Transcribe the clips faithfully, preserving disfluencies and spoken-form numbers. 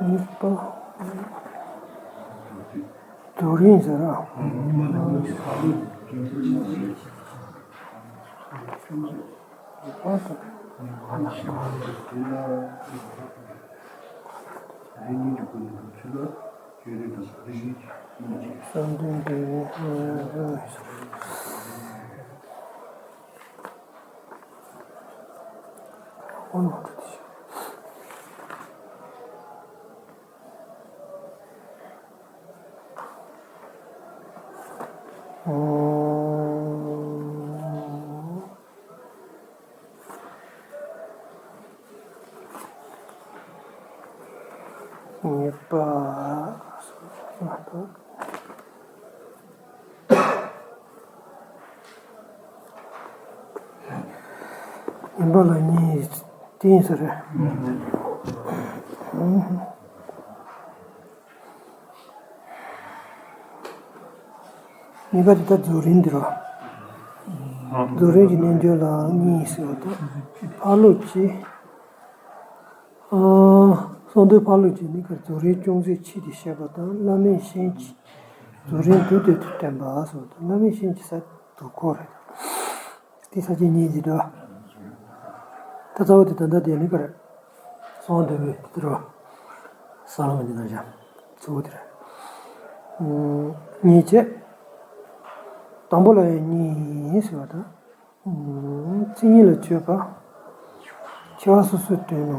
གཉིས་པ། རྫོགས་རིམ་ཟེར་ར། བསམ་གཏན་དེ། གཉིས་པ། ཡིན་པ་ལ་གཉིས་བསྟན་ཟེར། གཉིས་པ་དེ་ད་རྫོགས་རིམ་འདི་རེད། རྫོགས་རིམ་གྱི་རྣལ་འབྱོར་ལ་གཉིས་ཟེར་བ་དང་། ཕར་ལོགས་ཀྱི། ཨ། གསང་འདུས་ཕར་ལོགས་ཀྱི་ནི་ག་རེ། རྫོགས་རིམ་ཅུང་ཟད་ཕྱིས་ཏེ་བཤད་པ་དང་། བླ་མེད་གཞན་གྱིས་རྫོགས་རིམ་མདོར་བསྡུས་ཏེ་བསྟན་པ་ཟེར་བ་དང་། བླ་མེད་གཞན་གྱིས་ཟེར་དུས་འཁོར་རེད། དེ་ས་བཅད་གཉིས་ཀྱི་འདྲ། ད་རྩ་བ་དེ་ད་ལྟ་དེ་ནི་ག་རེ། གསང་འདུས་མའི་དེ་འདྲ། ས་ལམ་གྱི་རྣམ་གཞག་གཙོ་བོ་དེ་རེད། གཉིས་བྱས། དང་པོ་ལ་ཡང་གཉིས་ཟེར་བ་དང་། མཚན་ཉིད་ལ་དཔྱོད་པ། ཆེ་བ་སོ་སོའི་དོན་ནོ།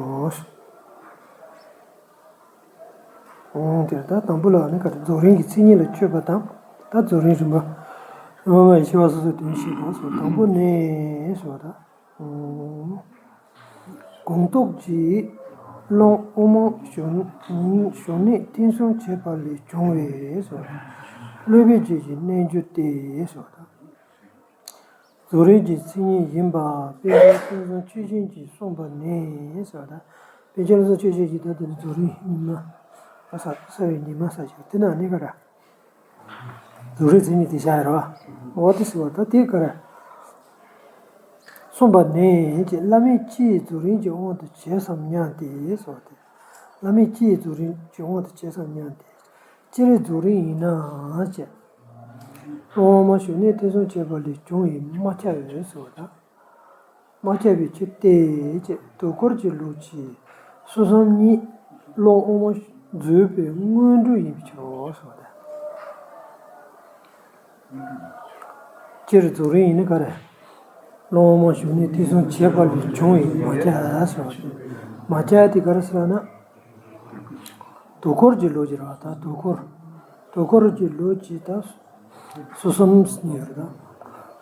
འོང་དེར་ད་དང་པོ་ལ་ནི་ག་རེ། རྫོགས་རིམ་གྱི་མཚན་ཉིད་ལ་དཔྱོད་པ་དང་། ད་རྫོགས་རིམ་རིམ་པ། རིམ་པ་ལྔ་ཡི་ཆེ་བ་སོ་སོའི་དོན་བཤད་པ་སོགས། དང་པོ་ནས་ཟེར་བ་དང་། གོང་རྟོགས་ཀྱི་ཀློང་དབུ་མ་བཞུགས་གནས་བསྟན་སྲུང་བྱེད་པ་ལས་བྱུང་བའི་ཟེར་བ་དང་། སློབ་པའི་རྗེས་ཀྱི་རྣལ་འབྱོར་ཏེ་ཟེར་བ་དང་། རྫོགས་རིམ་གྱི་མཚན་ཉིད་ཡིན་པ་པཎ་ཆེན་བསྟན་སྲུང་ཆོས་རྒྱན་གྱིས་གསུངས་པ་ནས་ཟེར་བ་དང་། པཎ་ཆེན་བསྟན་སྲུང་ཆོས་རྒྱན་གྱིས་ད་དེ་ནི་རྫོགས་རིམ་ཉི་མ་ས་ས་བའི་ཉི་མ་ས་ཞིག་དེ་ན་ནི་ག་རེ། རྫོགས་རིམ་མཚན་ཉིད་དེ་བཞག་ཡོད་རེད་བ། འོ་དེ་ཟེར་བ་ད་དེ་ག་རེ། གསུངས་པ་ནི་ཅེས་བླ་མེད་སྤྱི་ཡི་རྫོགས་རིམ་གྱི་དབང་དུ་བྱས་སམ་སྙམ་སྟེ་ཟེར་བ་དེ། བླ་མེད་སྤྱི་ཡི་རྫོགས་རིམ་གྱི་དབང་དུ་བྱས་སམ་སྙམ་སྟེ། སྤྱིར་རྫོགས་རིམ་ཡིན་ནའང་ཅེས། སློབ་མ་ཞུགས་གནས་ཐོས་བསམ་བྱས་པ་ལས་བྱུང་བའི་མ་ཁྱབ་ཡོད་ཟེར་བ་དང་། མ་ཁྱབ་པའི་ཕྱིར་ཏེ་ཅེས་དུས་འཁོར་གྱི་ལུགས་ཀྱིས་གསུམ་གསུམ་གཉིས་བློ་དབང་མོ་རྫོགས་པའི་སྔོན་འགྲོ་ཡིན་པའི་ཕྱིར་རོ་ཟེར་བ་དང་། སྤྱིར་རྫོགས་རིམ་ཡིན་ན་ག་རེ། སློབ་མ་ཞུགས་གནས་ཐོས་བསམ་བྱས་པ་ལས་བྱུང་བའི་མ་ཁྱབ་ཟེར་བ་དང་། མ་ཁྱབ་དེ་ག་རེ་ཟེར་ན། དུས་འཁོར་གྱི་ལུགས་ཀྱི་རེད་བ་ད་དུས་འཁོར། དུས་འཁོར་གྱི་ལུགས་ཀྱི་ད། གསུམ་གསུམ་གཉིས་ཡོད་རེད་ད།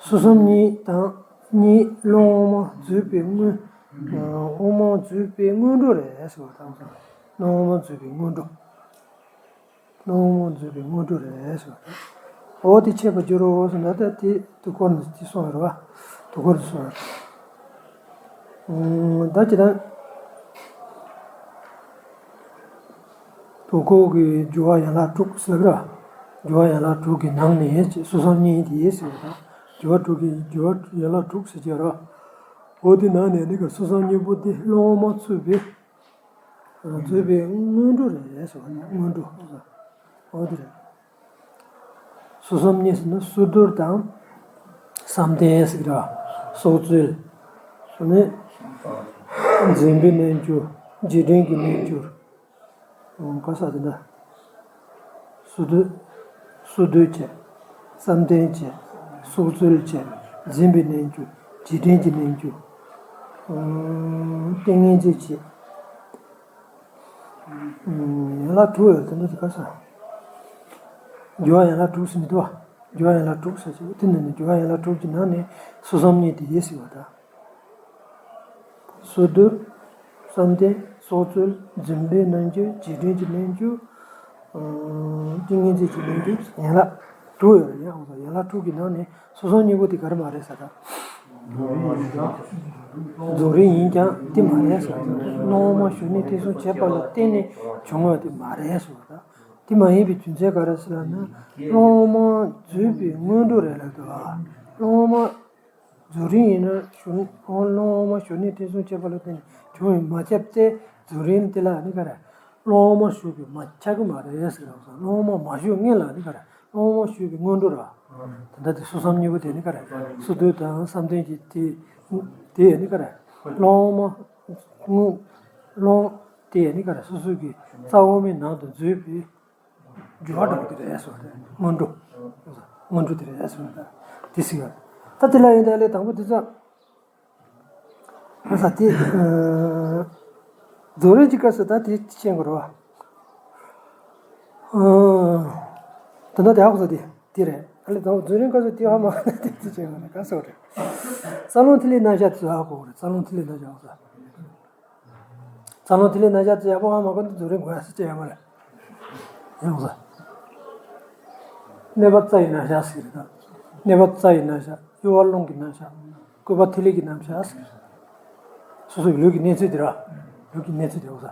གསུམ་གསུམ་གཉིས་དང་གཉིས་སློབ་མ་རྫོགས་པའི་སྔོན། སློབ་མ་རྫོགས་པའི་སྔོན་འགྲོ་རེད་ཟེར་བ་དང་། སློབ་མ་རྫོགས་པའི་སྔོན་འགྲོ། སློབ་མ་རྫོགས་པའི་སྔོན་འགྲོ་རེད་ཟེར་བ་དང་། འོ་དེ་འཆད་པར་འགྱུར་རོ་ཟེར་ན་ད་དེ་དུས་འཁོར་ནས་དེ་གསུངས་ཡོད་རེད་བ། དུས་འཁོར་དུ་གསུངས་ཡོད་རེད། ད་ཅི་ད། དུས་འཁོར་གྱི་སྦྱོར་བ་ཡན་ལག་དྲུག་ཟེར་གི་ར། སྦྱོར་བ་ཡན་ལག་དྲུག་གི་ནང་ནས་ཅེས་གསུམ་གསུམ་གཉིས་དེ་ཟེར་བ་དང་། སྦྱོར་བ་དྲུག་གི་སྦྱོར་བ་ཡན་ལག་དྲུག་ཟེར་གྱི་ར། འོ་དེ་ནང་ནས་ནི་ག་གསུམ་གསུམ་གཉིས་པོ་དེ་སློབ་མ་ཚུད་པའི། རྫོགས་པའི་སྔོན་འགྲོ་རེད་ཟེར་བ་ནི་སྔོན་འགྲོ། འོ་དེ་རེད། གསུམ་གསུམ་གཉིས་ཟེར་ན་གསོལ་འདེབས་དང་། བསམ་གཏན་ཟེར་གྱི་ར། སྲོག་རྩོལ། ནི། འཛིན་པའི་རྣལ་འབྱོར། རྗེས་དྲན་གྱི་རྣལ་འབྱོར། ག་ས་དེ་འདྲ། གསོལ་འདེབས། གསོལ་འདེབས་བྱས། བསམ་གཏན་བྱས། སྲོག་རྩོལ་བྱས། འཛིན་པའི་རྣལ་འབྱོར། རྗེས་དྲན་གྱི་རྣལ་འབྱོར། ཏིང་ངེ་འཛིན་བྱས། ཡན་ལག་དྲུག་ཡོད་དེ་འདྲ་དེ་ག་ས། སྦྱོར་བ་ཡན་ལག་དྲུག་ཟེར་མི་འདུག་བ། སྦྱོར་བ་ཡན་ལག་དྲུག་ཟེར་ཅིག་དེ་འདྲ་ནི་སྦྱོར་བ་ཡན་ལག་དྲུག་གི་ནང་ནས་གསུམ་གསུམ་གཉིས་དེ་ཡིན་ཟེར་བ་དང་། གསོལ་འདེབས། བསམ་གཏན། སྲོག་རྩོལ། འཛིན་པའི་རྣལ་འབྱོར། རྗེས་དྲན་གྱི་རྣལ་འབྱོར། ཏིང་ངེ་འཛིན་གྱི་རྣལ་འབྱོར། ཡན་ལག་དྲུག་ཡོད་རེད་ཡང་ཡན་ལག་དྲུག་གི་ནང་ནས་གསུམ་གསུམ་གཉིས་པོ་དེ་ག་རེ་མ་རེད་ཟེར་ད། རྫོགས་རིམ་ཡིན་ཀྱང་དེ་མ་རེད་ཟེར། སློབ་མ་ཞུགས་གནས་ཐོས་བསམ་བྱས་པ་ལ་བརྟེན་ནས་བྱུང་བ་དེ་མ་རེད་ཟེར་བ་དང་། དེ་མ་ཡིན་པའི་རྒྱུ་མཚན་ག་རེ་ཟེར་ན། སློབ་མ་རྫོགས་པའི་སྔོན་འགྲོ་རེད་ལབ་འདུག་བ། སློབ་མ་རྫོགས་རིམ་ཡིན་ན་ཞུགས་སློབ་མ་ཞུགས་གནས་ཐོས་བསམ་བྱས་པ་ལ་བརྟེན་ནས་བྱུང་བའི་མ་ཁྱབ་སྟེ་རྫོགས་རིམ་དེ་ལ་ནི་ག་རེ། སློབ་མ་ཞུགས་པའི་མ་ཁྱབ་ཀྱི་མ་རེད་ཟེར་བ་སོང་། སློབ་མ་མ་ཞུགས་སྔོན་ལ་ནི་ག་རེ། སློབ་མ་ཞུགས་པའི་སྔོན་འགྲོ་ར། ད་ལྟ་དེ་གསུམ་གསུམ་གཉིས་པོ་དེ་ནི་ག་རེ། གསོལ་འདེབས་དང་བསམ་གཏན་གྱི་དེ། དེ་ནི་ག་རེ། སློབ་མ། སྔོན། སློབ། དེ་ནི་ག་རེ་སོ་སོ་གི་རྩ་འོག་མའི་ནང་དུ་འཛུལ་བའི་སྦྱོར་བ་འདྲ་པོ་དེ་རེད་ཟེར་བ་རེད། སྔོན་འགྲོ། སྔོན་འགྲོ་དེ་རེད་ཟེར་བ་རེད། དེ་ཟེར་བ་རེད། ད་དེ་ལ་ཡིན་ད་ལས་དང་པོ་དེ་ཚོ། ས་དེ། རྫོགས་རིམ་གྱི་སྐབས་སུ་ད་དེ་ཤེས་དགོས་རེད་བ། ད་ལྟ་དེ་ཧ་གོ་ས་དེ་དེ་རེད། ཨ་ལས་དང་རྫོགས་རིམ་སྐབས་སུ་དེ་ཧ་མ་གོ་ན་དེ་ཅི་བྱེད་དགོས་རེད་ག་སོགས་རེད། རྩ་རླུང་ཐིག་ལེའི་རྣམ་གཞག་དེ་ཚོ་ཧ་གོ་དགོས་རེད། རྩ་རླུང་ཐིག་ལེའི་རྣམ་གཞག་ཧ་གོ་ས། རྩ་རླུང་ཐིག་ལེའི་རྣམ་གཞག་དེ་ཡག་པོ་ཧ་མ་གོ་ན་རྫོགས་རིམ་དགོས་ཡ་ཟེར་ཅི་ཡོད་མ་རེད། ཡོང་ས། གནས་པ་རྩ་ཡི་རྣམ་གཞག་ཟེར་གི་རེད་ད། གནས་པ་རྩ་ཡི་རྣམ་གཞག་གཡོ་བ་རླུང་གི་རྣམ་གཞག་བཀོད་པ་ཐིག་ལེ་གི་རྣམ་གཞག་ཟེར་གི་རེད། སོ་སོ་གི་ལུས་ཀྱི་གནས་ཚུལ་དེ་ར། ལུས་ཀྱི་གནས་ཚུལ་དེ་ཡོང་ས།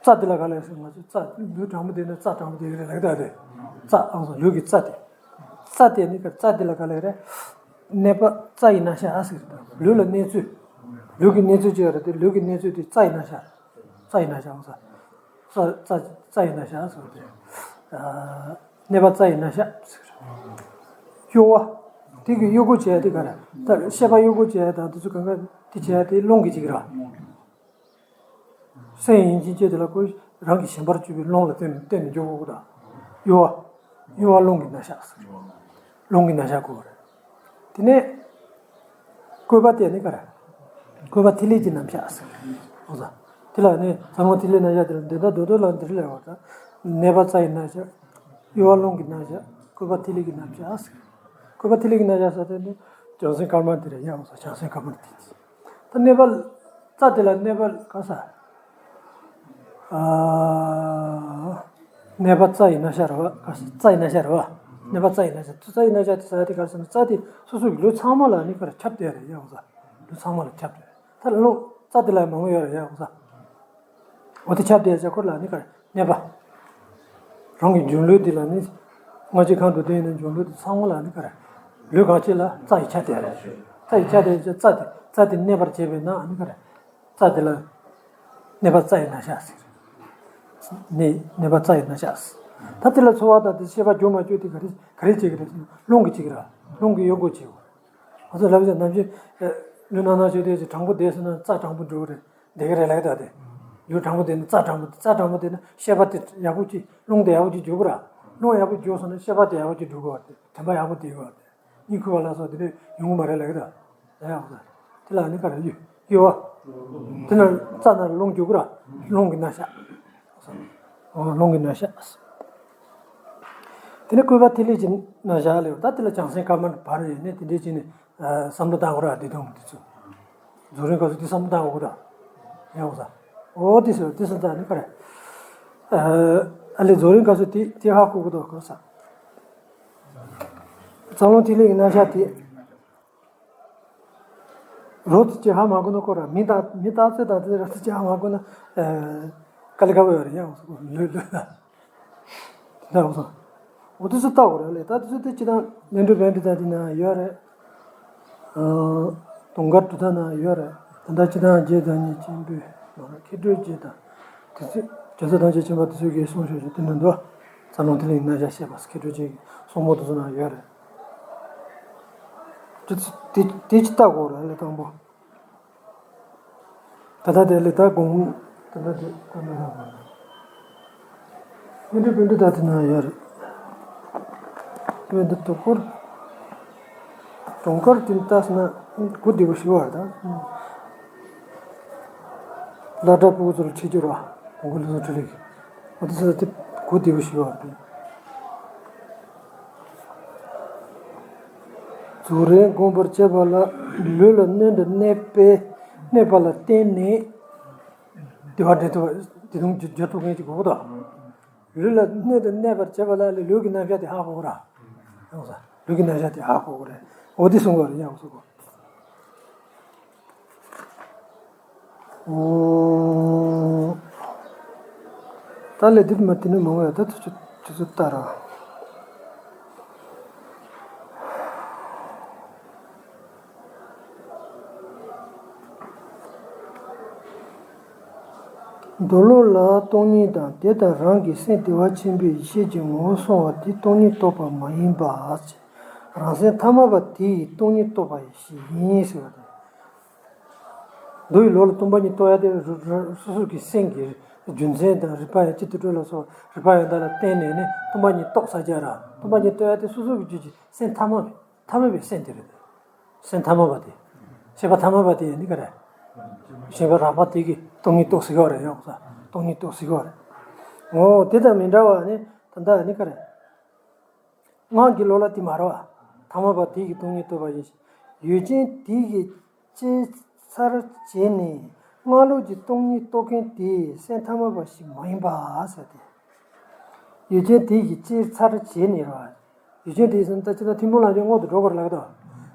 རྩ་དེ་ལ་ག་ལ་ཟེར་ང་ཚོ་རྩ་ལུས་དྲང་པོ་བསྡད་ན་རྩ་དྲང་པོ་བསྡད་ཀྱི་རེད་ལབ་ཀྱི་ད་རེད། རྩ་ཨང་སོང་ལུས་ཀྱི་རྩ་དེ། རྩ་དེ་ནི་ག་རྩ་དེ་ལ་ག་ལ་རེད། གནས་པ་རྩ་ཡི་རྣམ་གཞག་ཟེར་གི་རེད་ད། ལུས་ལ་གནས་ཚུལ། ལུས་ཀྱི་གནས་ཚུལ་ཅིག་ཡོད་རེད་དེ་ལུས་ཀྱི་གནས་ཚུལ་དེ་རྩ་ཡི་རྣམ་གཞག་རྩ་ཡི་རྣམ་གཞག་ཨང་ས། རྩ་རྩ་རྩ་ཡི་རྣམ་གཞག་ཟེར་བ་དེ། གནས་པ་རྩ་ཡི་རྣམ་གཞག་ཟེར། གཡོ་བ། དེ་གི་གཡོ་སྒོ་བྱས་ཏེ་ག་རེ། ད་ཤེས་པ་གཡོ་སྒོ་བྱས་དང་དེ་ཚོ་གང་ག་དེ་བྱས་ཏེ་རླུང་གི་ཅིག་ར། སེམས་ཡིན་གཅིག་བྱས་དེ་ལ་ཁོ་རང་གི་ཞེན་པར་གྱུར་པའི་རླུང་ལ་བརྟེན་བརྟེན་ནས་འཇོག་དགོས་ད། གཡོ་བ། གཡོ་བ་རླུང་གི་རྣམ་གཞག་ཟེར། རླུང་གི་རྣམ་གཞག་གོ་རེད། དེ་ནས། བཀོད་པ་དེ་ནི་ག་རེ། བཀོད་པ་ཐིག་ལེ་གྱི་རྣམ་གཞག་ཟེར། འོ་ཟ། དེ་ལ་ནི་ཚང་མ་ཐིག་ལེ་རྣམ་གཞག་དེ་ལ་འདི་ལྟར་འདོད་འདོད་ལ་འདིར་ལས་བར་དང་། གནས་པ་རྩ་ཡི་རྣམ་གཞག་གཡོ་བ་རླུང་གི་རྣམ་གཞག་བཀོད་པ་ཐིག་ལེ་གྱི་རྣམ་གཞག་ཟེར། བཀོད་པ་ཐིག་ལེ་གྱི་རྣམ་གཞག་ཟེར་དེ་ནི། བྱང་སེམས་དཀར་དམར་དེ་རེད་ཡང་འོ་ཟ་བྱང་སེམས་དཀར་དམར་དེ། ད་གནས་པ། རྩ་དེ་ལ་གནས་པ་ག་ས། གནས་པ་རྩ་ཡི་རྣམ་གཞག་རེད་བ། རྩ་ཡི་རྣམ་གཞག་རེད་བ། གནས་པ་རྩ་ཡི་རྣམ་གཞག་རྩ་ཡི་རྣམ་གཞག་དེ་ས་དེ་ག་རེ་ཟེར་ན་རྩ་དེ་སོ་སོ་གི་ལུས་ཚང་མ་ལ་ནི་ག་རེ་ཁྱབ་བསྡད་རེད་ཡ་འོ་ས། ལུས་ཚང་མ་ལ་ཁྱབ་བསྡད་རེད་ད་རླུང་རྩ་དེ་ལ་མང་པོ་ཡོད་རེད་ཡ་འོ་ས། འོ་དེ་ཁྱབ་བསྡད་བྱ་ཁོ་ལ་ནི་ག་རེ་གནས་པ། རང་གི་འབྱུང་ལུས་དེ་ལ་ནི། སྔ་ཕྱི་གང་དུ་བསྡད་ཡིན་ན་འཇོག་ལུགས་དེ་ཚང་མ་ལ་ནི་ག་རེ། ལུས་གང་ཅི་ལ་རྩ་ཡི་ཆ་དེ་རེད། རྩ་ཡི་ཆ་དེ་རྩ་དེ་རྩ་དེ་གནས་པར་བྱེད་པས་ན་ནི་ག་རེ། རྩ་དེ་ལ་གནས་པ་རྩ་ཡི་རྣམ་གཞག་ཟེར། གནས་གནས་པ་རྩ་ཡི་རྣམ་གཞག་ཟེར། ད་དེ་ལ་ཚོར་བ་དང་དེ་ཤེས་པ་འགྱུར་མ་འགྱུར་དེ་ག་རེ་ག་རེ་བྱེད་ཀྱི་རེད་ཟེར་ན་རླུང་གིས་བྱེད་ཀྱི་རེད། རླུང་གིས་གཡོ་འགུལ་བྱེད་དགོས། ང་ཚོ་ལབ་ཀྱི་ནམ་རྒྱུན་ལུས་རྣམ་སྣང་ཆོས་དེ་ཅིག་དྲང་པོ་བསྡད་སོང་ན་རྩ་དྲང་པོ་འགྲོ་གི་རེད། བསྡད་ཀྱི་རེད་ལབ་ཀྱི་འདུག་སྟེ། ལུས་དྲང་པོ་བསྡད་ན་རྩ་དྲང་པོ་རྩ་དྲང་པོ་བསྡད་ན་ཤེས་པ་དེ་ཡག་པོ་ཅིག་རླུང་དེ་ཡག་པོ་ཅིག་འཇུག་གི་ར། རླུང་ཡག་པོ་འཇུག་སོང་ན་ཤེས་པ་དེ་ཡག་པོ་ཅིག་འགྲོ་གི་རེད། དྲན་པ་ཡག་པོ་བསྡད་ཀྱི་རེད། གཉིད་ཁུག་པ་ལ་སོགས་དེ་འདྲ་ཡོང་གི་མ་རེད་ལབ་ཀྱི་འདུག་ཡ་ཡག་པོ་དེ་ལ་ནི་ག་རེ་ཡོད་ཡོད་བ། དེ་ན་རྩ་ན་རླུང་འཇུག་གི་ར། རླུང་གི་རྣམ་གཞག་རླུང་གི་རྣམ་གཞག་དེ་ནས་བཀོད་པ་ཐིག་ལེ་གྱི་རྣམ་གཞག་ལས་ད་དེ་ལ་བྱང་སེམས་དཀར་དམར་བར་ཡོད་ནས་དེ་འདྲའི་ཅིག་ནས་བསམ་བློ་བཏང་དགོས་ར། དེ་དང་དེ་ཚོ་རྫོགས་རིམ་སྐབས་སུ་དེ་བསམ་བློ་བཏང་དགོས་ར། ཡང་ས་འོ་དེ་ཚོ་དེ་ཚོ་ད་ནི་ག་རེ། ཨ་ལས་རྫོགས་རིམ་སྐབས་སུ་དེ་དེ་ཧ་གོ་དགོས་དོ་གོ་ས། རྩ་རླུང་ཐིག་ལེ་གི་རྣམ་གཞག་དེ། རོ་ཚོ་ཅི་ཧ་མ་གོ་ན་ཁོ་ར་མི་རྟག་མི་རྟག་ཚོད་དང་དེ་ར་ཚོ་ཅི་ཧ་མ་གོ་ན། དཀའ་ལས་ཁག་པོ་ཡོད་རེད་ཡང་ལོས་ལོས་ལ། དེ་འདྲ་འོ་ཚོ། འོ་དེ་ཚོ་ལྟ་དགོས་རེད་ལས་ད་དེ་ཚོ་དེ་ཅི་དང་ལན་འགྲུབ་བན་འགྲུབ་ད་དེ་ན་ཡོད་རེད། དུང་དཀར་གྲུབ་མཐའ་ན་ཡོད་རེད། ད་ལྟ་ཅི་དང་རྗེ་བདག་ཉིད་ཆེན་པོས་མཁས་གྲུབ་རྗེ་དང་། དེ་ཚོས་རྒྱལ་སྲས་ཐམས་ཅད་མཁྱེན་པ་དེ་ཚོས་ཀྱིས་གསུངས་ཤོག་ཅིག་དེ་འདྲ་འདུག་རྩ་རླུང་ཐིག་ལེ་ཡི་རྣམ་གཞག་བཤད་པ་མཁས་གྲུབ་རྗེ་གི་གསུང་འབུམ་དེ་ཚོ་ན་ཡོད་རེད། དེ་དེ་དེ་ཅི་ལྟ་དགོས་རེད་ལས་དང་པོ། ད་ལྟ་དེ་ལས་ད་དགོངས་ད་ལྟ་དེ་ད་ལྟ་ད་དགོངས་ད། ཨེ་འདྲ་བེ་འདྲ་ད་དེ་ན་ཡོད་རེད། བེ་འདི་དུ་སྐོར། དུང་དཀར་དེ་ལྟ་ས་ན་གོ་བདེ་པོ་ཞིག་བར་དང་། བླ་གྲྭ་ཕྲུ་གུ་ཚོར་ཁྲིད་རྒྱུ་ར། དུང་དཀར་ལུགས་སྲོལ་ཁྲིད་ལེགས། འོ་དེ་ཚོ་དེ་གོ་བདེ་པོ་ཞིག་བར་དང་། རྫོགས་རིམ་བསྒོམ་པར་བྱེད་པ་ལ་ལུས་ལ་སྣོད་དུ་གནས་པའི་གནས་པ་ལ་བརྟེན་ནས་བདེ་བ་འདྲེན་ཐུབ་པ་དེ་དུང་བརྗོད་ཐུབ་མཁན་ཅིག་དགོས་གོ་ད། ལུས་ལ་སྣོད་དུ་གནས་པར་བྱེད་པ་ལ་ལུས་ཀྱི་རྣམ་གཞག་དེ་ཧ་གོ་གོ་ར། ཡོང་ས་ལུས་ཀྱི་རྣམ་གཞག་དེ་ཧ་གོ་གོ་རེད། འོ་དེ་གསུང་གོ་རེད་ཡང་གསུང་གོ། ད་ལས་དེ་མ་དེ་ནི་མང་བ་ཡོད་ད་དུ་ཆུ་ཆུ་ཚོད་ལྟ་ར། མདོ་ལུགས་ལ་སྟོང་ཉིད་དང་དེ་དང་རང་གི་སེམས་བདེ་བ་ཆེན་པོའི་ཡེ་ཤེས་ཀྱི་ངོ་བོར་སོང་བ་དེ་སྟོང་ཉིད་རྟོགས་པ་མ་ཡིན་པ། རང་སེམས་ཐ་མལ་པ་དེ་ཡི་སྟོང་ཉིད་རྟོགས་པ་ཞིག་ཡིན་ཟེར་བ་དེ། མདོ་ཡི་ལུགས་ལ་སྟོང་པ་ཉིད་རྟོགས་ཡ་དེ་རུ་རུ་སོ་སོ་གི་སེམས་ཀྱི་རྒྱུ་མཚན་དང་རིགས་པ་ཡང་སྤྱི་དུ་སྤྲོས་ལ་སོགས་རིགས་པ་ཡང་དག་ལ་བརྟེན་ནས་ནི་སྟོང་པ་ཉིད་རྟོགས་ས་ཀྱང་ར་སྟོང་པ་ཉིད་རྟོགས་ཡ་དེ་སོ་སོ་གི་རྒྱུད་ཀྱི་སེམས་ཐ་མལ་པའི་ཐ་མལ་པའི་སེམས་དེ་རེད། སེམས་ཐ་མལ་པ་དེ། ཤེས་པ་ཐ་མལ་པ་དེ་ཡང་ནི་ག་རེ། ཤེས་པ་རགས་པ་དེ་གིས་སྟོང་ཉིད་རྟོགས་ཟེར་གི་རེད་ཡང་ས་སྟོང་ཉིད་རྟོགས་ཟེར་གི་རེད། འོ་དེ་དང་མི་འདྲ་བ་ནི་ད་ལྟ་ནི་ག་རེ། སྔགས་ཀྱི་ལུགས་ལ་དེ་མ་རེད་བ། ཐ་མལ་པ་དེ་གིས་སྟོང་ཉིད་རྟོགས་པ་ཡིན་ཞིང་། ཡུལ་ཅན་དེ་གིས་གཅེས་ཚར་བྱས་ནས་སྔགས་ལུགས་ཀྱི་སྟོང་ཉིད་རྟོགས་མཁན་དེ་སེམས་ཐ་མལ་པ་ཞིག་མ་ཡིན་པ་ཟེར་ཏེ། ཡུལ་ཅན་དེ་གིས་གཅེས་ཚར་བྱས་ནས་རེད་བ། ཡུལ་ཅན་དེ་ཟེར་ན་ད་ཅི་ད་ཐུན་མོང་ལ་ཡང་སྔོན་དུ་འགྲོ་དགོས་རེད་ལབ་ཀྱི་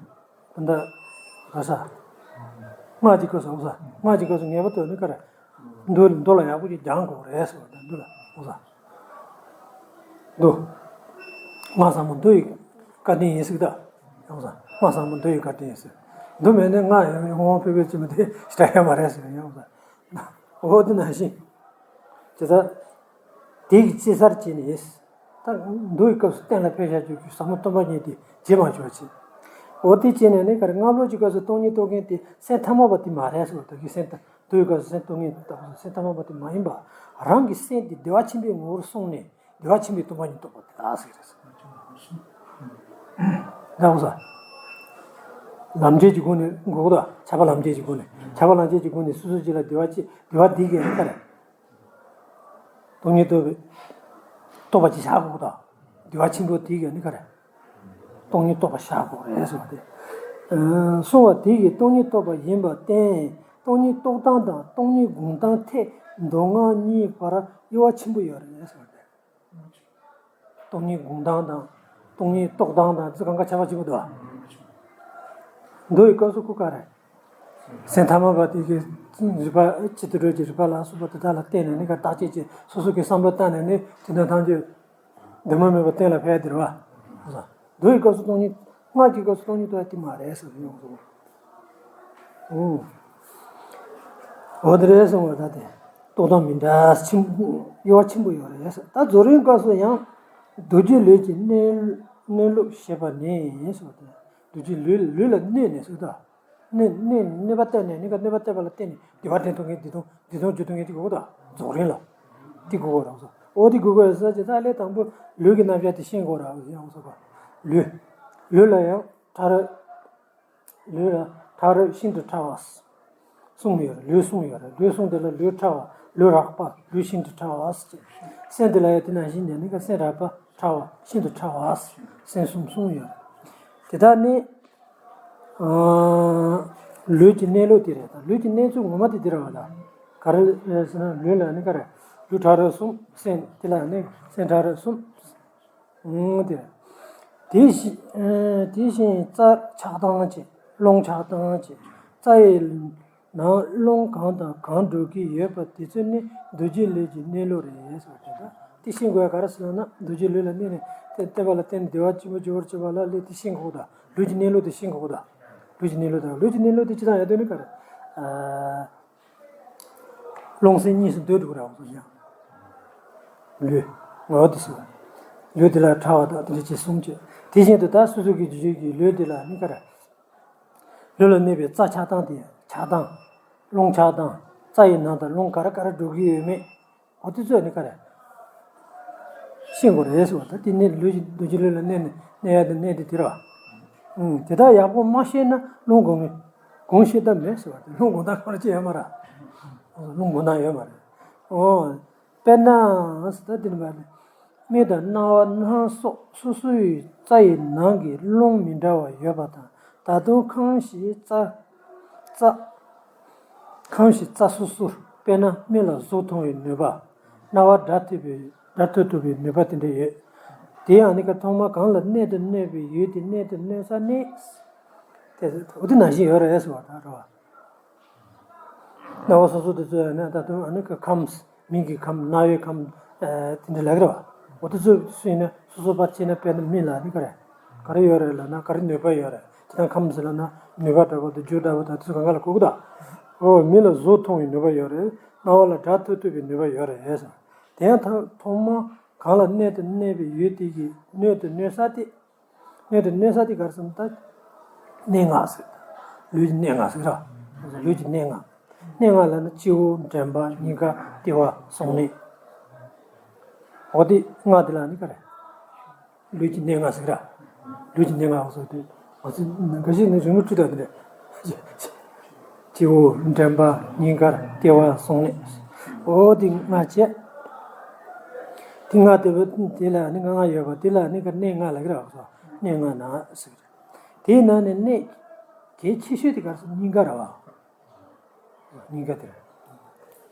འདུག་ད་ལྟ་ར་ས། སྔགས་ཀྱི་སྐབས་སུ་འོ་ས། སྔགས་ཀྱི་སྐབས་སུ་ངེས་པར་དུ་ནི་ག་རེ། མདོ་མདོ་ལ་ཡག་པོ་ཅིག་སྦྱང་དགོས་རེད་ཟེར་བ་དང་མདོ་ལ་འོ་ས། མདོ། སྔགས་ཟབ་མོ་མདོ་ཡི་བཀའ་དྲིན་ཡིན་ཟེར་གི་ད། འོ་ས། སྔགས་ཟབ་མོ་མདོ་ཡི་བཀའ་དྲིན་ཡིན་ཟེར། མདོ་མེད་ན་སྔགས་ཡོང་ཡོང་དབང་ཕེབས་ཕེབས་ཅི་མི་དེ་ཞེ་དྲག་ཡོད་མ་རེད་ཟེར་ཡང་འོ་ས། འོ་དེ་ནང་བཞིན། དེ་ལྟར། དེ་གིས་གཅེས་ཚར་བྱས་ནས། ད་མདོ་ཡི་སྐབས་སུ་གཏན་ལ་ཕེབས་བཞག་རྒྱུ་གི་ཟབ་མོ་སྟོང་པ་ཉིད་དེ་བརྗེད་མ་བཅུག་པ་བྱེད། འོ་དེ་བྱས་ནས་ནི་ག་རེ་སྔགས་ལུགས་ཀྱི་སྐབས་སུ་སྟོང་ཉིད་རྟོགས་མཁན་དེ་སེམས་ཐ་མལ་པ་དེ་མ་རེད་ཟེར་བ་དང་གི་སེམས་ད་མདོ་ཡི་སྐབས་སུ་སེམས་སྟོང་ཉིད་རྟོགས་སེམས་ཐ་མལ་པ་དེ་མ་ཡིན་པ། རང་གི་སེམས་དེ་བདེ་བ་ཆེན་པོའི་ངོ་བོར་སོང་ནས་བདེ་བ་ཆེན་པོའི་སྟོང་པ་ཉིད་རྟོགས་པ་དེ་ལ་ཟེར་གི་རེད། འདྲ་བོ་ས། ལམ་འབྱེད་ཀྱི་སྒོ་ནས་འགོག་དང་ཁྱབ་པ་ལམ་འབྱེད་ཀྱི་སྒོ་ནས་ཁྱབ་པ་ལམ་འབྱེད་ཀྱི་སྒོ་ནས་སོ་སོ་གཅིག་ལ་བདེ་བ་ཅི་བདེ་བ་དེ་གས་ནི་ག་རེ། སྟོང་ཉིད་རྟོགས་པའི། རྟོགས་པ་ཅིག་བཞག་དགོས་དང་། བདེ་བ་ཆེན་པོ་དེ་གས་ནི་ག་རེ། སྟོང་ཉིད་རྟོགས་པ་བཞག་དགོས་རེད་ཟེར་བ་དེ། ཨ་གསུངས་པ་དེ་གིས་སྟོང་ཉིད་རྟོགས་པ་ཡིན་པར་བརྟེན། སྟོང་ཉིད་རྟོགས་སྟངས་དང་སྟོང་ཉིད་སྒོམ་སྟངས་ཐད་མདོ་སྔགས་གཉིས་བར་དབྱེ་བ་ཆེན་པོ་ཡོད་རེད་ཟེར་བ་དེ། སྟོང་ཉིད་སྒོམ་སྟངས་དང་། སྟོང་ཉིད་རྟོགས་སྟངས་དང་ཚིག་གང་ག་ཁྱད་པར་ཆེན་པོ་འདུག་ཨ། མདོ་ཡི་སྐབས་སུ་ཀུན་དགའ་རེད། སེམས་ཐ་མལ་པ་དེ་གི་རིགས་པ་སྤྱི་དོན་གྱི་རིགས་པ་ལ་སོགས་པ་དེ་དག་ལ་བརྟེན་ནས་ནི་ག་བརྟག་དཔྱད་ཀྱིས་སོ་སོ་གི་བསམ་བློ་བཏང་ནས་ནི་དེ་དོན་ཐམས་ཅད་ འདུས་མ་མེད་པ་གཏན་ལ་ཕབ་དེ་རེད་བ། འདུ་ཡི་སྐབས་སུ་སྟོང་ཉིད། སྔགས་ཀྱི་སྐབས་སུ་སྟོང་ཉིད་དུ་ཡང་དེ་མ་རེད་ཟེར་ཡོང་གི་འདུག་འོ་དེ་རེད་གསུངས་པ་ད་དེ་རྟོགས་དང་མི་འདྲ་ཆེན་པོ་དབྱེ་བ་ཆེན་པོ་ཡོད་རེད་ཟེར། ད་རྫོགས་རིམ་སྐབས་སུ་ཡང་། འདུ་བྱེད་ལུས་ཀྱི་གནས་གནས་ལུགས་ཤེས་པ་ནི་ཟེར་བ་དེ། འདུ་བྱེད་ལུས་ལུས་ལ་གནས་ནས་ཟེར་ད། གནས་གནས་གནས་པ་བསྟན་ནས། གནས་ག་གནས་པ་བསྟན་པ་ལ་བརྟེན་ནས་བདེ་བ་འདྲེན་ཐུབ་མཁན། བདེ་སྟོང་བདེ་སྟོང་འཇུག་ཐུབ་མཁན་དེ་དགོས་གོ་ད། རྫོགས་རིམ་ལ་དེ་དགོས་གོ་རང་སོ། འོ་དེ་དགོས་གོ་ཟེར་ཅེ་ད་ལས་དང་པོ་ལུས་ཀྱི་རྣམ་གཞག་དེ་ཤེས་དགོས་ར་ཡང་སོ་ག་ལུས། ལུས་ལ་ཡང་ཕྲ་རབ། ལུས་ལ་ཕྲ་རབ་ཤིན་ཏུ་ཕྲ་བ། གསུམ་ཡོད་རེད། ལུས་གསུམ་ཡོད་རེད། ལུས་གསུམ་དེ་ལ་ལུས་ཕྲ་བ། ལུས་རགས་པ། ལུས་ཤིན་ཏུ་ཕྲ་བ། སེམས་དེ་ལ་ཡང་དེ་ནང་བཞིན་ནས་ནི་ཀ་སེམས་རགས་པ་ཕྲ་བ་ཤིན་ཏུ་ཕྲ་བ། སེམས་གསུམ་གསུམ་ཡོད་རེད། དེ་དག་ནི། ཨ། ལུས་ཀྱི་གནས་ལུགས་དེ་རེད་ད། ལུས་ཀྱི་གནས་ཚུལ་ངོ་མ་དེ་འདི་རེད་བ་ད། ག་རེ་རེད་ཟེར་ན་ལུས་ལ་ནི་ག་རེ། ལུས་ཕྲ་རབ་གསུམ། སེམས་དེ་ལ་ནི་སེམས་ཕྲ་རབ་གསུམ། ཨང་དེ་རེད། དེ་བཞིན་ཨ། དེ་བཞིན་རྩ་ཆགས་སྡང་བྱེད། རླུང་ཆགས་སྡང་བྱེད། རྩ་ཡི་ནང་རླུང་གང་དང་གང་འགྲོ་གི་ཡོད་པ་དེ་ཚོ་ནི་འདུ་བྱེད་ལུས་ཀྱི་གནས་ལུགས་རེད་ཟེར་བ་དེ་ད། དེ་ཤེས་དགོས་ཡ་ག་རེ་ཟེར་ན། འདུ་བྱེད་ལུས་ལ་གནས་ནས་དེ་བསྟན་པ་ལ་བརྟེན་ནས་བདེ་བ་ཆེན་པོ་འབྱོར་བར་བྱེད་པ་ལ་ལས་དེ་ཤེས་དགོས་ད། ལུས་ཀྱི་གནས་ལུགས་དེ་ཤེས་དགོས་ད། ལུས་ཀྱི་གནས་ལུགས་དང་། ལུས་ཀྱི་གནས་ལུགས་དེ་ཅི་དང་ཡ་དོན་ནི་ག་རེ། ཨ། རླུང་སེམས་གཉིས་སུ་འདུས་འགྲོ་གི་རེད་བ་སོ་ཡང་། ལུས། ངོ་བོ་དེ་སོ། ལུས་དེ་ལ་ཕྲ་བ་དང་དེ་འདྲ་བྱེད་གསུམ་བྱེད། དེ་བཞིན་དུ་ད་སོ་སོ་གི་རྒྱུད་ཀྱི་ལུས་དེ་ལ་ནི་ག་རེ། ལུས་ལ་གནས་པའི་རྩ་ཆགས་སྡང་དེ་ཆགས་སྡང་། རླུང་ཆགས་སྡང་། རྩ་ཡི་ནང་དུ་རླུང་ག་རེ་ག་རེ་འགྲོ་གི་ཡོད་མེད། འོ་དེ་ཚོ་ནི་ག་རེ། ཤེས་དགོས་རེད་ཟེར་བ་ད། དེ་ནི་ལུས་ཀྱི་འདུ་བྱེད་ལུས་ལ་གནས་ནས་གནས་ཡ་དེ་གནས་དེ་དེ་རེད་བ། ཨང་། དེ་དག་ཡག་པོ་མ་ཤེས་ན་རླུང་སྒོམ་མི་སྒོམ་ཤེས་ཐབས་མེད་ཟེར་བ་དེ། རླུང་སྒོམ་སྟངས་ཁོ་རང་ཅི་ཡོད་མ་རེད། རླུང་སྒོམ་སྟངས་ཡོད་མ་རེད། འོ། དཔེར་ན་ཟེར་ད་དེ་ནི་མ་རེད། མིག་དང་རྣ་བ་སྣ་སོགས་སོ་སོའི་རྩ་ཡི་ནང་གི་རླུང་མི་འདྲ་བ་ཡོད་པ་དང་། ད་དུང་ཁམས་ཤིག་རྩ་རྩ། ཁམས་ཤིག་རྩ་སོ་སོར། དཔེར་ན་མིག་ལ་གཟུགས་མཐོང་བའི་ནུས་པ། རྣ་བ་སྒྲ་ཐོས་པའི་སྒྲ་ཐོས་ཐུབ་པའི་ནུས་པ་དེ་འདྲ་ཡོད། དེ་ཡང་ནི་ཀ་ཐོག་མ་གང་ལ་གནད་དུ་གནས་པའི་ཡུལ་དེ་གནད་དུ་གནས་ས་ནི། དེ་འོ་དེ་ནང་བཞིན་ཡོད་རེད་ཟེར་བ་ད་རེད་བ། རྣ་བ་སོ་སོ་དེ་ཚོ་ཡང་ན་ད་དུང་ཨ་ནི་ཀ་ཁམས། མིག་གི་ཁམས། རྣ་བའི་ཁམས། ཨ། དེ་འདྲ་ལབ་ཀྱི་རེད་བ། འོ་དེ་ཚོ་སུ་ཡིན་ན་སོ་སོ་ཕར་ཕྱིན་ན། དཔེར་ན་མིག་ལ་ནི་ག་རེ། ག་རེ་ཡོད་རེད་ལབ་ན། ག་རེ་ནུས་པ་ཡོད་རེད། དེ་དང་ཁམས་ཟེར་ལབ་ན་ནུས་པ་འདྲ་པོ་དང་རྒྱུ་འདྲ་པོ་དང་དེ་ཚོ་གང་ག་ལ་གོ་གི་ད། འོ་མིག་ལ་གཟུགས་མཐོང་བའི་ནུས་པ་ཡོད་རེད། རྣ་བ་ལ་སྒྲ་ཐོས་ཐུབ་པའི་ནུས་པ་ཡོད་རེད་ཟེར། དེ་ཡང་ཐ་ཐོག་མ་གང་ལ་གནད་དུ་གནས་པའི་ཡུལ་དེ་གི་གནད་དུ་གནས་ས་དེ། གནད་དུ་གནས་ས་དེ་ག་རེ་ཟེར་ན་ད། གནས་ལྔ་ཟེར། ལུས་ཀྱི་གནས་ལྔ་ཟེར་ར། ལུས་ཀྱི་གནས་ལྔ། གནས་ལྔ་ལབ་ན་སྤྱི་བོ། མགྲིན་པ། སྙིང་ག། ལྟེ་བ། གསུང་ནད། འོ་དེ་ལྔ་དེ་ལ་ནི་ག་རེ། ལུས་ཀྱི་གནས་ལྔ་ཟེར་ར། ལུས་ཀྱི་གནས་ལྔ་ཟེར་དུས། འོ་དེ་འགའ་ཞིག་ནི་རིང་པོ་བྲིས་དང་དེ་འདྲ། སྤྱི་བོ། མགྲིན་པ། སྙིང་ག། ལྟེ་བ། གསུང་ནད། འོ་དེ་ལྔ་བྱས། དེ་ལྔ་དེ་བོ་དེ་ལ་ནི་ལྔ་ལྔ་ཡོད་པ་དེ་ལ་ནི་ག་གནས་ལྔ་ལབ་ཀྱི་ར། གནས་ལྔ་ན་ཟེར། དེའི་ནང་ནས་གནས་གལ་ཆེ་ཤོས་དེ་ག་རེ་ཟེར། སྙིང་ག་རེད་བ། སྙིང་ག་དེ་རེད།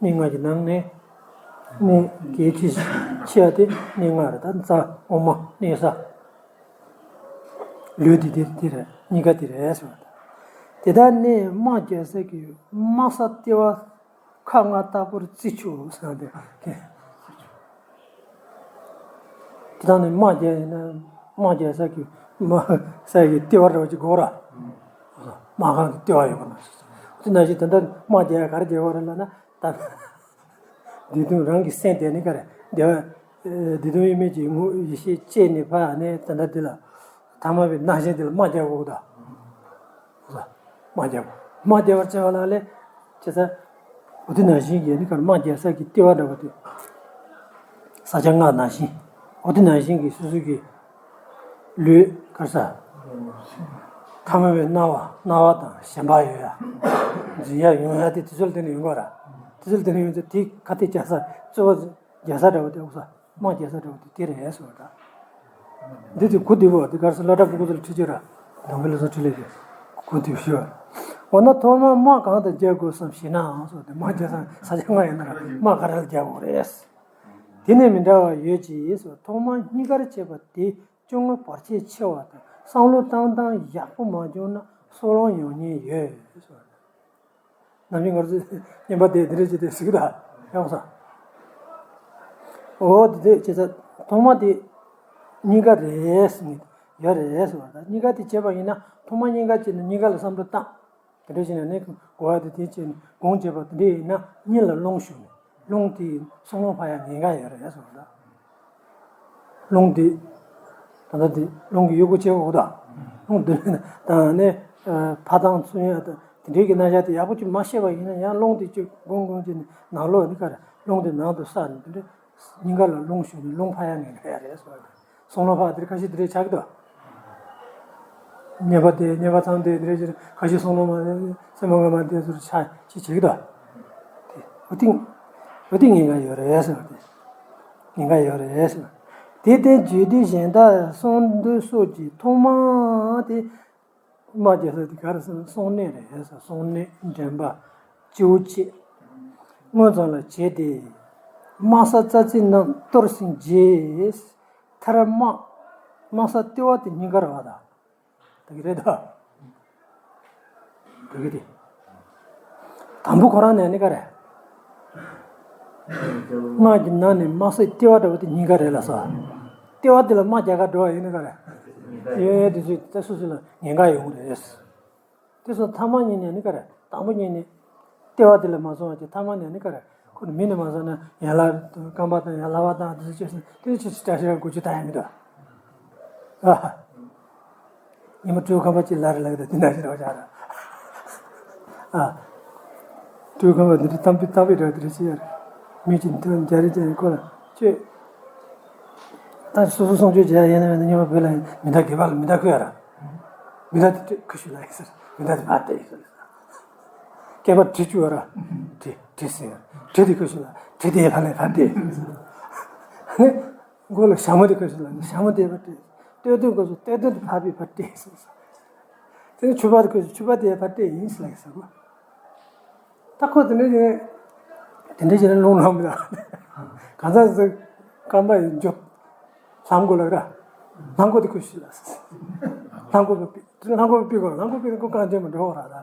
གནས་ལྔ་གི་ནང་ནས་གནས་གལ་ཆེ་ཆེ་བ་དེ་གནས་ལྔ་རེད། ད་རྩ། དབུ་མ། གནས་ས། ལུས་དེ་དེ་དེ་རེད། སྙིང་ག་དེ་རེད་ཟེར་བ་དང་། དེ་དག་ནི་དམག་རྒྱག་ས་གི་དམག་ས། ལྟེ་བ་ཁ་ལྔ་ལྟ་བུར་བརྩི་ཆོག་ཟེར་ཏེ། དེ་དག་ནི་དམག་རྒྱག་ཡིན་ན་དམག་རྒྱག་ས་གི་དམག་ས་གི་ལྟེ་བ་འདྲ་བ་ཅིག་དགོས་ར། དམག་ཁང་གི་ལྟེ་བ་ཡོད་པ་ན། དེ་ནང་བཞིན་ད་ལྟ་དམག་རྒྱག་ཡ་ག་རེ་རྒྱག་དགོས་རེད་ལབ་ན། ད་བདེ་སྟོང་རང་གི་སེམས་དེ་ནི་ག་རེ། བདེ་བ། བདེ་སྟོང་དབྱེར་མེད་ཀྱི་ངོ་ཡེ་ཤེས་བསྐྱེད་ནས་ཕར་ནས་ད་ལྟ་འདི་ལ། ཐ་མལ་པའི་སྣང་ཞེན་དེ་ལ་དམག་རྒྱག་དགོས་ད། དམག་རྒྱག་དགོས། དམག་རྒྱག་པར་བྱེད་པ་ལ་ལས། བྱེད་ས། འོ་དེ་ནང་བཞིན་གྱི་ནི་ག་རེ། དམག་རྒྱག་ས་གི་ལྟེ་བ་འདྲ་བ་དེ། ས་བཅད་ལྔ་ནང་བཞིན། འོ་དེ་ནང་བཞིན་གྱི་སོ་སོ་གི་ལུས་ག་རེ་ཟ། ཐ་མལ་པའི་སྣང་བ། སྣང་བ་དང་ཞེན་པ་ཡོད་ཡ། འཛིན་ཡ་ཡོང་ཡ་དེ་དེ་ཚོ་ལ་བརྟེན་ནས་ཡོང་གི་ར། དེ་ཚོ་ལ་བརྟེན་ནས་ཡོང་ཚེ་དེ་ཁ་གཏད་བཅག་ས། གཙོ་བོ་རྒྱག་ས་འདྲ་བོ་དེ། འོ་ས། དམག་རྒྱག་ས་འདྲ་བོ་དེ་དེ་རེད་ཟེར་བ་ད། འདི་དེ་གོ་བདེ་པོ། དེ་ག་རེ་ཟེར། སློབ་གྲྭ་ཕྲུ་གུ་ཚོ་ལ་ཁྲིད་ཀྱི་ར། དང་པོའི་སློབ་གསོ་ཁྲིད་ལས་དེ་གོ་བདེ་པོ་ཞུ་བ། འོ་ན་ཐོག་མར་དམག་གང་དང་རྒྱག་དགོས་སམ་ཞེ་ནའང་ཟེར་ཏེ། དམག་རྒྱག་ས་ས་ཆ་ལྔ་ཡིན་ན་ར། དམག་ག་རེ་ལ་རྒྱག་དགོས་རེད། དེ་ནས་མི་འདྲ་བ་ཡོད་ཅེས་ཟེར། ཐོག་མར་སྙིང་གར་བྱེད་པ་དེ་སྐྱོ་ངལ་བར་ཆད་ཆེ་བ་དང་། བསམ་བློ་བཏང་སྟངས་ཡག་པོ་མ་བྱུང་ན་སྲོག་ལངས་ཡོང་ཉེན་ཡོད་ཟེར། ནམ་རྒྱུན་ང་ཚོས་རྔན་པ་དེ་འདི་འདྲ་བྱས་ཏེ་ཟེར་གི་ད། ཡག་པོ་ས། འོ་དེ་དེ་བྱས་ཙང་ཐོག་མ་དེ་ གཉིས་ཀ་རེད་ཟེར་ནས་ཡོད་རེད་ཟེར་བ་དང་། གཉིས་ཀ་དེ་བྱས་པ་ཡིན་ན་ཐོག་མ་གཉིས་ཀ་བྱས་ནས་གཉིས་ཀ་ལ་བསམ་བློ་བཏང་། དེ་འདྲ་བྱས་ནས་ནི་གོ་བ་དེ་དེ་བྱས་ནས་སྒོམ་བྱས་པ་དེ་འདྲ་ཡིན་ན་གཉིད་ལ་རླུང་ཞུགས་ནས་རླུང་དེ་སྲང་ལམ་འཕར་ཡ་ཉེན་ཁ་ཡོད་རེད་ཟེར་བ་དང་། རླུང་འདི། ད་ལྟ་འདི་རླུང་གི་གཡོ་སྒོ་ཕྱེ་དགོས་དང་། རླུང་འདི་དང་ནི། ཕར་དང་ཚུར་ཡ་དང་དེ་འདྲའི་གི་རྣམ་གཞག་དེ་ཡག་པོ་ཅིག་མ་ཤེས་པ་ཡིན་ན་ཡང་རླུང་དེ་ཅིག་སྒོམ་སྒོམ་བྱས་ནས་ནང་ལོགས་ནི་ག་རེ་རླུང་དེ་ནང་དུ་བསགས་ནས་དེ་འདྲ་སྙིང་ག་ལ་རླུང་ཞུགས་ནས་རླུང་འཕར་ཡ་ངེས་ངེས་རེད་ཟེར་བ་རེད། སྲང་ལམ་འཕར་དེ་ཁ་ཤས་དེ་འདྲའི་ཆགས་ཀྱི་འདུག་ཉེས་པ་དེ་ཉེས་པ་ཚང་དེ་དེ་འདྲའི་ཁ་ཤས་སྲང་ལམ་མ་སེམས་པ་ངོ་མ་དེ་ཚོར་ཆགས་ཅིག་བྱེད་ཀྱི་འདུག་དེ་འོ་དེ་འོ་དེ་ངེས་ངེས་ཡོད་རེད་ཟེར་བ་དེ། ཉེན་ཁ་ཡོད་རེད་ཟེར། དེ་ལྟར་བརྗོད་བདེ་གཞན་དག་གསུང་འདོད་སོགས་ཀྱི་ཐོག་མ་དེ། དམག་རྒྱག་ས་དེ་ག་རེ་ཟེར་ན་སྲང་ལམ་རེད་ཟེར། སྲང་ལམ་འདྲེན་པ་སྤྱི་བོ་བཅས་སྔོ་ཙམ་ལ་བྱས་ཏེ། དམག་ས་རྩ་ཚིགས་རྣམས་གཏོར་ཟིན་རྗེས། མཐར་དམག་དམག་ས་ལྟེ་བ་དེ་སྙིང་གར་བ་དང་། ད་གི་རེད་ད། ད་གི་དེ། དང་པོ་ཁོ་རང་ནས་ནི་ག་རེ། དམག་གི་ནང་ནས་དམག་སའི་ལྟེ་བ་འདྲ་བོ་དེ་སྙིང་ག་རེད་ལ་ས། ལྟེ་བ་དེ་ལ་དམག་རྒྱག་ག་འགྲོ་བ་ཡིན་ནི་ག་རེ། ཡོད་ཡོད་དེ་ཚོས་ད་སོ་སོ་ལ་ཉེན་ཁ་ཡོང་གི་རེད། དེ་སོང་ཐ་མ་ཉིད་ནས་ནི་ག་རེ། དང་པོ་ཉིད་ནས་ལྟེ་བ་དེ་ལ་མ་སོང་བ་ཅིག་ཐ་མ་ནས་ནི་ག་རེ། ཁོ་ནི་མི་ནི་མ་སོང་ན་ཡན་ལག་རྐང་པ་དང་ཡན་ལག་པ་དང་དེ་ཚོ་བཅོས་སོང་དེ་ཚོ་ཅི་ཅི་བཀྲ་ཤིས་ར་དགོས་རྒྱུ་ད་ཡང་མི་འདུག་ཨ། ཉི་མ་སྤྲེའུ་ཁམས་པ་གཅིག་ལ་རེ་ལ་གི་དེ་འདྲ་ཞིག་རེད་བྱ་ར། ཨ། སྤྲེའུ་ཁམས་པ་འདི་འདྲ་གཏམ་དཔེ་གཏམ་དཔེ་འདྲ་འདི་འདྲ་བྱེད་ཡ་ར། མི་གཅིག་འདི་འདྲ་རེ་བྱས་ཁོ་ལ་ཁྱོད། ད་སོ་སོ་སྲུང་སྐྱོབ་བྱེད་ཡ་ཡིན་ན་མེད་ན་ཉི་མ་བོད་ལ་མི་འདའ་དགེ་བ་ལ་མི་འདའ་ཁུ་ཡ་ར། མི་འདའ་དེ་ཁུ་ཤུ་ལ་ཡིན་ཟེར། མི་འདའ་དེ་ཕར་བལྟས་ཡིན་ཟེར། སྐེད་པ་གྲི་བཅུག་ཡ་ར། གྲི་གྲི་ཟེར། གྲི་དེ་ཁུ་ཤུ་ལ་གྲི་དེ་ཕར་ལ་ཕར་བལྟས་ཡིན་ཟེར། མགོ་ལ་ཞྭ་མོ་དེ་ཁོས་ཤི་ལ་ནི་ཞྭ་མོ་དེ་ཕར་སྤྲད། སྟོད་ཐུང་ཁོས་སུ་སྟོད་ཐུང་དེ་ཕར་པའི་ཕར་སྤྲད་ཟེར། དེ་ནི་ཕྱུ་པ་དེ་ཁོས་སུ་ཕྱུ་པ་དེ་ཕར་སྤྲད་ཡིན་ཟེར་ལ་ཟེར་གོ། ད་ཁོ་དེ་འདྲ་བྱས་དེ་འདྲ་བྱས་ན་རླུང་ལངས་མི་ལ། གང་ཟག་ཟིག་རྐང་པ་ཡི་འཇོག་ལྷམ་གོ་ལ་ར། ལྷམ་གོ་དེ་ཁོས་ཤི་ལ་ཟེར། ལྷམ་གོ་པའི་ལྷམ་གོ་པའི་གོ་ལྷམ་གོ་པའི་གོ་གང་བྱས་མི་འགྲོ་ར་ད།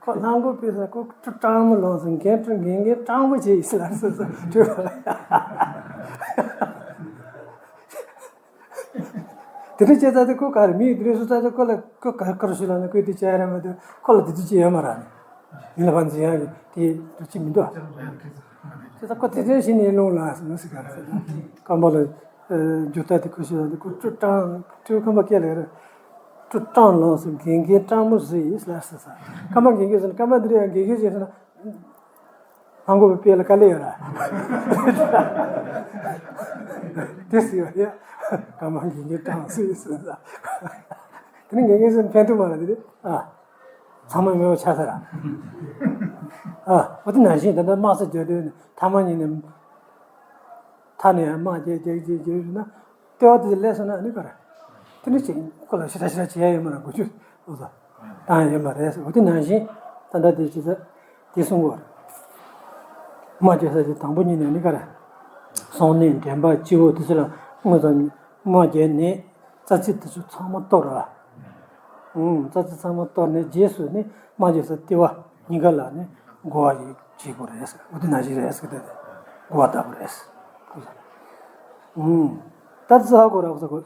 ཁོ་ལྷམ་གོ་པའི་ས་ཁོ་སྤྲང་མོ་ལངས་སོང་འགན་སྤྲོ་འགན་འགན་སྤྲང་མོ་བྱས་ཡིན་ཟེར་ལ་ཟེར་ཟེར་སྤྲོད་པ་ལ། དེ་འདྲ་བྱས་ཙང་དེ་ཁོ་ག་རེ་མི་དེ་འདྲ་སུ་ཙང་དེ་ཁོ་ལ་ཁོ་ག་རེ་ཞུ་ལ་ནི་ཁོས་དེ་བྱས་ར་མ་དེ་ཁོ་ལ་དེ་དུས་ཅི་ཡོད་མ་ར་ནི། ཡིན་ལ་ཕན་ཚུན་ཡང་དེ་དུས་ཅི་མི་འདུག་དེ་ད་ཁོ་དེ་འདྲ་ཞིག་ནས་ལུང་ལ་སི་ནི་སི་ག་རེ་ཟེར་ན་རྐང་པ་ལ་རྒྱུ་ད་དེ་ཁོ་ཞུ་ལ་ནི་ཁོ་སྤྲོ་སྤྲང་སྤྲོ་རྐང་པ་སྐད་ལ་ར་སྤྲོ་སྤྲང་ལངས་སུ་འགན་འགན་སྤྲང་མོ་བཟོས་ཡིན་ལ་སི་ས་རྐང་པ་འགན་འགན་ཟེར་ན་རྐང་པ་འདི་འདྲ་ཡང་འགན་འགན་བྱས་ཟེར་ན། ལྷམ་གོ་པའི་དཔེ་ལ་དཀའ་ལས་ཡོད་ར། དེ་སྲིད་ཡོད་ཡ། སྐར་མ་འགན་འགན་སྤྲང་སྲིད་ཟེར་ས། དེ་ནི་འགན་འགན་ཟེར་ཕན་ཐོགས་མ་ར་དེ་རེད་ཨ། ཚང་མ་མེད་པ་ཆགས་ས་ར། ཨ། འོ་དེ་ནང་བཞིན་ད་ལྟ་དམག་ས་རྒྱག་དུས་ནི་ཐ་མ་ཉིད་ནས་མཐའ་ནས་དམག་རྒྱག་རྒྱག་རྒྱག་རྒྱག་ཡོད་ན། ལྟེ་བ་དེ་ལས་སོང་ན་ནི་ག་རེ། དེ་ནི་ཅིག་ཁོ་ལ་ཞེ་དྲག་ཞེ་དྲག་བྱེད་ཡ་ཡོད་མ་རེད་གོ་ཆུ་ཨོ་ཙ། བཏང་ཡ་ཡོད་མ་རེད་ཟེར་བ་དེ་ནང་བཞིན་ད་ལྟ་དེ་ཅི་ཟེར་དེ་གསུང་གོ་རེད། དམག་རྒྱག་ས་དེ་དང་པོ་ཉིད་ནས་ནི་ག་རེ། སྲང་ལམ་འདྲེན་པ་སྤྱི་བོ་དེ་ཚོ་ལ་དངོས་ཙམ་དམག་རྒྱག་ནས་རྩ་ཚིགས་དེ་ཚོ་ཚང་མ་གཏོར་ར། ཨུམ། རྩ་ཚིགས་ཚང་མ་གཏོར་ནས་རྗེས་སུ་ནི་དམག་རྒྱག་ས་ལྟེ་བ་གཉིས་ཀ་ལ་ནི་བགོ་བ་ཡི་བྱེད་དགོས་རེད་ཟེར་འོ་དེ་ནང་བཞིན་རེད་ཟེར་གི་དེ་བགོ་བ་ལྟ་བུ་རེད་ཟེར། ཨུམ། ད་ཙི་ཧ་གོ་ར་གོ་ས་གོ།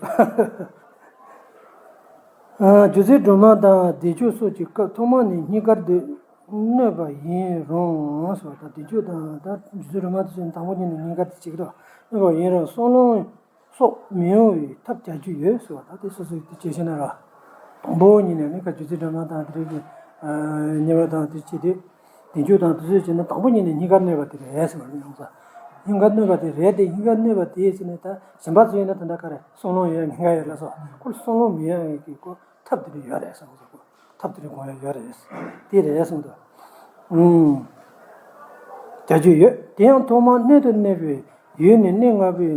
ཨ། སྒྱུ་རྩལ་སྒྲོན་མ་དང་བདེ་མཆོག་སོགས་ཀྱི་སྐབས་ཐོག་མ་ནས་སྙིང་གར་དུ་གནོད་པ་ཡིན་རུང་ཟེར་བ་དང་བདེ་མཆོག་དང་ད་སྒྱུ་རྩལ་སྒྲོན་མ་དེ་ཚོ་དང་པོ་ཉིད་ནས་སྙིང་གར་དུ་བྱེད་ཀྱི་འདུག་གནོད་པ་ཡིན་རུང་སྲང་ལམ་སོགས་མི་ཡོང་བའི་ཐབས་བྱ་རྒྱུ་ཡོད་ཟེར་བ་དང་དེ་སོ་སོའི་དེ་བྱེད་ཤེས་ན་ར། དང་པོ་ཉིད་ནས་ནི་ཁ་སྒྱུ་རྩལ་སྒྲོན་མ་དང་དེ་རིགས་ཀྱི་ཉེས་པ་དང་དེ་བྱེད་དུས། བདེ་མཆོག་དང་དེ་ཚོས་བྱས་ན་དང་པོ་ཉིད་ནས་སྙིང་གར་གནོད་པ་དེ་རེད་ཟེར་བ་ཡིན་ཙང་། སྙིང་གར་གནོད་པ་དེ་རེད་དེ་སྙིང་གར་གནོད་པ་དེ་བྱས་ནས་ད་གཞན་པ་ཚོ་ཡིན་ན་ད་ལྟ་ག་རེ་སྲང་ལམ་ཡོད་སྙིང་ག་ཡོད་ལ་སོགས་ཁོ་ལ་སྲང་ལམ་མི་ཡོང་ཡོད་ཀྱི་ཁོ་ཐབས་དེ་འདྲ་ཡོད་རེད་ཟེར་བ་ཁོ་ཐབས་དེ་འདྲ་དགོངས་ཡ་ཡོད་རེད། དེ་རེད་གསུངས་འདུག་ཨུམ། བྱ་རྒྱུ་ཡོད་དེ་ཡང་ཐོག་མར་གནད་དུ་གནས་པའི་ཡུལ་ནས་གནད་ལྔ་པོའི་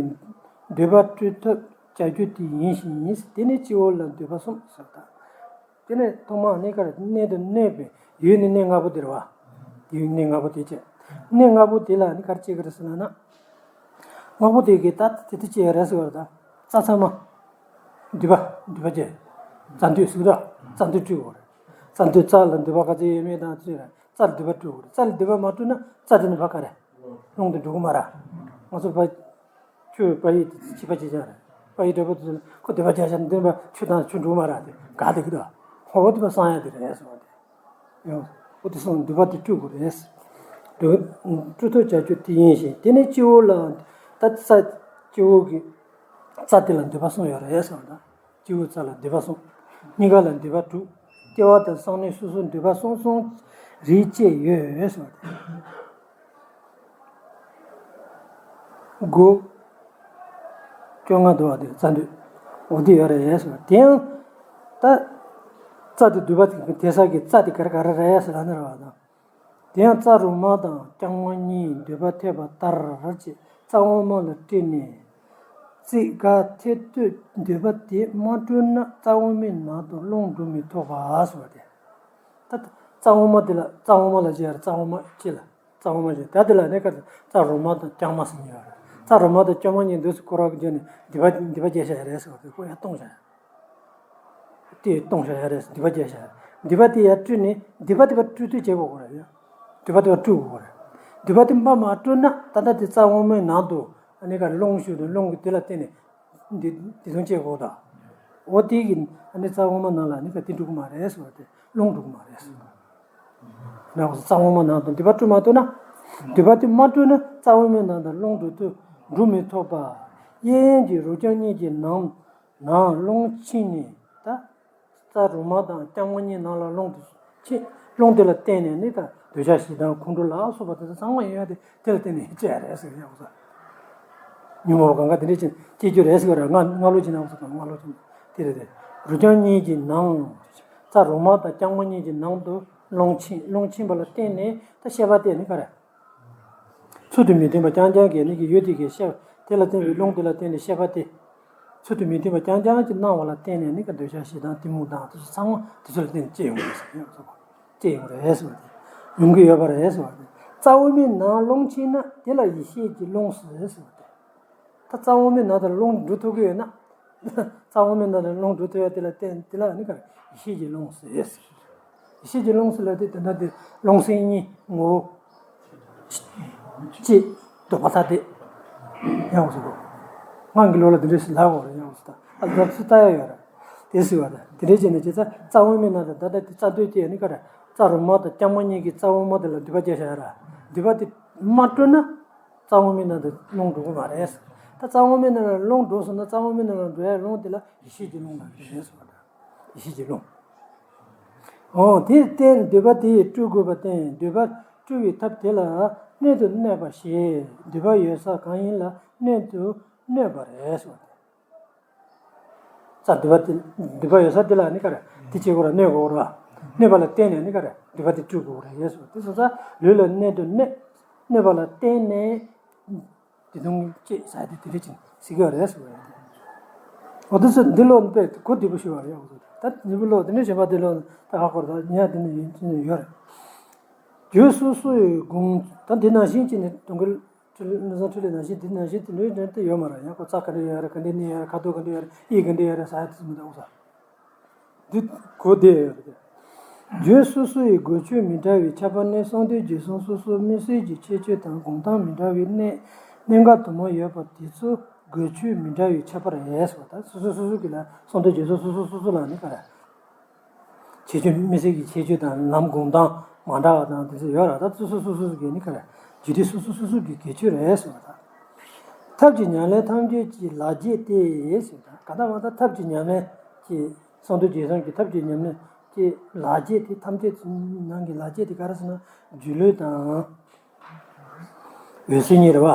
འདོད་པ་སྤྲོད་ཐབས་བྱ་རྒྱུ་དེ་ཡིན་ཞིང་ཡིན། དེ་ནས་སྤྱི་བོ་ལ་འདོད་པ་གསུམ་ཟེར་བ་དང་། དེ་ནས་ཐོག་མར་གནས་གར་གནད་དུ་གནས་པའི་ཡུལ་ནི་གནད་ལྔ་པོ་དེ་རེད་བ། ཡུལ་གནད་ལྔ་པོ་དེ་བྱས། གནད་ལྔ་པོ་དེ་ལ་ནི་ག་རེ་བྱེད་ཀྱི་རེད་ཟེར་ན་ན། ལྔ་པོ་དེ་གི་ད་དེ་དུ་བྱེད་ཡ་རེད་ཟེར་བ་རེད་ད། རྩ་ཚང་མ། འདུས་པ་འདུས་པ་བྱས། རྩ་མདུད་ཟེར་གི་ར། རྩ་མདུད་སྤྲུལ་དགོས་རེད། རྩ་མདུད་རྩ་ལ་འདུས་པ་ག་ཚོད་ཡོད་མེད་དང་ཚོད་རེད། རྩ་ལ་འདུས་པ་སྤྲུལ་དགོས་རེད། རྩ་ལ་འདུས་པ་མ་སྤྲུལ་ན་རྩ་དེ་ནི་ཕ་ག་རེད། རླུང་དུ་འགྲོ་གི་མ་རེད། ང་ཚོ་ཕ། ཁྱོད་པ་ཡིས་དེ་བྱིས་པ་ཅི་ཅང་རེད། པ་ཡི་འབྲས་བུ་དེ་ཁོ་འདོད་པ་རྒྱས་ཤ་འདོད་པ་ཆུ་དང་ཆུ་འགྲོ་མ་ར་དེ་ག་དེ་གི་དོ། ཧོ་འདོད་པ་སངས་ཡ་དེ་རེད་ཟེར་བ་དེ། ཡང་། འོ་དེ་སོང་འདོད་པ་དེ་སྤྲུལ་དགོས་རེད། འདོད། སྤྲུལ་ཐབས་བྱ་རྒྱུ་དེ་ཡིན་ཞིང་། དེ་ནི་སྤྱི་བོ་ལ། ད་རྩ། སྤྱི་བོ་གི་རྩ་དེ་ལ་འདོད་པ་གསུམ་ཡོད་རེད་ཟེར་བ་དང་། སྤྱི་བོའི་རྩ་ལ་འདོད་པ་གསུམ། སྙིང་ག་ལ་འདོད་པ་དྲུག། ལྟེ་བ་དང་གསང་གནས་སོ་སོར་འདོད་པ་གསུམ་གསུམ་རེ་བཅས་ཡོད་ཟེར་བ་དེ། དགུ། བཅོ་ལྔ་འདུག་བ་དེ་རྩ་འདོད། འོ་དེ་ཡོད་རེད་ཟེར་བ་དེ་ཡང་། ད། རྩ་དེ་འདོད་པ་དེ་དེ་ས་གི་རྩ་དེ་ག་རེ་ག་རེ་རེད་ཟེར་ལ་ནི་རེད་བ་དང་། དེ་ཡང་རྩ་རོ་མ་དང་རྐྱང་མ་གཉིས་འདོད་པ་ཐེབས་པ་ལྟར་བྱས་རྩ་འོག་མ་ལ་སྤྲུལ་ནས། རྩིས་ག་ཐེབས་དུས་འདོད་པ་དེ་མ་སྤྲུལ་ན་རྩ་འོག་མའི་ནང་དུ་རླུང་འགྲོ་མི་ཐུབ་པ་ཟེར་བ་དེ། ད་རྩ་འོག་མ་དེ་ལ་རྩ་འོག་མ་ལ་བྱས་ར་རྩ་འོག་མ་སྤྱི་ལ། རྩ་འོག་མ་ཞེས་ད་དེ་ལ་གནས་སྐབས་རྩ་རོ་མ་དང་རྐྱང་མ་ཟེར་ནས་ཡོད་རེད། རྩ་རོ་མ་དང་རྐྱང་མ་གཉིས་འདུས་སུ་བསྐོར་བ་བརྒྱུད་ནས་འདོད་པ་འདོད་པ་སྐྱེ་བྱ་ཡ་རེད་ཟེར་བ་དེ་ཁོ་ཡ་སྟོང་བྱ་ཡ། དེ་སྟོང་བྱ་ཡ་རེད་ཟེར་འདོད་པ་སྐྱེ་བྱ་ཡ། འདོད་པ་དེ་ཡ་སྤྲུལ་ནས་འདོད་པ་དེ་བ་སྤྲུལ་དུས་བྱེད་དགོས་ཀྱི་རེད་ཡ། འདོད་པ་དེ་བ་སྤྲུལ་དགོས་ཀྱི་རེད། འདོད་པ་དེ་མ་མ་སྤྲུལ་ན་ད་ལྟ་དེ་རྩ་འོག་མའི་ནང་དུ་ཨ་ནི་ག་རླུང་ཞུགས་དང་རླུང་གི་དེ་ལ་བརྟེན་ནས། འདི་འདི་དོན་བྱེད་དགོས་དང་། འོ་དེ་གི་ཨ་ནི་རྩ་འོག་མ་ནང་ལ་ནི་ག་དེ་འགྲོ་གི་མ་རེད་ཟེར་བ་དེ་རླུང་འགྲོ་གི་མ་རེད་ཟེར་བ། ན་རྩ་འོག་མ་ནང་དུ་འདོད་པ་སྤྲུལ་མ་ཐུབ་ན། འདོད་པ་དེ་མ་སྤྲུལ་ན་རྩ་འོག་མའི་ནང་དུ་རླུང་འགྲོ་དུས་འགྲོ་མི་ཐུབ་པ། གཡས་གཡོན་གྱི་རོ་རྐྱང་གཉིས་ཀྱི་ནང་ནང་རླུང་ཕྱིན་ནས་ད། རྩ་རོ་མ་དང་རྐྱང་མ་གཉིས་ནང་ལ་རླུང་དུ་ཕྱིན། རླུང་དེ་ལ་བརྟེན་ནས་ནི་ད་འདོད་ཆགས་ཞེ་སྡང་ཁོང་ཁྲོ་ལ་སོགས་པ་དེ་ཚོ་ཚང་མ་ཡོད་དེ་དེ་ལ་བརྟེན་ནས་སྐྱེ་རེད་ཟེར་ཡག་ས། ཉོན་མོངས་པ་གང་ག་དེ་འདྲས་ཅན་སྐྱེ་རྒྱུ་རེད་ཟེར་བ་རེད། ང་ང་ལོ་ཅི་ན་ཟེར་གང་ང་ལོ་ཅི་ན་དེ་རེད་དེ། རོ་རྐྱང་གཉིས་ཀྱི་ནང་། རྩ་རོ་མ་དང་རྐྱང་མ་གཉིས་ཀྱི་ནང་དུ་རླུང་ཕྱིན། རླུང་ཕྱིན་པ་ལ་བརྟེན་ནས་ད་ཤེས་པ་དེ་ནི་ག་རེ། ཚུལ་དུ་མི་མཐུན་པ་རྐྱང་རྐྱང་གི་ནི་གི་ཡུལ་དེ་གི་ཤེས་པ་དེ་ལ་བརྟེན་པའི་རླུང་དེ་ལ་བརྟེན་ནས་ཤེས་པ་དེ། ཚུལ་དུ་མི་མཐུན་པ་རྐྱང་རྐྱང་གི་སྣང་བ་ལ་བརྟེན་ནས་ནི་ག་འདོད་ཆགས་ཞེ་སྡང་གཏི་མུག་དང་དེ་ཚོ་ཚང་མ་དེ་ཚོ་ལ་བརྟེན་ནས་སྐྱེ་ཡོང་གི་རེད་ཟེར་ཡོང་ཟེར་བ། སྐྱེ་ཡོང་གི་རེད་ཟེར་བ་དེ། ཡོང་གི་ཡོད་པ་རེད་ཟེར་བ་དེ། རྩ་འོག་མའི་ནང་རླུང་ཕྱིན་ན་དེ་ལ་ཡེ་ཤེས་ཀྱི་རླུང་ཟེར་ཟེར་བ་དེ། ད་རྩ་འོག་མའི་ནང་དུ་རླུང་འགྲོ་ཐུབ་ཀྱི་ཡོད་ན། རྩ་འོག་མའི་ནང་དུ་རླུང་འགྲོ་ཐུབ་ཡ་དེ་ལ་བརྟེན་དེ་ལ་ནི་ག་ཡེ་ཤེས་ཀྱི་རླུང་ཟེར་ཟེར། ཡེ་ཤེས་ཀྱི་རླུང་ཟེར་ལ་དེ་དེ་འདྲ་དེ་རླུང་སེམས་གཉིས་ངོ་བོ། གཅིག་ལྡོག་པ་ཐ་དད། ཡང་ཟེར་གོ། སྔོན་གྱི་ལོ་ལ་དེ་འདྲ་ཞིག་ལབ་དགོས་རེད་ཡང་ཟེར་ད་ཨ་ལབ་སུ་ལྟ་ཡ་ཡོད་རེད། དེ་ཟེར་བ་རེད་དེ་འདྲ་བྱས་ནས་བྱས་ཙང་རྩ་འོག་མའི་ནང་དུ་ད་ལྟ་དེ་རྩ་འདོད་ཀྱི་ནི་ག་རེ་རྩ་རོ་མ་དང་རྐྱང་མ་གཉིས་ཀྱི་རྩ་འོག་མ་དེ་ལ་འདོད་པ་སྐྱེ་བྱ་ཡ་ར་འདོད་པ་དེ་མ་སྤྲོད་ན། རྩ་འོག་མའི་ནང་དུ་རླུང་འགྲོ་གི་མ་རེད། ད་རྩ་འོག་མའི་ནང་ལ་རླུང་འགྲོ་སོང་ན་རྩ་འོག་མའི་ནང་ལ་འགྲོ་ཡ་རླུང་དེ་ལ་ཡེ་ཤེས་ཀྱི་རླུང་ལ་རེད་ཟེར་བ་དང་། ཡེ་ཤེས་ཀྱི་རླུང་། འོ་དེར་བརྟེན་འདོད་པ་དེ་སྤྲུལ་དགོས་པར་བརྟེན་འདོད་པ་སྤྲུལ་བའི་ཐབས་དེ་ལ་སྣོད་དུ་གནས་པ་ཞེས་འདོད་པ་ཡོད་ས་གང་ཡིན་ལ་སྣོད་དུ་གནས་པ་རེད་ཟེར་བ་དང་། རྩ་འདོད་པ་དེ་འདོད་པ་ཡོད་ས་དེ་ལ་ནི་ག་རེ་དེ་བྱེད་དགོས་ར་གནོད་དགོས་ར། གནོད་པ་ལ་བརྟེན་ནས་ནི་ག་རེ་འདོད་པ་དེ་སྤྲུལ་དགོས་ར་ཡོད་སོ་དེ་སོང་ཙང་ལུས་ལ་གནོད་དུ་གནོད། གནོད་པ་ལ་བརྟེན་ནས་དེ་དུང་སྐྱེས་ས་དེ་དེ་རེད་ཅིང་སྲིད་ག་རེད་ཟེར་བ་རེད། འོ་དེ་ཚོ་འདི་ལོ་དཔེ་གོ་བདེ་པོ་ཞུ་བ་རེད། འོ་ད་འདི་པོ་ལོ་དེ་འདྲ་བྱེད་པ་དེ་ལོ་ད་ཧ་གོ་ར་ད་ཉག་དེ་ནི་ཡིན་ཡོད་རེད། རྒྱུད་སོ་སོ་ཡི་དགོངས་ད་འདི་ནང་བཞིན་གྱི་ནི་དུང་གི། ཁྲིད་ལུགས་སམ་ཁྲིད་ལུགས་ནང་བཞིན་འདི་ནང་བཞིན་དེ་ལུས་འདྲེན་དུ་ཡོད་མ་རེད། ཡང་ཁོ་རྩ་ག་འདྲ་ཡོད་རེད་ག་འདྲ་གནས་ཡོད་རེད་ཁ་དོག་ག་འདྲ་ཡོད་རེད་དབྱིབས་ག་འདྲ་ཡོད་རེད་ཟེར་ཡ་དེ་ཚོ་མི་འདུག་ས། འདི་གོ་བདེ་ཡོད་རེད། རྒྱུད་སོ་སོ་ཡི་དགོས་ཆོས་མི་འདྲ་བའི་ཁྱད་པར་ནི་གསང་འདུས་རྒྱུད་གསུམ་སོ་སོའི་མི་སེར་གྱི་ཁྱད་ཆོས་དང་སྒོམ་སྟངས་མི་འདྲ་བའི་གནས་གནད་འགག་དུ་མ་ཡོད་པ་དེ་ཚོ་དགོས་ཆོས་མི་འདྲ་བའི་ཁྱད་པར་རེད་ཟེར་བ་དང་སོ་སོ་སོ་སོ་གི་ལ་གསང་འདུས་རྒྱུད་གསུམ་སོ་སོ་སོ་སོ་ལ་ནི་ག་རེ། ཁྱད་ཆོས་མི་སེར་གྱི་ཁྱད་ཆོས་དང་ལམ་སྒོམ་སྟངས་མ་འདྲ་བ་དང་དེ་ཚོ་ཡོད་ར་ད་སོ་སོ་སོ་སོ་གི་ནི་ག་རེ་རྒྱུ་དེ་སོ་སོ་སོ་སོ་གི་དགེ་ཆོས་རེད་ཟེར་བ་དང་། ཐབས་ཀྱི་ཉམས་ལེན་ཐམས་ཅད་ཀྱི་ལག་རྗེས་ཏེ་ཟེར་བ་དང་ག་ད་མ་ད་ཐབས་ཀྱི་ཉམས་ལེན་གྱི་གསང་འདུས་རྒྱུད་གསུམ་གྱི་ཐབས་ཀྱི་ཉམས་ལེན་གྱི་ལག་རྗེས་དེ་ཐམས་ཅད་ཀྱི་ནང་གི་ལག་རྗེས་དེ་ག་རེ་ཟེར་ན་སྒྱུ་ལུས་དང་། འོད་གསལ་གཉིས་རེད་བ།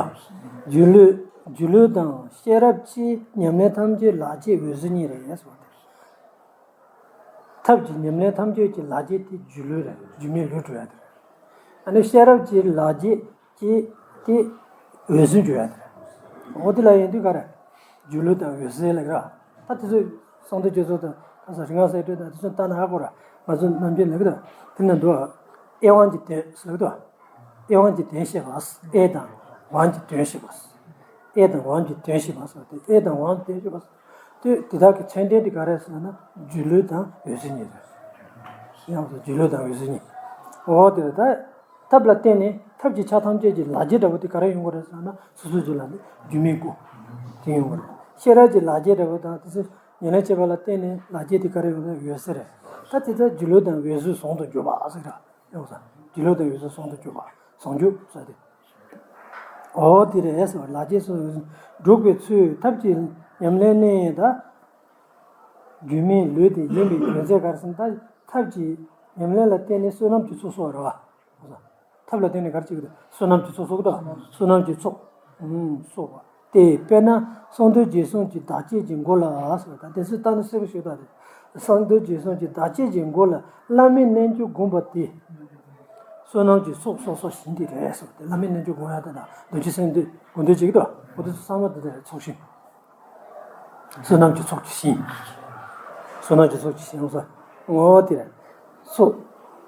སྒྱུ་ལུས་སྒྱུ་ལུས་དང་ཤེས་རབ་ཀྱི་ཉམས་ལེན་ཐམས་ཅད་ལག་རྗེས་འོད་གསལ་གཉིས་རེད་ཟེར་བ་དེ། ཐབས་ཀྱི་ཉམས་ལེན་ཐམས་ཅད་ཀྱི་ལག་རྗེས་དེ་སྒྱུ་ལུས་རེད། སྒྱུ་མའི་ལུས་སྒྲུབ་ཡ་དེ་རེད། ཨ་ནི་ཤེས་རབ་ཀྱི་ལག་རྗེས་ཀྱི་དེ་འོད་གསལ་སྒྲུབ་ཡ་དེ་རེད། འོ་དེ་ལ་ཡིན་དུས་ག་རེ། སྒྱུ་ལུས་དང་འོད་གསལ་ལ་ར། ད་དེ་ཚོ་གསང་འདུས་རྒྱུད་གསུམ་དང་ད་ས་རིག་སྔགས་གསལ་འགྲེལ་དང་དེ་ཚོ་ལྟ་ན་ཧ་གོ་ར། ང་ཚོ་ནམ་རྒྱུན་ལབ་ཀྱི་འདུག་དེ་ན་འདུག་དབྱེ་བ་གི་དོན་ཟེར་གྱི་འདུག་དབྱེ་བ་གི་དོན་བཤད་པ། དབྱེ་དང་བ་གི་དོན་བཤད་པ། དབྱེ་དང་བ་གི་དོན་བཤད་པ་ཟེར་ཏེ་དབྱེ་དང་བ་གི་དོན་བཤད་པ་ཟེར་ཏེ་དེ་དག་གི་མཚོན་དོན་དེ་ག་རེ་ཟེར་ན་སྒྱུ་ལུས་དང་འོད་གསལ་གཉིས་རེད། ཡང་སྒྱུ་ལུས་དང་འོད་གསལ་གཉིས། འོ་དེ་རེད་ད། ཐབས་ལ་བརྟེན་ནས་ཐབས་ཀྱི་ཆ་ཐམས་ཅད་ཀྱི་ལག་རྗེས་འདྲ་བོ་དེ་ག་རེ་ཡོང་གི་རེད་ཟེར་ན་སོ་སོ་སྒྱུ་ལ་ནི་སྒྱུ་མའི་སྒོ་དེ་ཡོང་གི་རེད། ཤེས་རབ་ཀྱི་ལག་རྗེས་འདྲ་བོ་དང་དེ་ཚོ་ཉམས་ལེན་བྱེད་པ་ལ་བརྟེན་ནས་ལག་རྗེས་དེ་ག་རེ་ཡོང་ན་འོད་གསལ་རེད། ད་དེ་ཚོ་སྒྱུ་ལུས་དང་འོད་གསལ་ཟུང་དུ་འཇུག་པ་ཟེར་ར་ཡོང་ས། སྒྱུ་ལུས་དང་འོད་གསལ་ཟུང་དུ་འཇུག་པ་ཟུང་འཇུག་ཟེར་ཏེ། འོ་དེ་རེད་ཟེར་བ། ལག་རྗེས་སུ་འཇུག་པའི་ཚུལ་ཐབས་ཀྱི་ཉམས་ལེན་ནི་ད། སྒྱུ་མའི་ལུས་དེ་ཡིན་པའི་རྒྱུ་མཚན་ག་རེ་ཟེར་ན་ད་ཐབས་ཀྱི་ཉམས་ལེན་ལ་བརྟེན་ནས་བསོད་ནམས་ཀྱི་ཚོགས་གསོག་རེད་བ། ཐབས་ལ་བརྟེན་ནས་ག་རེ་བྱེད་ཀྱི་འདུག་བསོད་ནམས་ཀྱི་ཚོགས་གསོག་གི་འདུག་བསོད་ནམས་ཀྱི་ཚོགས། ཨུམ། གསོག་པ་སྟེ། དཔེར་ན་གསང་འདུས་རྗེས་གསུམ་གྱི་བདག་བསྐྱེད་ཀྱི་མགོ་ལ་ཟེར་བ་དང་དེ་ཚོའི་རྟགས་ནི་གསལ་པོ་ཞིག་དང་། གསང་འདུས་རྗེས་གསུམ་གྱི་བདག་བསྐྱེད་ཀྱི་མགོ་ལ་བླ་མའི་རྣལ་འབྱོར་བསྒོམ་པ་སྟེ། བསོད་ནམས་ཀྱི་ཚོགས་གསོག་སོགས་བཞིན་དེ་རེད་ཟེར་བ་དེ། བླ་མའི་རྣལ་འབྱོར་བསྒོམ་ཡ་དེ་དང་བདུན་ཅུ་སེམས་བསྐྱེད་དགོས་འདོད་ཅིག་ཏུ་འོ་དེ་ཚོ་ཚང་མ་དེ་དེ་ཚོགས་ཞིང་། བསོད་ནམས་ཀྱི་ཚོགས་ཀྱི་ཞིང་། བསོད་ནམས་ཀྱི་ཚོགས་ཀྱི་ཞིང་ཟེར། ངོ་བོ་དེ་རེད། ཚོགས།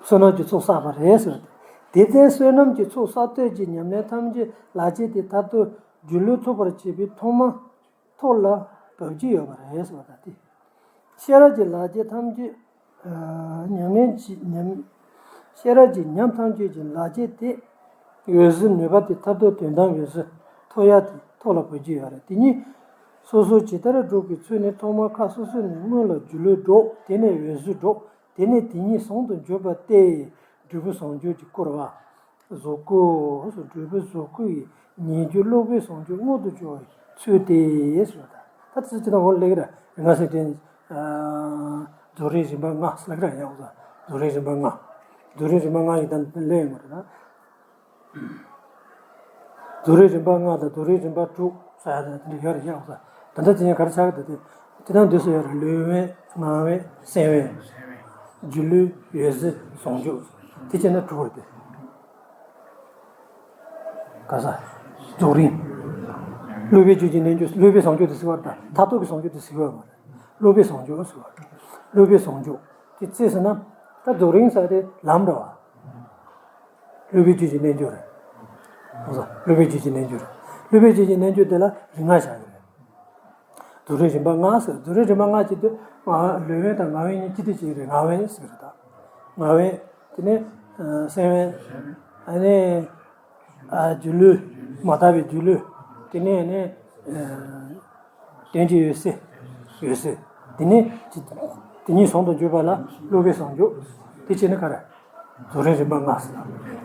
བསོད་ནམས་ཀྱི་ཚོགས་བསགས་པ་རེད་ཟེར་བ་དེ། དེ་ལྟའི་བསོད་ནམས་ཀྱི་ཚོགས་བསགས་སྟོད་ཀྱི་ཉམས་ལེན་ཐམས་ཅད་ལག་རྗེས་དེ་མཐར་ཐུག་སྒྱུ་ལུས་ཐོབ་པར་བྱེད་པའི་ཐོག་མ། ཐོག་ལ་བབས་ཀྱི་ཡོད་པ་རེད་ཟེར་བ་དང་སྟེ། ཤེས་རབ་ཀྱི་ལག་རྗེས་ཐམས་ཅད། ཨ། ཉམས་ལེན་གྱི་ཉམས། ཤེས་རབ་ཀྱི་ཉམས་ཐམས་ཅད་ཀྱི་ལག་རྗེས་དེ། འོད་གསལ་ནུས་པ་དེ་མཐར་ཐུག་དོན་དམ་འོད་གསལ་ཐོབ་ཡ་དེ་ཐོག་ལ་བབས་ཀྱི་ཡོད་རེད། དེ་ཉིད་སོ་སོ་ཇི་ལྟར་སྒྲུབ་པའི་ཚུལ་ནི་ཐོག་མར་ཁ་སོ་སོ་ནས་སྔོན་ལ་སྒྱུ་ལུས་སྒྲོག་དེ་ནས་འོད་གསལ་སྒྲོག་དེ་ནས་དེ་ཉིད་ཟུང་དུ་འཇུག་པ་སྟེ། འབྲས་བུ་ཟུང་འཇུག་གི་སྐུ་རེད་བ། གཟུགས་སྐུ། འབྲས་བུ་གཟུགས་སྐུ་ཡི་ཉེ་རྒྱུ་སློབ་པའི་ཟུང་འཇུག་མངོན་དུ་གྱུར་པའི་ཚུལ་ཏེ་ཟེར་བ་དང་། ད་ཚིག་ཅི་དང་འོ་ལེགས་ར་རིང་ང་ཟེར་ཏེ། རྫོགས་རིམ་རིམ་པ་ལྔ་ཟེར་ལེགས་ར་ཡག་ས། རྫོགས་རིམ་རིམ་པ་ལྔ། རྫོགས་རིམ་རིམ་པ་ལྔ་ཡི་དང་ལེན་ཡོང་བ་རེད་ན། རྫོགས་རིམ་རིམ་པ་ལྔ་དང་རྫོགས་རིམ་རིམ་པ་དྲུག་ཟེར་ཡ་དེ་འདྲ་ཡོད་རེད་ཡག་ས། ད་ལྟ་དེ་ཉིད་ག་རེ་ཆགས་ཀྱི་འདུག་དེ་དེ་དང་འདུས་སུ་ཡོད་རེད། ལུས་དབེན། ངག་དབེན། སེམས་དབེན། སྒྱུ་ལུས། འོད་གསལ། ཟུང་འཇུག་དེ་བྱས་ན་དྲུག་རེད་དེ། ག་ས། རྫོགས་རིམ། སློབ་པའི་རྒྱུད་ཀྱི་རྣལ་འབྱོར། སློབ་པའི་ཟུང་འཇུག་དེ་ཟེར་བ་དང་མཐར་ཐུག་གི་ཟུང་འཇུག་དེ་ཟེར་བ་མ་རེད། སློབ་པའི་ཟུང་འཇུག་ཟེར་བ་རེད། སློབ་པའི་ཟུང་འཇུག་དེ་ཅི་ཟེར་ན། ད་རྫོགས་རིམ་ཟེར་དེ་ལམ་འགྲོ་བ། སློབ་པའི་རྒྱུད་ཀྱི་རྣལ་འབྱོར་རེད། ཨོ་ཟ། སློབ་པའི་རྒྱུད་ཀྱི་རྣལ་འབྱོར་རེད། སློབ་པའི་རྒྱུད་ཀྱི་རྣལ་འབྱོར་དེ་ལ་རིམ་ལྔ་བཞག་གི་རེད། རྫོགས་རིམ་རིམ་པ་ལྔ་ཟེར། རྫོགས་རིམ་རིམ་པ་ལྔ་བྱེད་དུས་ང་ལུས་དབེན་དང་ངག་དབེན་གཉིས་གཅིག་ཏུ་བྱེད་ཀྱི་རེད། ངག་དབེན་ཟེར་གྱི་རེད་ད། ངག་དབེན། དེ་ནས་ཨ་སེམས་དབེན། ཨ་ནི་ཨ་སྒྱུ་ལུས། མ་དག་པའི་སྒྱུ་ལུས། དེ་ནས་ཨ་ནི་ཨ་དོན་གྱི་འོད་གསལ། འོད་གསལ། དེ་ནས་དེ་ཉིད་ཟུང་དུ་འཇུག་པ་ལ་སློབ་པའི་ཟུང་འཇུག་དེ་བྱས་ནས་ག་རེ། རྫོགས་རིམ་རིམ་པ་ལྔ་ཟེར།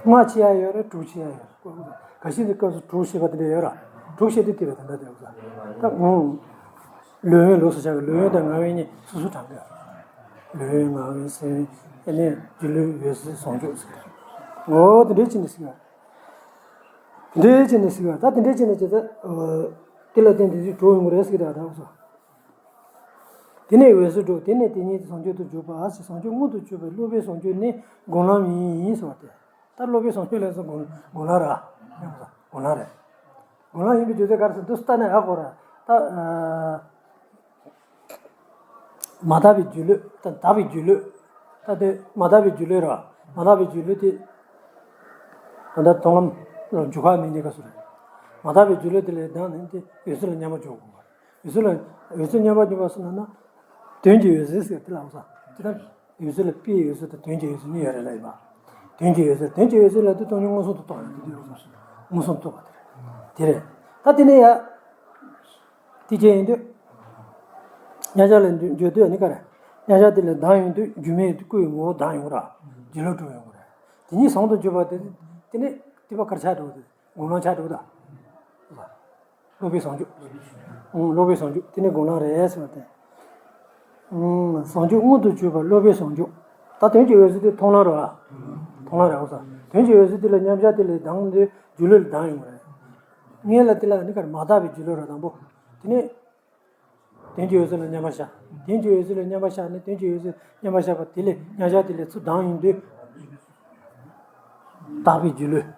ལྔ་བྱེད་ཡ་ཡོད་རེད། དྲུག་བྱེད་ཡ་ཡོད་རེད། ག་ཤེད་ཀྱི་སྐབས་སུ་དྲུག་བྱེད་པ་དེ་འདྲ་ཡོད་ར། དྲུག་བྱེད་དུས་དེ་བས་དེ་འདྲ་དེ་ཡོད་ར། ད་ངོ་། ལུས་དབེན་ལོགས་སུ་བཞག་གི་ལུས་དབེན་དང་ངག་དབེན་གཉིས་སོ་སོ་དྲངས་གི། ལུས་དབེན་ངག་དབེན་སེམས་དབེན། ཨ་ནི་སྒྱུ་ལུས་འོད་གསལ་ཟུང་འཇུག་ཟེར། ངོ་བོ་དེ་འདྲའི་ཕྱིར་ནི་ཟེར་བ། དེ་འདྲའི་ཕྱིར་ནི་ཟེར་བ། ད་དེ་འདྲའི་ཕྱིར་ནི་བྱེད་ཚེ། དེ་ལ་བརྟེན་ཏེ་དེ་གྲོགས་ཡོང་གི་རེད་ཟེར་གི་ད་ག་ད་གོ་སོང་། དེ་ནས་འོད་གསལ་སྒྲོག་དེ་ནས་དེ་ཉིད་ཟུང་འཇུག་ཏུ་འཇུག་པ་ཟེར། ཟུང་འཇུག་མངོན་དུ་གྱུར་པའི་སློབ་པའི་ཟུང་འཇུག་ནི་སྒོམ་ལམ་ཡིན་ཟེར་བ་སྟེ། ད་སློབ་པའི་ཟུང་འཇུག་ལས་སུ་སྒོམ་སྒོམ་ལམ་ར། སྒོམ་ལམ་རེད། སྒོམ་ལམ་ཡིན་པའི་རྒྱུ་མཚན་ག་རེ་ཟེར་དུས་ལྟ་ན་ཧ་གོ་ར། ད་ཨ་མ་དག་པའི་སྒྱུ་ལུས། ད་དག་པའི་སྒྱུ་ལུས། ད་དེ་མ་དག་པའི་སྒྱུ་ལུས་ར། མ་དག་པའི་སྒྱུ་ལུས་དེ་ད་ལྟ་མཐོང་ལམ་འཇུག་ཁ་མི་གཉིས་ཀ་སུ་རེད། མ་དག་པའི་སྒྱུ་ལུས་དེ་ལས་ལྡང་ནས་དེ་འོད་གསལ་ལ་མཉམ་པར་འཇོག་དགོས་པ་རེད། འོད་གསལ་ལ་འོད་གསལ་མཉམ་པར་འཇོག་པ་སུ་ལ་ན། དོན་གྱི་འོད་གསལ་ཟེར་དེ་ལ་འོ་ས་དེ་ལྟར། འོད་གསལ་ལ་དཔེའི་འོད་གསལ་དང་དོན་གྱི་འོད་གསལ་གཉིས་ཡོད་རེད་ལབ་ཡིན་པ། དོན་གྱི་འོད་གསལ། དོན་གྱི་འོད་གསལ་ལབ་དུས་སྟོང་ཉིད་མངོན་སུམ་དུ་རྟོགས་ཡོང་དུས་དེ་འོ་ས་མངོན་སུམ་དུ་རྟོགས་པ་དེ་རེད། དེ་རེད། ད་དེ་ནས་ཡ། དེ་བྱས་ཡིན་དུས། མཉམ་གཞག་ལ་འགྱོ་དུས་ནི་ག་རེ། མཉམ་གཞག་དེ་ལས་ལྡང་ཡོང་དུས་སྒྱུ་མའི་སྐུ་ཡི་ངོ་བོ་ལྡང་ཡོང་ར། སྒྱུ་ལུས་གྲུབ་ཡོང་གི་རེད། དེ་གཉིས་ཟུང་དུ་འཇུག་པ་དེ། དེ་ནས་དེ་བ་གར་ཆགས་འགྲོ་དེ། སྒོམ་ལམ་ཆགས་འགྲོ་ད། སློབ་པའི་ཟུང་འཇུག་ཨང་། སློབ་པའི་ཟུང་འཇུག་དེ་ནི་སྒོམ་ལམ་རེད་ཟེར་བ་དེ། ཨང་། ཟུང་འཇུག་མངོན་དུ་གྱུར་པ་སློབ་པའི་ཟུང་འཇུག་ད་དོན་གྱི་འོད་གསལ་དེ་མཐོང་ལམ་རེད་བ། མཐོང་ལམ་རེད་འོ་ས། དོན་གྱི་འོད་གསལ་དེ་ལ་མཉམ་གཞག་དེ་ལས་ལྡང་དུས་སྒྱུ་ལུས་ལ་ལྡང་ཡོང་བ་རེད། སྔོན་ལ་དེ་ལ་ནི་གར་མ་དག་པའི་སྒྱུ་ལུས་རེད་དང་པོ། དེ་ནས། དོན་གྱི་འོད་གསལ་ལ་མཉམ་པར་བཞག་དོན་གྱི་འོད་གསལ་ལ་མཉམ་པར་བཞག་ནས་དོན་གྱི་འོད་གསལ་མཉམ་པར་བཞག་པ་དེ་ལས་མཉམ་གཞག་དེ་ལས་ཚུར་ལྡང་ཡོང་དུས། དག་པའི་སྒྱུ་ལུས།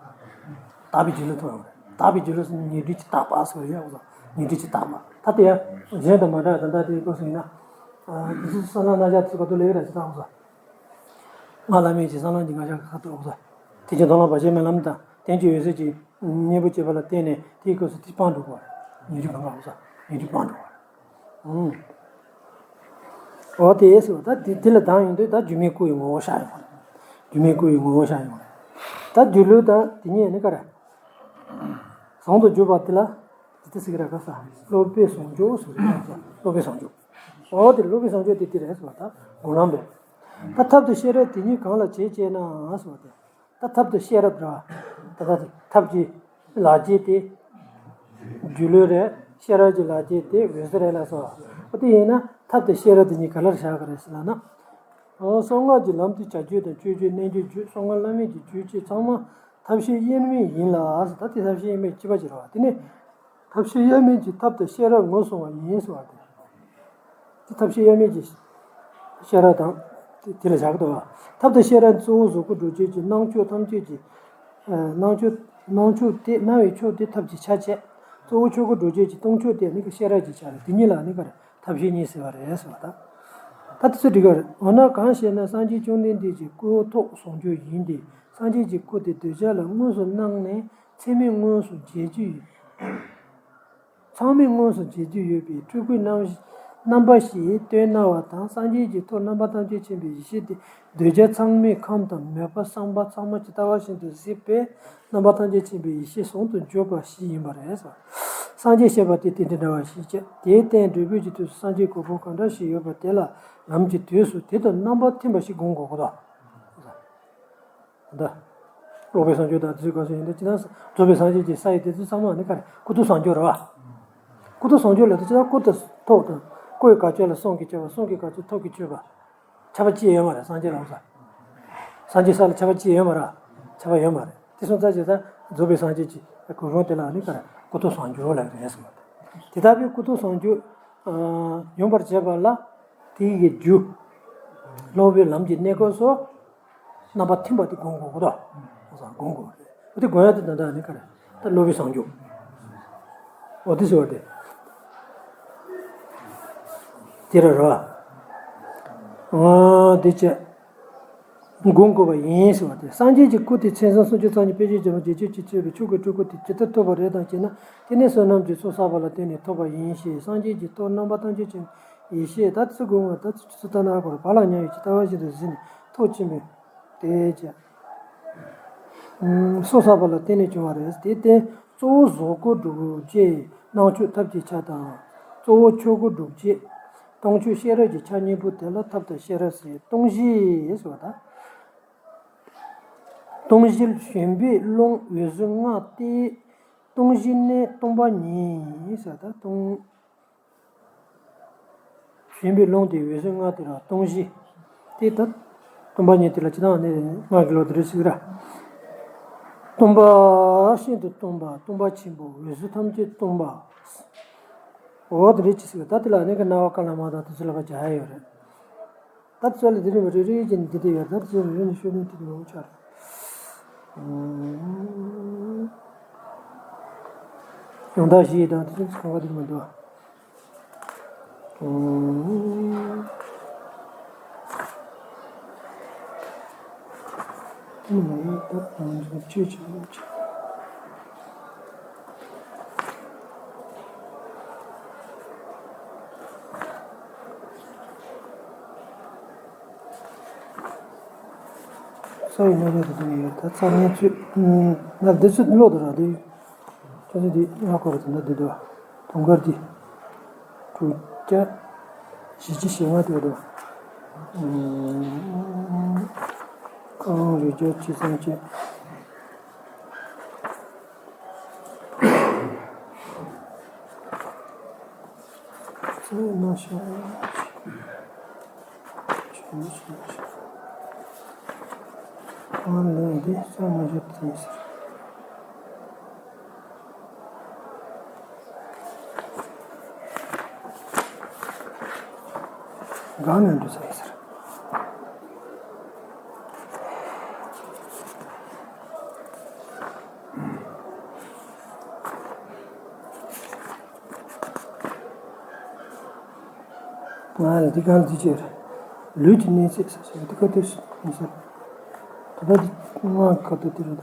དག་པའི་སྒྱུ་ལུས་མཐོང་ཡོང་རེད། དག་པའི་སྒྱུ་ལུས་སུ་ཉེ་སྦྲུལ་གྱི་དག་པ་ཟེར་བ་ཡོད་ཟེར། ཉེ་སྦྲུལ་གྱི་དག་པ། ད་དེ་ཡང་གཞན་དང་མ་འདྲ་བ་ད་ལྟ་དེའི་སྐབས་སུ་ཡིན་ན། དེ་ཚོ་བསམ་ལམ་རྣམ་གཞག་ཚིག་པ་དུ་ལས་ར་ཅི་ལྟ་འོང་ཟེར། སྔགས་བླ་མེད་ཀྱི་བསམ་ལམ་གྱི་རྣམ་གཞག་ཁ་ཐུག་འོང་ཟེར། དེ་ཀྱང་མཐོང་ལམ་བར་ཆད་མེད་ལམ་དང་དོན་གྱི་འོད་གསལ་གྱི་གཉེན་པོ་བྱེད་པ་ལ་བརྟེན་ནས་དེའི་སྐབས་སུ་དེ་སྤང་འགྲོ་དགོས། ཉེ་སྦྲུལ་གང་ག་འོང་ཟེར། ཉེ་སྦྲུལ་སྤང་འགྲོ་དགོས། འོ་དེ་ཟེར་བ་ད་དེ་དེ་ལ་ལྡང་ཡོང་དུས་ད་སྒྱུ་མའི་སྐུ་ཡི་ངོ་བོ་ཤར་ཡོང་བ་རེད། སྒྱུ་མའི་སྐུ་ཡི་ངོ་བོ་ཤར་ཡོང་བ་རེད། ད་སྒྱུ་ལུས་དང་དེ་གཉིས་ནི་ག་རེ། ཟུང་དུ་འཇུག་པ་དེ་ལ། དེ་ དེ་ཟེར་གི་ར་ག་ས། སློབ་པའི་བཟང་སྤྱོད་ཟེར་གི་ར་ག་ས། སློབ་པའི་བཟང་སྤྱོད། འོ་དེ་སློབ་པའི་བཟང་སྤྱོད་དེ་དེ་རེད་ཟེར་བ་དང་དགུང་ལམ་རེད། ད་ཐབས་དང་ཤེས་རབ་དེ་གཉིས་གང་ལ་བྱེད་ཅེ་ན་ཟེར་བ་དེ། ད་ཐབས་དང་ཤེས་རབ་ར། ད་ད་དེ་ཐབས་ཀྱི་ལག་རྗེས་དེ། སྒྱུ་ལུས་རེད། ཤེས་རབ་ཀྱི་ལག་རྗེས་དེ་འོད་གསལ་རེད་ལ་སོ། འོ་དེ་ཡིན་ན་ཐབས་དང་ཤེས་རབ་དེ་གཉིས་ག་ལ་བཞག་གི་རེད་ཟེར་ལ་ན། གསང་སྔགས་ཀྱི་ལམ་དེ་བྱ་སྤྱོད་དང་སྤྱོད་བརྗོད་རྣལ་འབྱོར་བརྗོད་གསང་སྔགས་བླ་མེད་ཀྱི་རྗོད་བྱེད་ཚང་མ་ཐབས་ཤེས་དབྱེར་མེད་ཡིན་ལ་ཟེར། ད་དེ་ཐབས་ཤེས་དབྱེར་མེད་གཅིག་པ་ཅིག་རེད་བ། དེ་ནས་ཐབས་ཤེས་དབྱེར་མེད་ཀྱི་ཐབས་དང་ཤེས་རབ་ངོས་བཟུང་བ་ཡིན་ཟེར་བ་དེ། དེ་ཐབས་ཤེས་དབྱེར་མེད་ཀྱི་ཤེས་རབ་དང་དེ་དེ་ལ་བཞག་གི་འདུག་བ། ཐབས་དང་ཤེས་རབ་གཙོ་བོ་གཟུགས་སྐུ་སྒྲུབ་བྱེད་ཀྱི་སྣང་ཕྱོགས་ཐམས་ཅད་ཀྱི་སྣང་ཕྱོགས་སྣང་ཕྱོགས་དེ་སྣང་བའི་ཕྱོགས་དེ་ཐབས་ཀྱི་ཆ་བྱད། གཙོ་བོ་ཆོས་སྐུ་སྒྲུབ་བྱེད་ཀྱི་སྟོང་ཕྱོགས་དེ་ནི་ཤེས་རབ་ཀྱི་ཆ་རེད། དེ་གཉིས་ལ་ནི་ག་རེ། ཐབས་ཤེས་གཉིས་ཟེར་བ་རེད་ཟེར་བ་དང་། ད་དེ་ཚོ་འགྲིག་གི་རེད། འོ་ན་གང་ཞེ་ན། སངས་རྒྱས་བཅོམ་ལྡན་འདས་ཀྱི་སྐུ་ཐོག་བཟང་སྤྱོད་ཡིན་ཏེ། སངས་རྒྱས་ཀྱི་སྐུ་དེ་གདུལ་བྱ་ལ་དངོས་སུ་སྣང་ནས་ཚད་མས་དངོས་སུ་འཇལ་རྒྱུ་ཡིན། ཚང་མས་དངོས་སུ་འཇལ་རྒྱུ་ཡོད་པའི་སྤྲུལ་སྐུའི་རྣམ་རྣམ་པ་ཞིག་སྟོན་གནང་བ་དང་། སངས་རྒྱས་ཀྱི་ཐུགས་རྣམ་པ་ཐམས་ཅད་མཁྱེན་པའི་ཡེ་ཤེས་དེ་གདུལ་བྱ་ཚང་མའི་ཁམས་དང་མོས་པ་བསམ་པ་ཚང་མ་ཇི་ལྟ་བ་བཞིན་དུ་གཟིགས་པས་རྣམ་པ་ཐམས་ཅད་མཁྱེན་པའི་ཡེ་ཤེས་ཟུང་དུ་འཇུག་པ་ཞིག་ཡིན་པ་རེད། སངས་རྒྱས་ཞེས་པ་དེ་དེ་འདྲ་འདྲ་བ་ཞིག་བྱས། དེའི་སྟེང་འབྲས་བུ་གྱི་དུས་སུ་སངས་རྒྱས་གོ་འཕང་གང་འདྲ་ཞིག་ཡོད་པ་དེ་ལ་ལམ་གྱི་དུས་སུ་དེ་དང་རྣམ་པ་མཐུན་པ་ཞིག་སྒོམ་དགོས་གོ་ད། ད། སློབ་པའི་བཟང་སྤྱོད་དང་དེ་ཚོའི་སྐབས་སུ་ཡིན་ཏེ། ཅི་ལྟར་རྫོགས་པའི་སངས་རྒྱས་ཀྱི་ས་ཡི་དེ་ཚོ་ཚང་མ་ནི་ག་རེ། སྐུ་ཐོག་བཟང་སྤྱོད་རེད་བ། སྐུ་ཐོག་བཟང་སྤྱོད་ལ་དེ་ཅི་ལྟར་སྐུ་དང་ཐོག་དང་། སྐུ་ཡི་དགའ་སྤྱོད་ལ་གསུང་གི་སྤྱོད་པ། གསུང་གི་དགའ་སྤྱོད་ཐོག་གི་སྤྱོད་པ། ཁྱབ་པ་ཅི་ཡོད་མ་རེད་སངས་རྒྱས་ལ་འོང་ས། སངས་རྒྱས་ས་ལ་ཁྱབ་པ་ཅི་ཡོད་མ་རེད། ཁྱབ་པ་ཡོད་མ་རེད། དེ་སོང་ཙང་ཅི་ལྟར་རྫོགས་པའི་སངས་རྒྱས་ཀྱི་གོ་འཕང་དེ་ལ་ནི་ག་རེ། སྐུ་ཐོག་བཟང་སྤྱོད་ལ་རེད་ཟེར་བ་དེ། དེ་ལྟ་བུའི་སྐུ་ཐོག་བཟང་སྤྱོད་ཡོང་བར་བྱེད་པ་ལ། དེ་ཡི་རྒྱུ། སློབ་པའི་ལམ་གྱི་གནས་སྐབས་སུ། རྣམ་པ་མཐུན་པ་དེ་སྒོམ་དགོས་གོ་ད། སྒོམ་དགོས་རེད། དེ་སྒོམ་ཡ་དེ་ད་ལྟ་ནི་ག་རེ། ད་སློབ་པའི་བཟང་སྤྱོད། འོ་དེ་ཟེར་བ་དེ། དེ་ར་ར། འོ་དེ་བྱས། སྒོམ་དགོས་པ་ཡིན་ཟེར་བ་དེ། སངས་རྒྱས་ཀྱི་སྐུ་དེ་མཚན་བཟང་སུམ་ཅུ་རྩ་གཉིས། དཔེ་བྱད་བརྒྱ་སྟོང་བརྒྱད་ཅུ་གྱིས་གཙོས་པའི་ཆོས་ཀྱི་སྤྲུལ་སྐུ་དེ་ཇི་ལྟར་ཐུབ་པ་རེད་དམ་ཞེ་ན། དེ་ནི་བསོད་ནམས་ཀྱི་ཚོགས་བསགས་པ་ལ་བརྟེན་ནས་ཐོབ་པ་ཡིན་ཞེས། སངས་རྒྱས་ཀྱི་ཐུགས་རྣམ་པ་ཐམས་ཅད་མཁྱེན་པའི་ཡེ་ཤེས། ད་ཚུར་དགོངས་པ་ད་ཚུར་ལྟ་ན་གོ་བ་ལ་མཉམ་ཡོད་ཇི་ལྟ་བ་བཞིན་དུ་གཟིགས་ནས་ཐུགས་མཁྱེན་པའི་དེ་བྱས། ཚོགས་བསགས་པ་ལ་བརྟེན་ནས་བྱུང་བ་རེད། དེ་ལྟར་གཙོ་བོ་གཟུགས་སྐུ་སྒྲུབ་བྱེད་སྣང་ཕྱོགས་ཐབས་ཀྱི་ཆ་དང་། གཙོ་བོ་ཆོས་སྐུ་སྒྲུབ་བྱེད་སྟོང་ཕྱོགས་ཤེས་རབ་ཀྱི་ཆ་གཉིས་པོ་དེ་ལ་ཐབས་དང་ཤེས་རབ་ཟེར། སྟོང་གཞི་ཟེར་བ་དང་། སྟོང་གཞི་གཞན་པའི་རླུང་འོད་གསལ་ལྔ་སྟེ། སྟོང་གཞི་ནི་སྟོང་པ་ཉིད་ཟེར་བ་དང་། སྟོང་གཞན་པའི་རླུང་དེ་འོད་གསལ་ལྔ་དེ་ལ་སྟོང་གཞི། དེ་ལྟར་སྟོང་པ་ཉིད་དེ་ལ་ཇི་ལྟར་ནི་སྔགས་ཀྱི་ལུགས་དེ་རེད་ཟེར་གི་ར། སྟོང་པ་ཤིན་ཏུ་སྟོང་པ། སྟོང་པ་ཆེན་པོ། འོད་གསལ་ཐམས་ཅད་སྟོང་པ། འོ་དེ་རེད་ཅེས་ཟེར་གི། ད་དེ་ལ་ནི་གི་རྣ་བ་ཀ་ལ་མ་དང་དེ་ཚོ་ལ་ཕར་སྦྱར་ཡ་ཡོད་རེད། ད་དེ་ཚོ་ལ་དེ་རིང་རེ་རེ་བཞིན་འདི་དེ་ཡོད། ད་དེ་ཚོ་རེ་རེ་ནས་ཤོད་ནས་དེ་དེ་མང་ཆགས་རེད། ཡང་དག་བཞི་དང་དེ་ཚོ་གང་ག་དེ་མི་འདུག་རྩ་བའི་རྣམ་གཞག་དེ་འདི་ནས་ཡོད། ད་རྩ་ལྔ་ཚུད། ན་འདི་ཚུད་ཀློག་དུ་ར་དེ། ཁྱོད་ཚོ་འདི་ང་སྐོར་དུ་ན་འདི་འདུག་དུང་དཀར་འདི། དྲུག་བརྒྱ། བཞི་བཅུ་ཞེ་ལྔ་དེ་འདུག་རྐང་རིགས་བརྒྱ་བཅུ་ཙམ་བཅས། ཚེ་ན་ཤ་ཆུ་ཆུ་ཆུ། ཨ་ལས་འདི་ས་ན་ཤ་ཏི་ཟེར། གང་ནས་འགྲོ་ས་ཡིན་ཟེར། ང་ལ་འདི་གང་འདི་བྱས་རེད། ལུས་ཀྱི་གནས་ཚད་ཟེར་ཞིག་འདི་ཁ་ཐུག་ཡིན་ཟེར། ད་ལྟ་འདི་ང་ཁ་ཐུག་འདི་རེད་ད།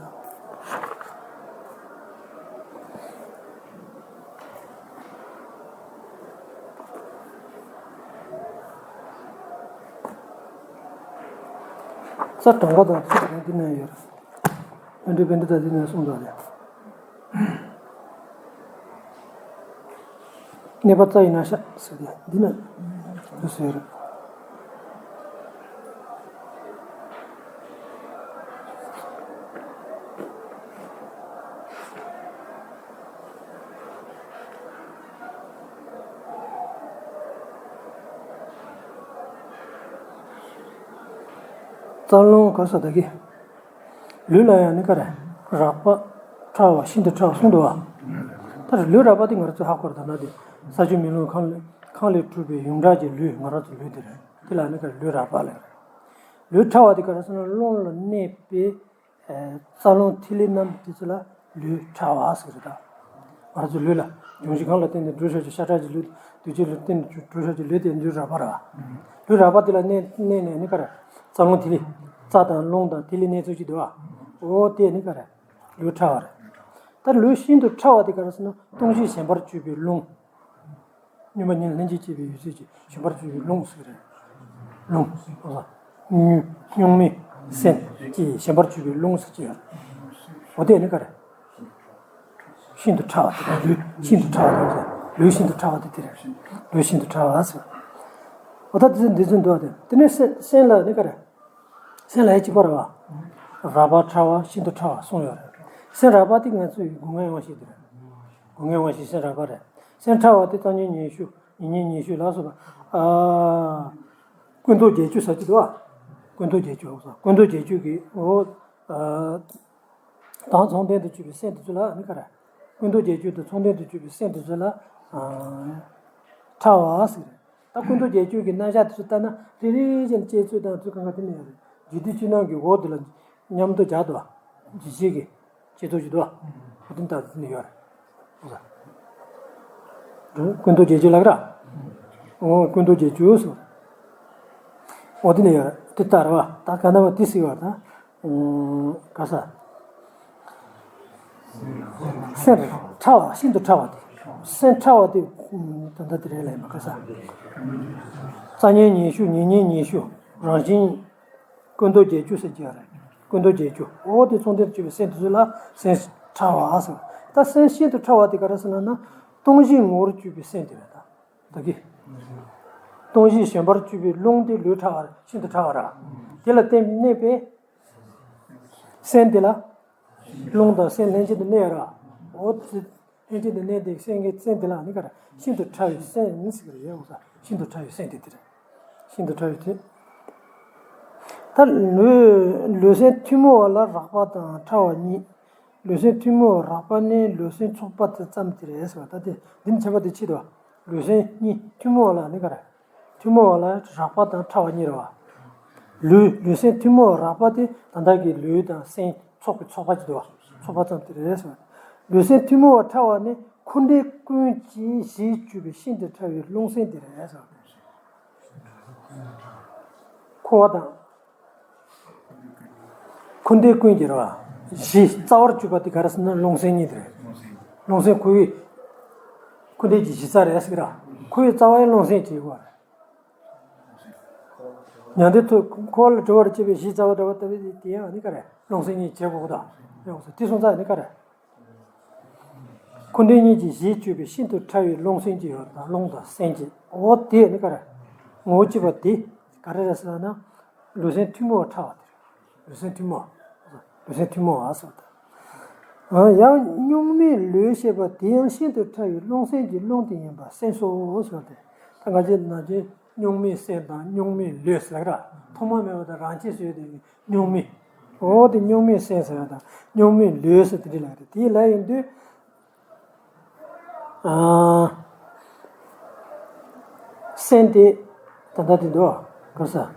ས་གྲངས་ཀ་དང་ཚིག་དང་འདི་ན་ཡོད་རེད། ཨ་འདྲ་བན་འདི་ད་འདི་ན་གསུངས་འདུག་རེད། ཁྱད་པར་རྩ་ཡི་རྣམ་གཞག་ཟེར་ཏེ་འདི་ན་དུ་ཟེར། རྩ་རླུང་ག་ས་ད་གི། ལུས་ལ་ཡང་ནི་ག་རེ། རགས་པ་ཕྲ་བ་ཤིན་ཏུ་ཕྲ་བ་གསུངས་འདུག་བ། ད་ལུས་རགས་པ་དེ་ང་རང་ཚོས་ཧ་གོ་ར་ད་ན་དེ། ས་ཆུ་མེ་རླུང་ཁམས་ལས་ཁམས་ལས་གྲུབ་པའི་ཡོངས་གྲགས་ཀྱི་ལུས་ང་རང་ཚོ་ལུས་དེ་རེད། དེ་ལ་ནི་ག་རེ་ལུས་རགས་པ་ལ་རེད། ལུས་ཕྲ་བ་དེ་ག་རེ་ཟེར་ན་རླུང་ལ་གནས་པའི། རྩ་རླུང་ཐིག་ལེ་རྣམས་དེ་ཚོ་ལ་ལུས་ཕྲ་བ་ཟེར་གི་རེད་ད། ང་རང་ཚོ་ལུས་ལ་འབྱུང་བཞི་ཁམས་ལ་བརྟེན་ནས་འགྲོ་བཞིན་གྱི་ཤ་ཁྲག་གི་ལུས། འདུ་བྱེད་ལ་བརྟེན་ནས་འགྲོ་བཞིན་གྱི་ལུས་དེ་ལུས་རགས་པ་རེད་བ། ལུས་རགས་པ་དེ་ལ་གནས་གནས་ནས་ནི་ག་རེ། རྩ་རླུང་ཐིག་ལེ། རྩ་དང་རླུང་དང་ཐིག་ལེ་གནས་ཚུལ་གྱི་འདུག་བ། འོ་དེ་ནི་ག་རེ། ལུས་ཕྲ་བ་རེད། ད་ལུས་ཤིན་ཏུ་ཕྲ་བ་དེ་ག་རེ་ཟེར་ན་སྟོང་གཞི་ཞེན་པར་གྱུར་པའི་རླུང་། སྙོམས་པར་ཉལ་ལྷན་ཅིག་སྐྱེས་པའི་ཡུལ་ཚུལ་གྱི་ཞེན་པར་གྱུར་པའི་རླུང་ཟེར་གི་རེད། རླུང་། སྙོམས་སྙོམས་མེད་སེམས་ཀྱི་ཞེན་པར་གྱུར་པའི་རླུང་ཟེར་གྱི་ཡོད། འོ་དེ་ནི་ག་རེ། ཤིན་ཏུ་ཕྲ་བ་དེ་རེད། ལུས་ཤིན་ཏུ་ཕྲ་བ་དེ་རེད། ལུས་ཤིན་ཏུ་ཕྲ་བ་དེ་དེ་རེད། ལུས་ཤིན་ཏུ་ཕྲ་བ་ཟེར། འོ་ད་དེ་ཚོ་འདི་ཚོ་འདུག་བ་དེ། དེ་ནས་སེམས་སེམས་ལ་ནི་ག་རེ། སེམས་ལ་ཡང་གཅིག་པ་རེད་བ། རགས་པ་ཕྲ་བ་ཤིན་ཏུ་ཕྲ་བ་གསུངས་ཡོད་རེད། སེམས་རགས་པ་དེ་ང་ཚོའི་སྒོ་ལྔའི་དབང་ཤེས་དེ་རེད། སྒོ་ལྔའི་དབང་ཤེས་སེམས་རགས་པ་རེད། སེམས་ཕྲ་བ་དེ་རྩ་ཉེ་ཉེ་ཤོས་ཉེ་ཉེ་ཉེ་ཤོས་ལ་སོགས་པ། ཨ། ཀུན་རྟོག་བརྒྱད་ཅུ་ཟེར་གྱི་འདུག་བ། ཀུན་རྟོག་བརྒྱད་ཅུ་ཟེར། ཀུན་རྟོག་བརྒྱད་ཅུ་གི་འོ། ཨ། དང་མཚུངས་ལྡན་དུ་གྱུར་པའི་སེམས་དེ་ཚོ་ལ་ནི་ག་རེ། ཀུན་རྟོག་བརྒྱད་ཅུ་དང་མཚུངས་ལྡན་དུ་གྱུར་པའི་སེམས་དེ་ཚོ་ལ། ཨ། ཕྲ་བ་ཟེར། ད་ཀུན་རྟོག་བརྒྱད་ཅུ་གི་རྣམ་གཞག་དེ་ཚོ་ལྟར་ན་རེ་རེ་བཞིན་དཔྱད་ཚོད་དང་ཚོད་གང་ག་དེ་ནས་ཡོད་རེད། རྒྱུད་སྡེ་བཅུ་རྣམས་ཀྱི་འོག་དེ་ལ་མཉམ་དུ་སྦྱར་དུ་བ། རྒྱུད་བྱེད་ཀྱི་དཔྱད་ཚོད་ཅིག་དུ་བ། འོ་དེ་ལྟར་དེ་ནས་ཡོད་རེད། ཀུན་རྟོག་བརྒྱད་ཅུ་ལབ་ར། འོ་ཀུན་རྟོག་བརྒྱད་ཅུ་སོ། འོ་དེ་ནས་ཡོད་རེད། དེ་ལྟར་བ་ད་ག་ན་བ་དེ་སྲིད་བ་ད། ག་ས། སེམས་ཕྲ་བ་ཤིན་ཏུ་ཕྲ་བ་དེ། སེམས་ཕྲ་བ་དེ། ད་ལྟ་དེ་རེད་ལ་ཡིན་པ་ག་ས། རྩ་ཉེ་ཉེ་ཤོས་ཉེ་ཉེ་ཉེ་ཤོས་རང་བཞིན། ཀུན་རྟོག་བརྒྱད་ཅུ་ཟེར་གྱི་ཡོད་རེད། ཀུན་རྟོག་བརྒྱད་ཅུ་འོ་དེ་མཚུངས་ལྡན་གྱུར་པའི་སེམས་དེ་ཚོ་ལ་སེམས་ཕྲ་བ་ཟེར། ད་སེམས་ཤིན་ཏུ་ཕྲ་བ་དེ་ག་རེ་ཟེར་ན་ན། སྟོང་གཞིའི་ངོ་བོར་གྱུར་པའི་སེམས་དེ་རེད་ད། ད་གི། སྟོང་གཞི་ཞེན་པར་གྱུར་པའི་རླུང་དེ་ལུས་ཕྲ་བ་ཤིན་ཏུ་ཕྲ་བ་ར། དེ་ལ་བརྟེན་གནས་པའི་སེམས་དེ་ལ། རླུང་དང་སེམས་ལྷན་ཅིག་ཏུ་གནས་ར། འོ་དེ། ལྷན་ཅིག་ཏུ་གནས་ཏེ་སེམས་ཀྱི་སེམས་དེ་ལ་ནི་ག་རེ་ཤིན་ཏུ་ཕྲ་བའི་སེམས་ཟེར་གི་རེད་འོ་ས་ཤིན་ཏུ་ཕྲ་བའི་སེམས་དེ་དེ་རེད། ཤིན་ཏུ་ཕྲ་བའི་སེམས། ད་ལུས་ལུས་སེམས་ཐུན་མོང་བ་ལ་རགས་པ་དང་ཕྲ་བ་གཉིས། ལུས་སེམས་ཐུན་མོང་བ་རགས་པ་ནི་ལུས་སེམས་ཚོགས་པ་དེ་ཙམ་དེ་རེད་ཟེར་བ་ད་དེ་འདི་ནི་ཁྱད་པར་དེ་ཕྱེ་དོ། ལུས་སེམས་གཉིས་ཐུན་མོང་བ་ལ་ནི་ག་རེ། ཐུན་མོང་བ་ལ་རགས་པ་དང་ཕྲ་བ་གཉིས་རེད་བ། ལུས་ལུས་སེམས་ཐུན་མོང་བ་རགས་པ་དེ་ད་ལྟ་གི་ལུས་དང་སེམས་ཚོགས་པའི་ཚོགས་པ་ཅིག་འདུག་བ། ཚོགས་པ་ཙམ་དེ་རེད་ཟེར་བ། ལུས་སེམས་ཐུན་མོང་བ་ཕྲ་བ་ནི་འཁོར་འདས་ཀུན་གྱི་གཞིར་གྱུར་པའི་ཤིན་ཏུ་ཕྲ་བའི་རླུང་སེམས་དེ་རེད་ཟེར་བ། འཁོར་བ་དང་། འཁོར་འདས་ཀུན་གྱི་རེད་བ། གཞི་རྩ་བར་གྱུར་པ་དེ་ག་རེ་ཟེར་ན་རླུང་སེམས་ཉིད་དེ་རེད། རླུང་སེམས་ཁོ་བོས། འཁོར་འདས་ཀྱི་གཞི་རྩ་རེད་ཟེར་གི་ར། ཁོ་བོའི་རྩ་བ་ཡང་རླུང་སེམས་ཀྱི་ཡོད་རེད། མྱང་འདས་མཐོ་འཁོར་བ་ལ་གྲོལ་བར་བྱེད་པའི་གཞི་རྩ་བ་འདྲ་བ་ལྟ་བུ་དེ་ཡང་ནི་ག་རེ་རླུང་སེམས་ཉིད་བྱེད་དགོས་གོ་ད། དེ་སོང་ཙང་ནི་ག་རེ། འཁོར་འདས་གཉིས་ཀྱི་གཞིར་གྱུར་པའི་ཤིན་ཏུ་ཕྲ་བའི་རླུང་སེམས་ཀྱི་ཡོད་དང་རླུང་དང་སེམས་ཀྱི་འོ་དེ་ནི་ག་རེ། ངོ་བོ་གཅིག་པ་དེ་ག་རེ་རེད་ཟེར་ན། ལུས་སེམས་ཐུན་མོང་བ་ཕྲ་བ་དེ་རེད། ལུས་སེམས་ཐུན་མོང་། ལུས་སེམས་ཐུན་མོང་བ་ཟེར་བ་དང་། ཡང་གཉུག་མའི་ལུས་ཞེས་པ་དེ་ཡང་ཤིན་ཏུ་ཕྲ་བའི་རླུང་སེམས་ཀྱི་རླུང་དེ་ཡིན་པ་སེམས་སོ་ཟེར་བ་དེ། ད་ང་ཚོས་ནང་ཆོས་གཉུག་མའི་སེམས་དང་གཉུག་མའི་ལུས་ཟེར་ག་ར་ཐོག་མ་མེད་པ་དང་རང་ཆས་སུ་ཡོད་དེ་གཉུག་མའི། འོ་དེ་གཉུག་མའི་སེམས་ཟེར་བ་དང་གཉུག་མའི་ལུས་ཟེར་དེ་འདྲ་ལབ་རེད། དེ་ལབ་ཡིན་དུས། ཨ། སེམས་དེ་ད་ལྟ་དེ་འདུག་ག་ས།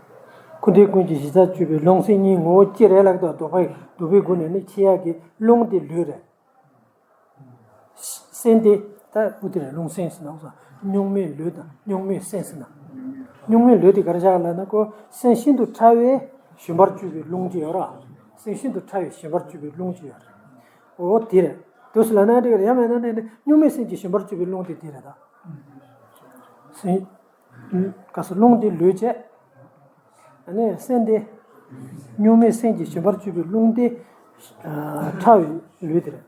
འཁོར་འདས་ཀུན་གྱི་གཞི་རྩར་གྱུར་པའི་རླུང་སེམས་གཉིས་ངོ་བོ་གཅིག་རེད་ལབ་ཀྱི་འདུག་མདོ་དཔེ་མདོ་དཔེའི་སྒོ་ནས་ནི་ཕྱེ་ཡག་གི་རླུང་དེ་ལུས་རེད། སེམས་དེ་ད་འུ་དེ་རེད། རླུང་སེམས་ཟེར་ན་འུ་ས་གཉུག་མའི་ལུས་དང་གཉུག་མའི་སེམས་ཟེར་ན། གཉུག་མའི་ལུས་དེ་ག་རེ་བཞག་ལབ་ན་ཁོ་སེམས་ཤིན་ཏུ་ཕྲ་བའི་ཞེན་པར་གྱུར་པའི་རླུང་གཅིག་ཡོད་ར། སེམས་ཤིན་ཏུ་ཕྲ་བའི་ཞེན་པར་གྱུར་པའི་རླུང་གཅིག་ཡོད་རེད། འོ་དེ་རེད། དུས་སུ་ལ་ན་འགྲིག་རེད། ཡང་མེད་ན་འགྲིག་ནི་གཉུག་མའི་སེམས་ཀྱི་ཞེན་པར་གྱུར་པའི་རླུང་དེ་དེ་རེད་ད། སེམས། ག་ས་རླུང་དེ་ལུས་བྱས། ཨ་ནི་སེམས་དེ། གཉུག་མའི་སེམས་ཀྱི་ཞེན་པར་གྱུར་པའི་རླུང་དེ། ཕྲ་བའི་ལུས་དེ་རེད།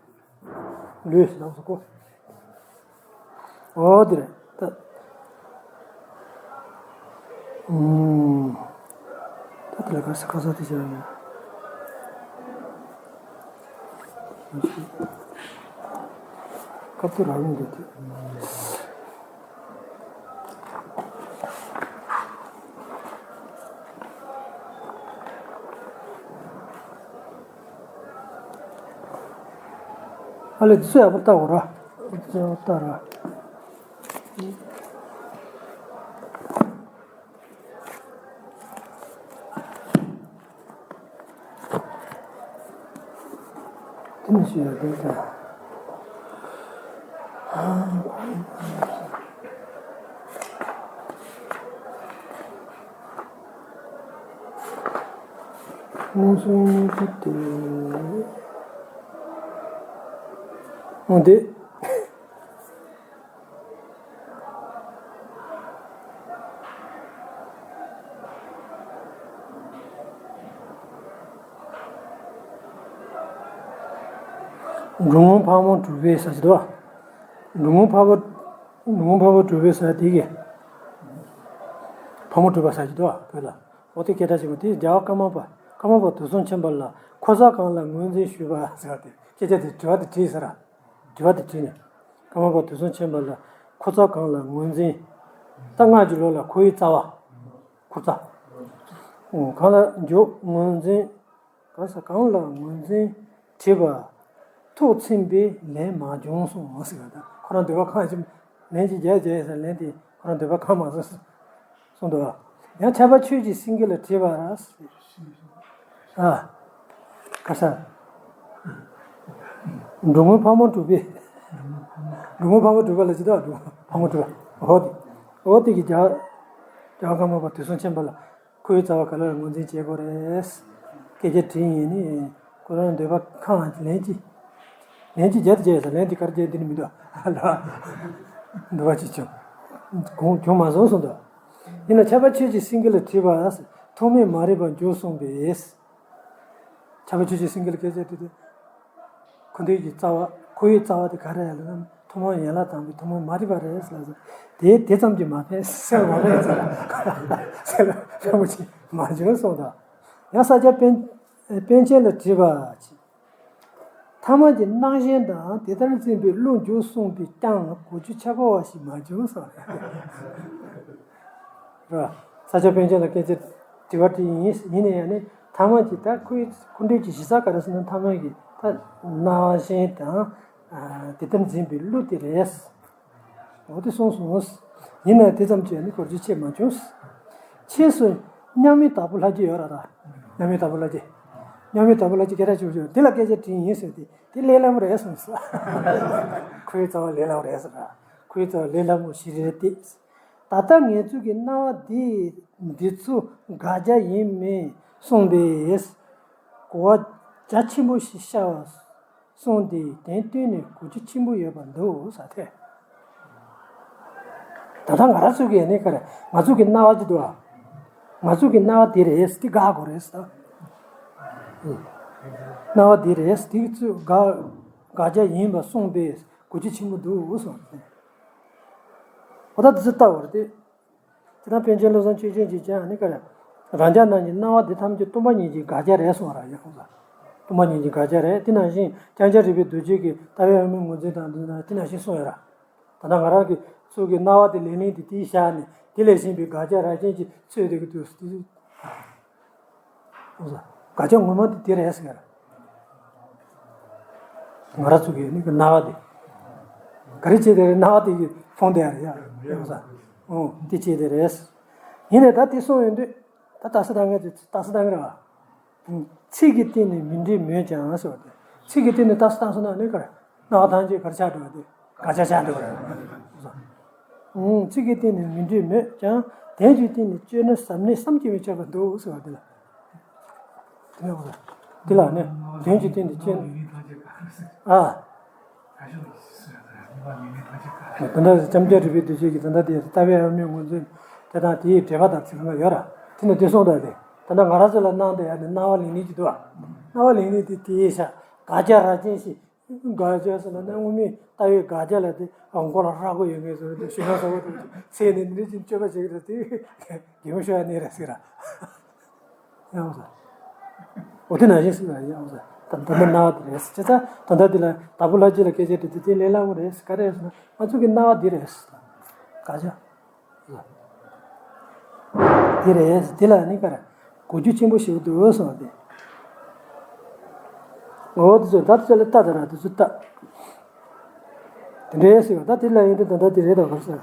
ལུས་ལ་སོགས་གོ། འོ་དེ་རེད། ད་ ཨུམ། ད་དེ་ལ་ག་ས་ག་ས་དེ་བྱས་ཡོད། སྐབས་དེ་རང་མི་འདུག་དེ། ཨ་ལེ། འདི་ཚོ་ཡག་པོ་ལྟ་དགོས་ར། འདི་ཚོ་ཡག་པོ་ལྟ་ར། དེ་ནི་ཞུ་ཡག་འདུག་ད། མངོན་སུམ་གཉིས་ཀྱི་དེ། འོ་དེ། འགྲོ་འོང་ཕག་མོ་གྲུ་པའི་ཟེར་གྱི་འདུག་འགྲོ་འོང་ཕག་པ། འགྲོ་འོང་ཕག་པ་གྲུ་པའི་ཟེར་དེ་གི། ཕག་མོ་གྲུ་པ་ཟེར་གྱི་འདུག་བོད་ལ། འོ་དེ་སྐད་གྲགས་ཆེན་པོ་དེ། རྒྱལ་བ་ཀརྨ་པ། ཀརྨ་པ་དུས་གསུམ་མཁྱེན་པ་ལ། ཁོ་ཚ་གང་ལ་ངོས་འཛིན་ཞུས་པ་ཟེར་བ་དེ། སྐད་ཆ་དེ། དྲི་བ་དེ་དྲིས་ཟེར་ར། དྲི་བ་དེ་དྲིས་ནས། ཀརྨ་པ་དུས་གསུམ་མཁྱེན་པ་ལ་ཁོ་ཚ་གང་ལ་ངོས་འཛིན། ད་སྔགས་ཀྱི་ལུགས་ལ་ཁོ་བོའི་རྩ་བ། ཁོ་རྩ། གང་ལ་འཇུག་ངོས་འཛིན། གང་ས་གང་ལ་ངོས་འཛིན་བྲིས་པ། ཐུགས་ཚིམ་པའི་ལན་མ་བྱུང་གསུངས་ཟེར་བ་དང་། ཁོ་རང་འདོད་པ་ཁེངས་ཀྱི་ལན་ཅིག་རྒྱག་རྒྱག་ཟེར། ལན་དེ་ཁོ་རང་འདོད་པ་ཁེངས་མ་སོང་གསུངས་འདུག་བ། ཡང་ཁྱབ་པ་ཆོས་ཀྱི་སེང་གེ་ལ་བྲིས་པ་ར། ཨ། ག་ས། འགྲོ་འོང་ཕག་མོ་གྲུ་པའི། འགྲོ་འོང་ཕག་མོ་གྲུ་པ་ལ་ཅི་ལྟ་བ། འགྲོ་འོང་ཕག་མོ་གྲུ་པ། འོ་དེ། འོ་དེ་གི་རྒྱལ། རྒྱལ་བ་ཀརྨ་པ་དུས་གསུམ་མཁྱེན་པ་ལ་ཁོའི་རྩ་བ་ག་ལ་ངོས་འཛིན་བྱེད་དགོས་རེད། སྐད་ཆ་དྲིས་ཡིན་ནི། ཁོ་རང་འདོད་པ་ཁེངས་ལན་ཅིག་ལན་ཅིག་རྒྱག་དེ་བྱས་ས། ལན་དེ་ག་རེ་རྒྱག་འདི་ནི་མི་འདུག་འདོད་པ་ཅིག་བྱུང་། གོང་བྱུང་མ་སོང་གསུངས་འདུག་ཡིན་ན་ཁྱབ་པ་ཆོས་ཀྱི་སེང་གེ་ལ་བྲིས་པ། ཐོགས་མེད་མ་རིག་པར་འཇུག་གསུངས་པས། ཁྱབ་པ་ཆོས་ཀྱི་སེང་གེ་ལ་སྐད་ཆ་དྲིས་ཏེ། ཁོ་འདི་ཡི་རྩ་བ། ཁོ་བོའི་རྩ་བ་དེ་ག་རེ་ལབ་ན། ཐོག་མར་ཡན་ལག་དང་པོའི་ཐོག་མར་མ་རིག་པ་རེད་ཟེར་ལབ་སོང་། དེ་དེ་ཙམ་གྱིས་མ་ཕན། སེམས་ལ་མ་ཕན་ཟེར། སེམས་ལ་ཕན་པོ་ཅིག་མ་བྱུང་གསུངས་དང་། ཡང་ས་སྐྱ་པཎ་པཎ་ཆེན་ལ་བྲིས་པ། ཐ་མལ་གྱི་སྣང་ཞེན་དང་དེ་ལྟར་འཛིན་པའི་བློ་འཇུག་གསུངས་པས་ཀྱང་གོ་རྒྱུ་ཁྱབ་པ་བ་ཞིག་མ་བྱུང་གསུངས། རེད་བ། ས་སྐྱ་པཎ་ཆེན་ལ་སྐད་ཆ་དྲི་བ་དྲིས་ཡིན། ཡིན་ན་ཡང་ནི་ཐ་མལ་གྱི། ད་ཁོའི་སྐུ་མདུན་གྱི་གཞི་རྩ་ག་རེ་ཟེར་ན། ཐ་མལ་གྱི་ད་སྣང་ཞེན་དང་དེ་ལྟར་འཛིན་པའི་བློ་དེ་རེད། འོ་དེ་གསུངས་སོང་། ཡིན་ན་དེ་ཙམ་གྱིས་ནི་གོ་རྒྱུ་ཆེར་མ་བྱུང་། ཕྱིས་སུ་མཉམ་མེད་དྭགས་པོ་ལྷ་རྒྱལ་ཡོད་ར། ད་མཉམ་མེད་དྭགས་པོ་ལྷ་རྒྱལ། མཉམ་མེད་དྭགས་པོ་ལྷ་རྒྱལ་སྐད་གྲགས་ཆེ་བོ་ཞིག་དེ་ལ་སྐད་ཆ་དྲིས་ཡིན་ཟེར་ཏེ། དེ་ལས་སླ་པོ་རེད་གསུངས་སོང་། ཁོའི་རྩ་བ་ལས་སླ་པོ་རེད་ཟེར་ར། ཁོའི་རྩ་བ་ལས་སླ་པོ་ཞིག་རེད་དེ། ད་ལྟ་ངེད་ཚོ་གི་སྣང་བ་འདི། འདི་ཚོ་དགག་བྱ་ཡིན་མིན་གསུངས་པས། གོ་བ་རྒྱ་ཆེན་པོ་ཞིག་ཤར་བ་གསུངས་ཏེ། དོན་བསྟུན་ནས་གོ་རྒྱུ་ཆེན་པོ་ཡོད་པར་འདུག་ཟེར་ཏེ། ད་ལྟ་ང་རང་ཚོ་གི་ནི་ག་རེ། ང་ཚོ་གི་སྣང་བ་ཅིག་འདུག་ཨ། ང་ཚོ་གི་སྣང་བ་འདི་རེད། འདི་དགག་དགོས་རེད་ཟེར། སྣང་བ་འདི་རེད། འདི་ཚོ་དགག་དགག་བྱ་ཡིན་པ་གསུངས་པས་གོ་རྒྱུ་ཆེན་པོ་འདུག་གསུངས་ཏེ། འོ་ད་འདི་ཚོ་ལྟ་བར་དེ། དེ་དང་པཎ་ཆེན་བློ་བཟང་ཆོས་སྐྱོང་གིས་ཀྱང་ནི་ག་རེ། རང་ཅག་རྣམས་ཀྱི་སྣང་བ་འདི་ཐམས་ཅད་སྟོང་པ་ཉིད་ཀྱི་དགག་བྱ་རེད་གསུངས་པ་ར། ཡ་ཁོང་ཚོ། སྟོང་པ་ཉིད་ཀྱི་དགག་བྱ་རེད། དེ་ནང་བཞིན་རྐྱང་རྐྱང་རིག་པའི་རྡོ་རྗེ་གིས་ལྟ་བའི་དབང་མོའི་ངོས་འཛིན་དང་འདི་ན་དེ་ནང་བཞིན་གསུངས་ཡོད་ར། ད་ལྟ་ང་རང་གི་ཚོ་གི་སྣང་བ་དེ་ལེ་ལན་དེ་དེའི་བཞག་ནས། དེ་ལས་གཞན་པའི་དགག་བྱ་རང་བཞིན་གྱིས་འཚོལ་བསྡད་ཀྱི་འདུག་ཟེར། དགག་བྱ་ངོ་མ་དེ་དེ་རེད་ཟེར། ང་རང་ཚོ་གི་ནི་གི་སྣང་བ་དེ་ག་རེ་བྱས་དེ་རེད། སྣང་བ་དེ་གི་ཕུང་དེ་རེད་ཡ། ཡོང་ས། ཨོ་དེ་བྱས་དེ་རེད། ཡིན་ནའི་ད་དེ་གསུངས་ཡོང་དུས། ད་རྟགས་གསལ་བཏང་མཁན་དེ། རྟགས་གསལ་བཏང་གི་རེད་བ། ཚིག་གི་སྟེང་ནས་མི་འགྲིག་མོད་ཀྱང་ཟེར་བ་དེ། ཚིག་གི་སྟེང་ནས་རྟགས་གསལ་བཏང་སོང་ན་ནི་ག་རེ། སྣང་བ་ཐམས་ཅད་ག་རེ་ཆགས་འགྲོ་བ་དེ། དགག་བྱ་ཆགས་འགྲོ་བ་རེད། ཨང་། ཚིག་གི་སྟེང་ནས་མི་འགྲིག་མོད་ཀྱང་། དོན་གྱི་སྟེང་ནས་དཔྱད་ན་ཟབ་གནད་བསམ་གྱིས་མི་ཁྱབ་པ་འདུག་ཟེར་བ་འདི་ལ། དེ་ལ་ནི་དོན་གྱི་སྟེང་ནས་དཔྱད་ན། ཨ། ད་ལྟ་ལྕམ་སྐྱ་རིག་པའི་གདུལ་བྱ་གི་ད་ལྟ་དེ་ལྟ་བའི་དབང་མོའི་ངོས་འཛིན་དེ་དང་དེའི་འགྲེལ་པ་དང་ཚིག་ལ་ཡོད་ར། དེ་ནི་དེ་གསུངས་དང་དེ། ད་ལྟ་ང་རང་ཚོ་ལ་སྣང་དེ་ཡང་ནི་སྣང་བ་ལེགས་ལེགས་ཀྱི་འདུག་བ། སྣང་བ་ལེགས་ལེགས་དེ་དེའི་ཤ་དགག་བྱ་རང་བཞིན་ཞིག་དགག་བྱ་ཟེར་ན་ནི་དངོས་མེད་ལྟ་བའི་དགག་བྱ་ལ་དེ་མགོ་ལ་ཧྲག་གོ་ཡོད་མེད་ཟེར་དུས་ཞེ་ན་ཟ་བ་དེ་ཚེ་ནི་འདི་འདྲ་ཅིག་སྤྱོད་པ་ཞིག་རེད་དེ་གད་མོ་ཤོར་ཡ་ནི་རེད་ཟེར་ར། ཡང་ཟེར། འོ་དེ་ནང་བཞིན་ཟེར་ར་ཡང་ཟེར། ད་ད་ལྟ་སྣང་བ་དེ་རེད་ཟེར་ཅེ་ད་ད་ལྟ་དེ་ལ་དྭགས་པོ་ལྷ་རྗེ་ལ་སྐད་ཆ་དྲིས་དུས་དེ་ལས་སླ་བོ་རེད་ཟེར། ག་རེ་ཟེར་ན་ང་ཚོ་གི་སྣང་བ་འདི་རེད་ཟེར། དགག་བྱ། དེ་རེད། དེ་ལ་ནི་ཀར་གོ་རྒྱུ་ཆེན་པོ་ཞིག་འདུག་གསུངས་ཏེ། ངོ་བོ་དེ་ཚོ་ད་དེ་ཚོ་ལ་ལྟ་ད་ར་དེ་ཚོ་ལྟ། དེ་འདྲའི་ཟེར་བ་ད་དེ་ལ་ཡིན་དུས་ད་ལྟ་དེ་རེད་དོ་གར་ཟེར།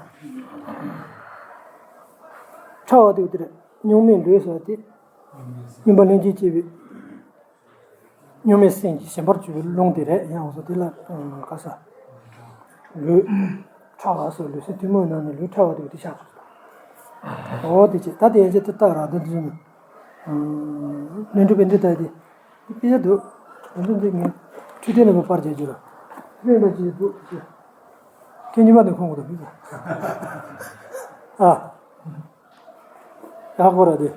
ཕྲ་བ་དེ་དེ་རེད། གཉུག་མའི་ལུས་ཟེར་བ་དེ། སྙོམས་པར་ལྷན་ཅིག་སྐྱེས་པའི། གཉུག་མའི་སེམས་ཀྱི་ཞེན་པར་གྱུར་པའི་རླུང་དེ་རེད། ཡང་འོ་ཟོ་དེ་ལ་ག་ས། ལུས། ཕྲ་བ་སོགས་ལུས་སེམས་ཐུན་མོང་ནང་ནས་ལུས་ཕྲ་བ་དེ་དེ་ཆགས་པ། འོ་དེ་ཅེས་ད་དེ་ཡན་ཆད་དེ་ལྟ་ར་དོན་དུ་ནི། ལྷུན་གྲུབ་པའི་འདི་ལྟ་དེ། དཔེ་ཆ་འདུག་དོན་དུ་འདི་ངས་འཕྲུལ་དེ་ནས་མ་པར་བྱས་རྒྱུ་ར། དཔེ་ལ་ཅི་འདུག་ཅེས། ཁྱེད་གཉིས་པ་ནས་ཁོང་གི་དང་མི་ཟ། ཨ། ཡག་པོ་ར་དེ།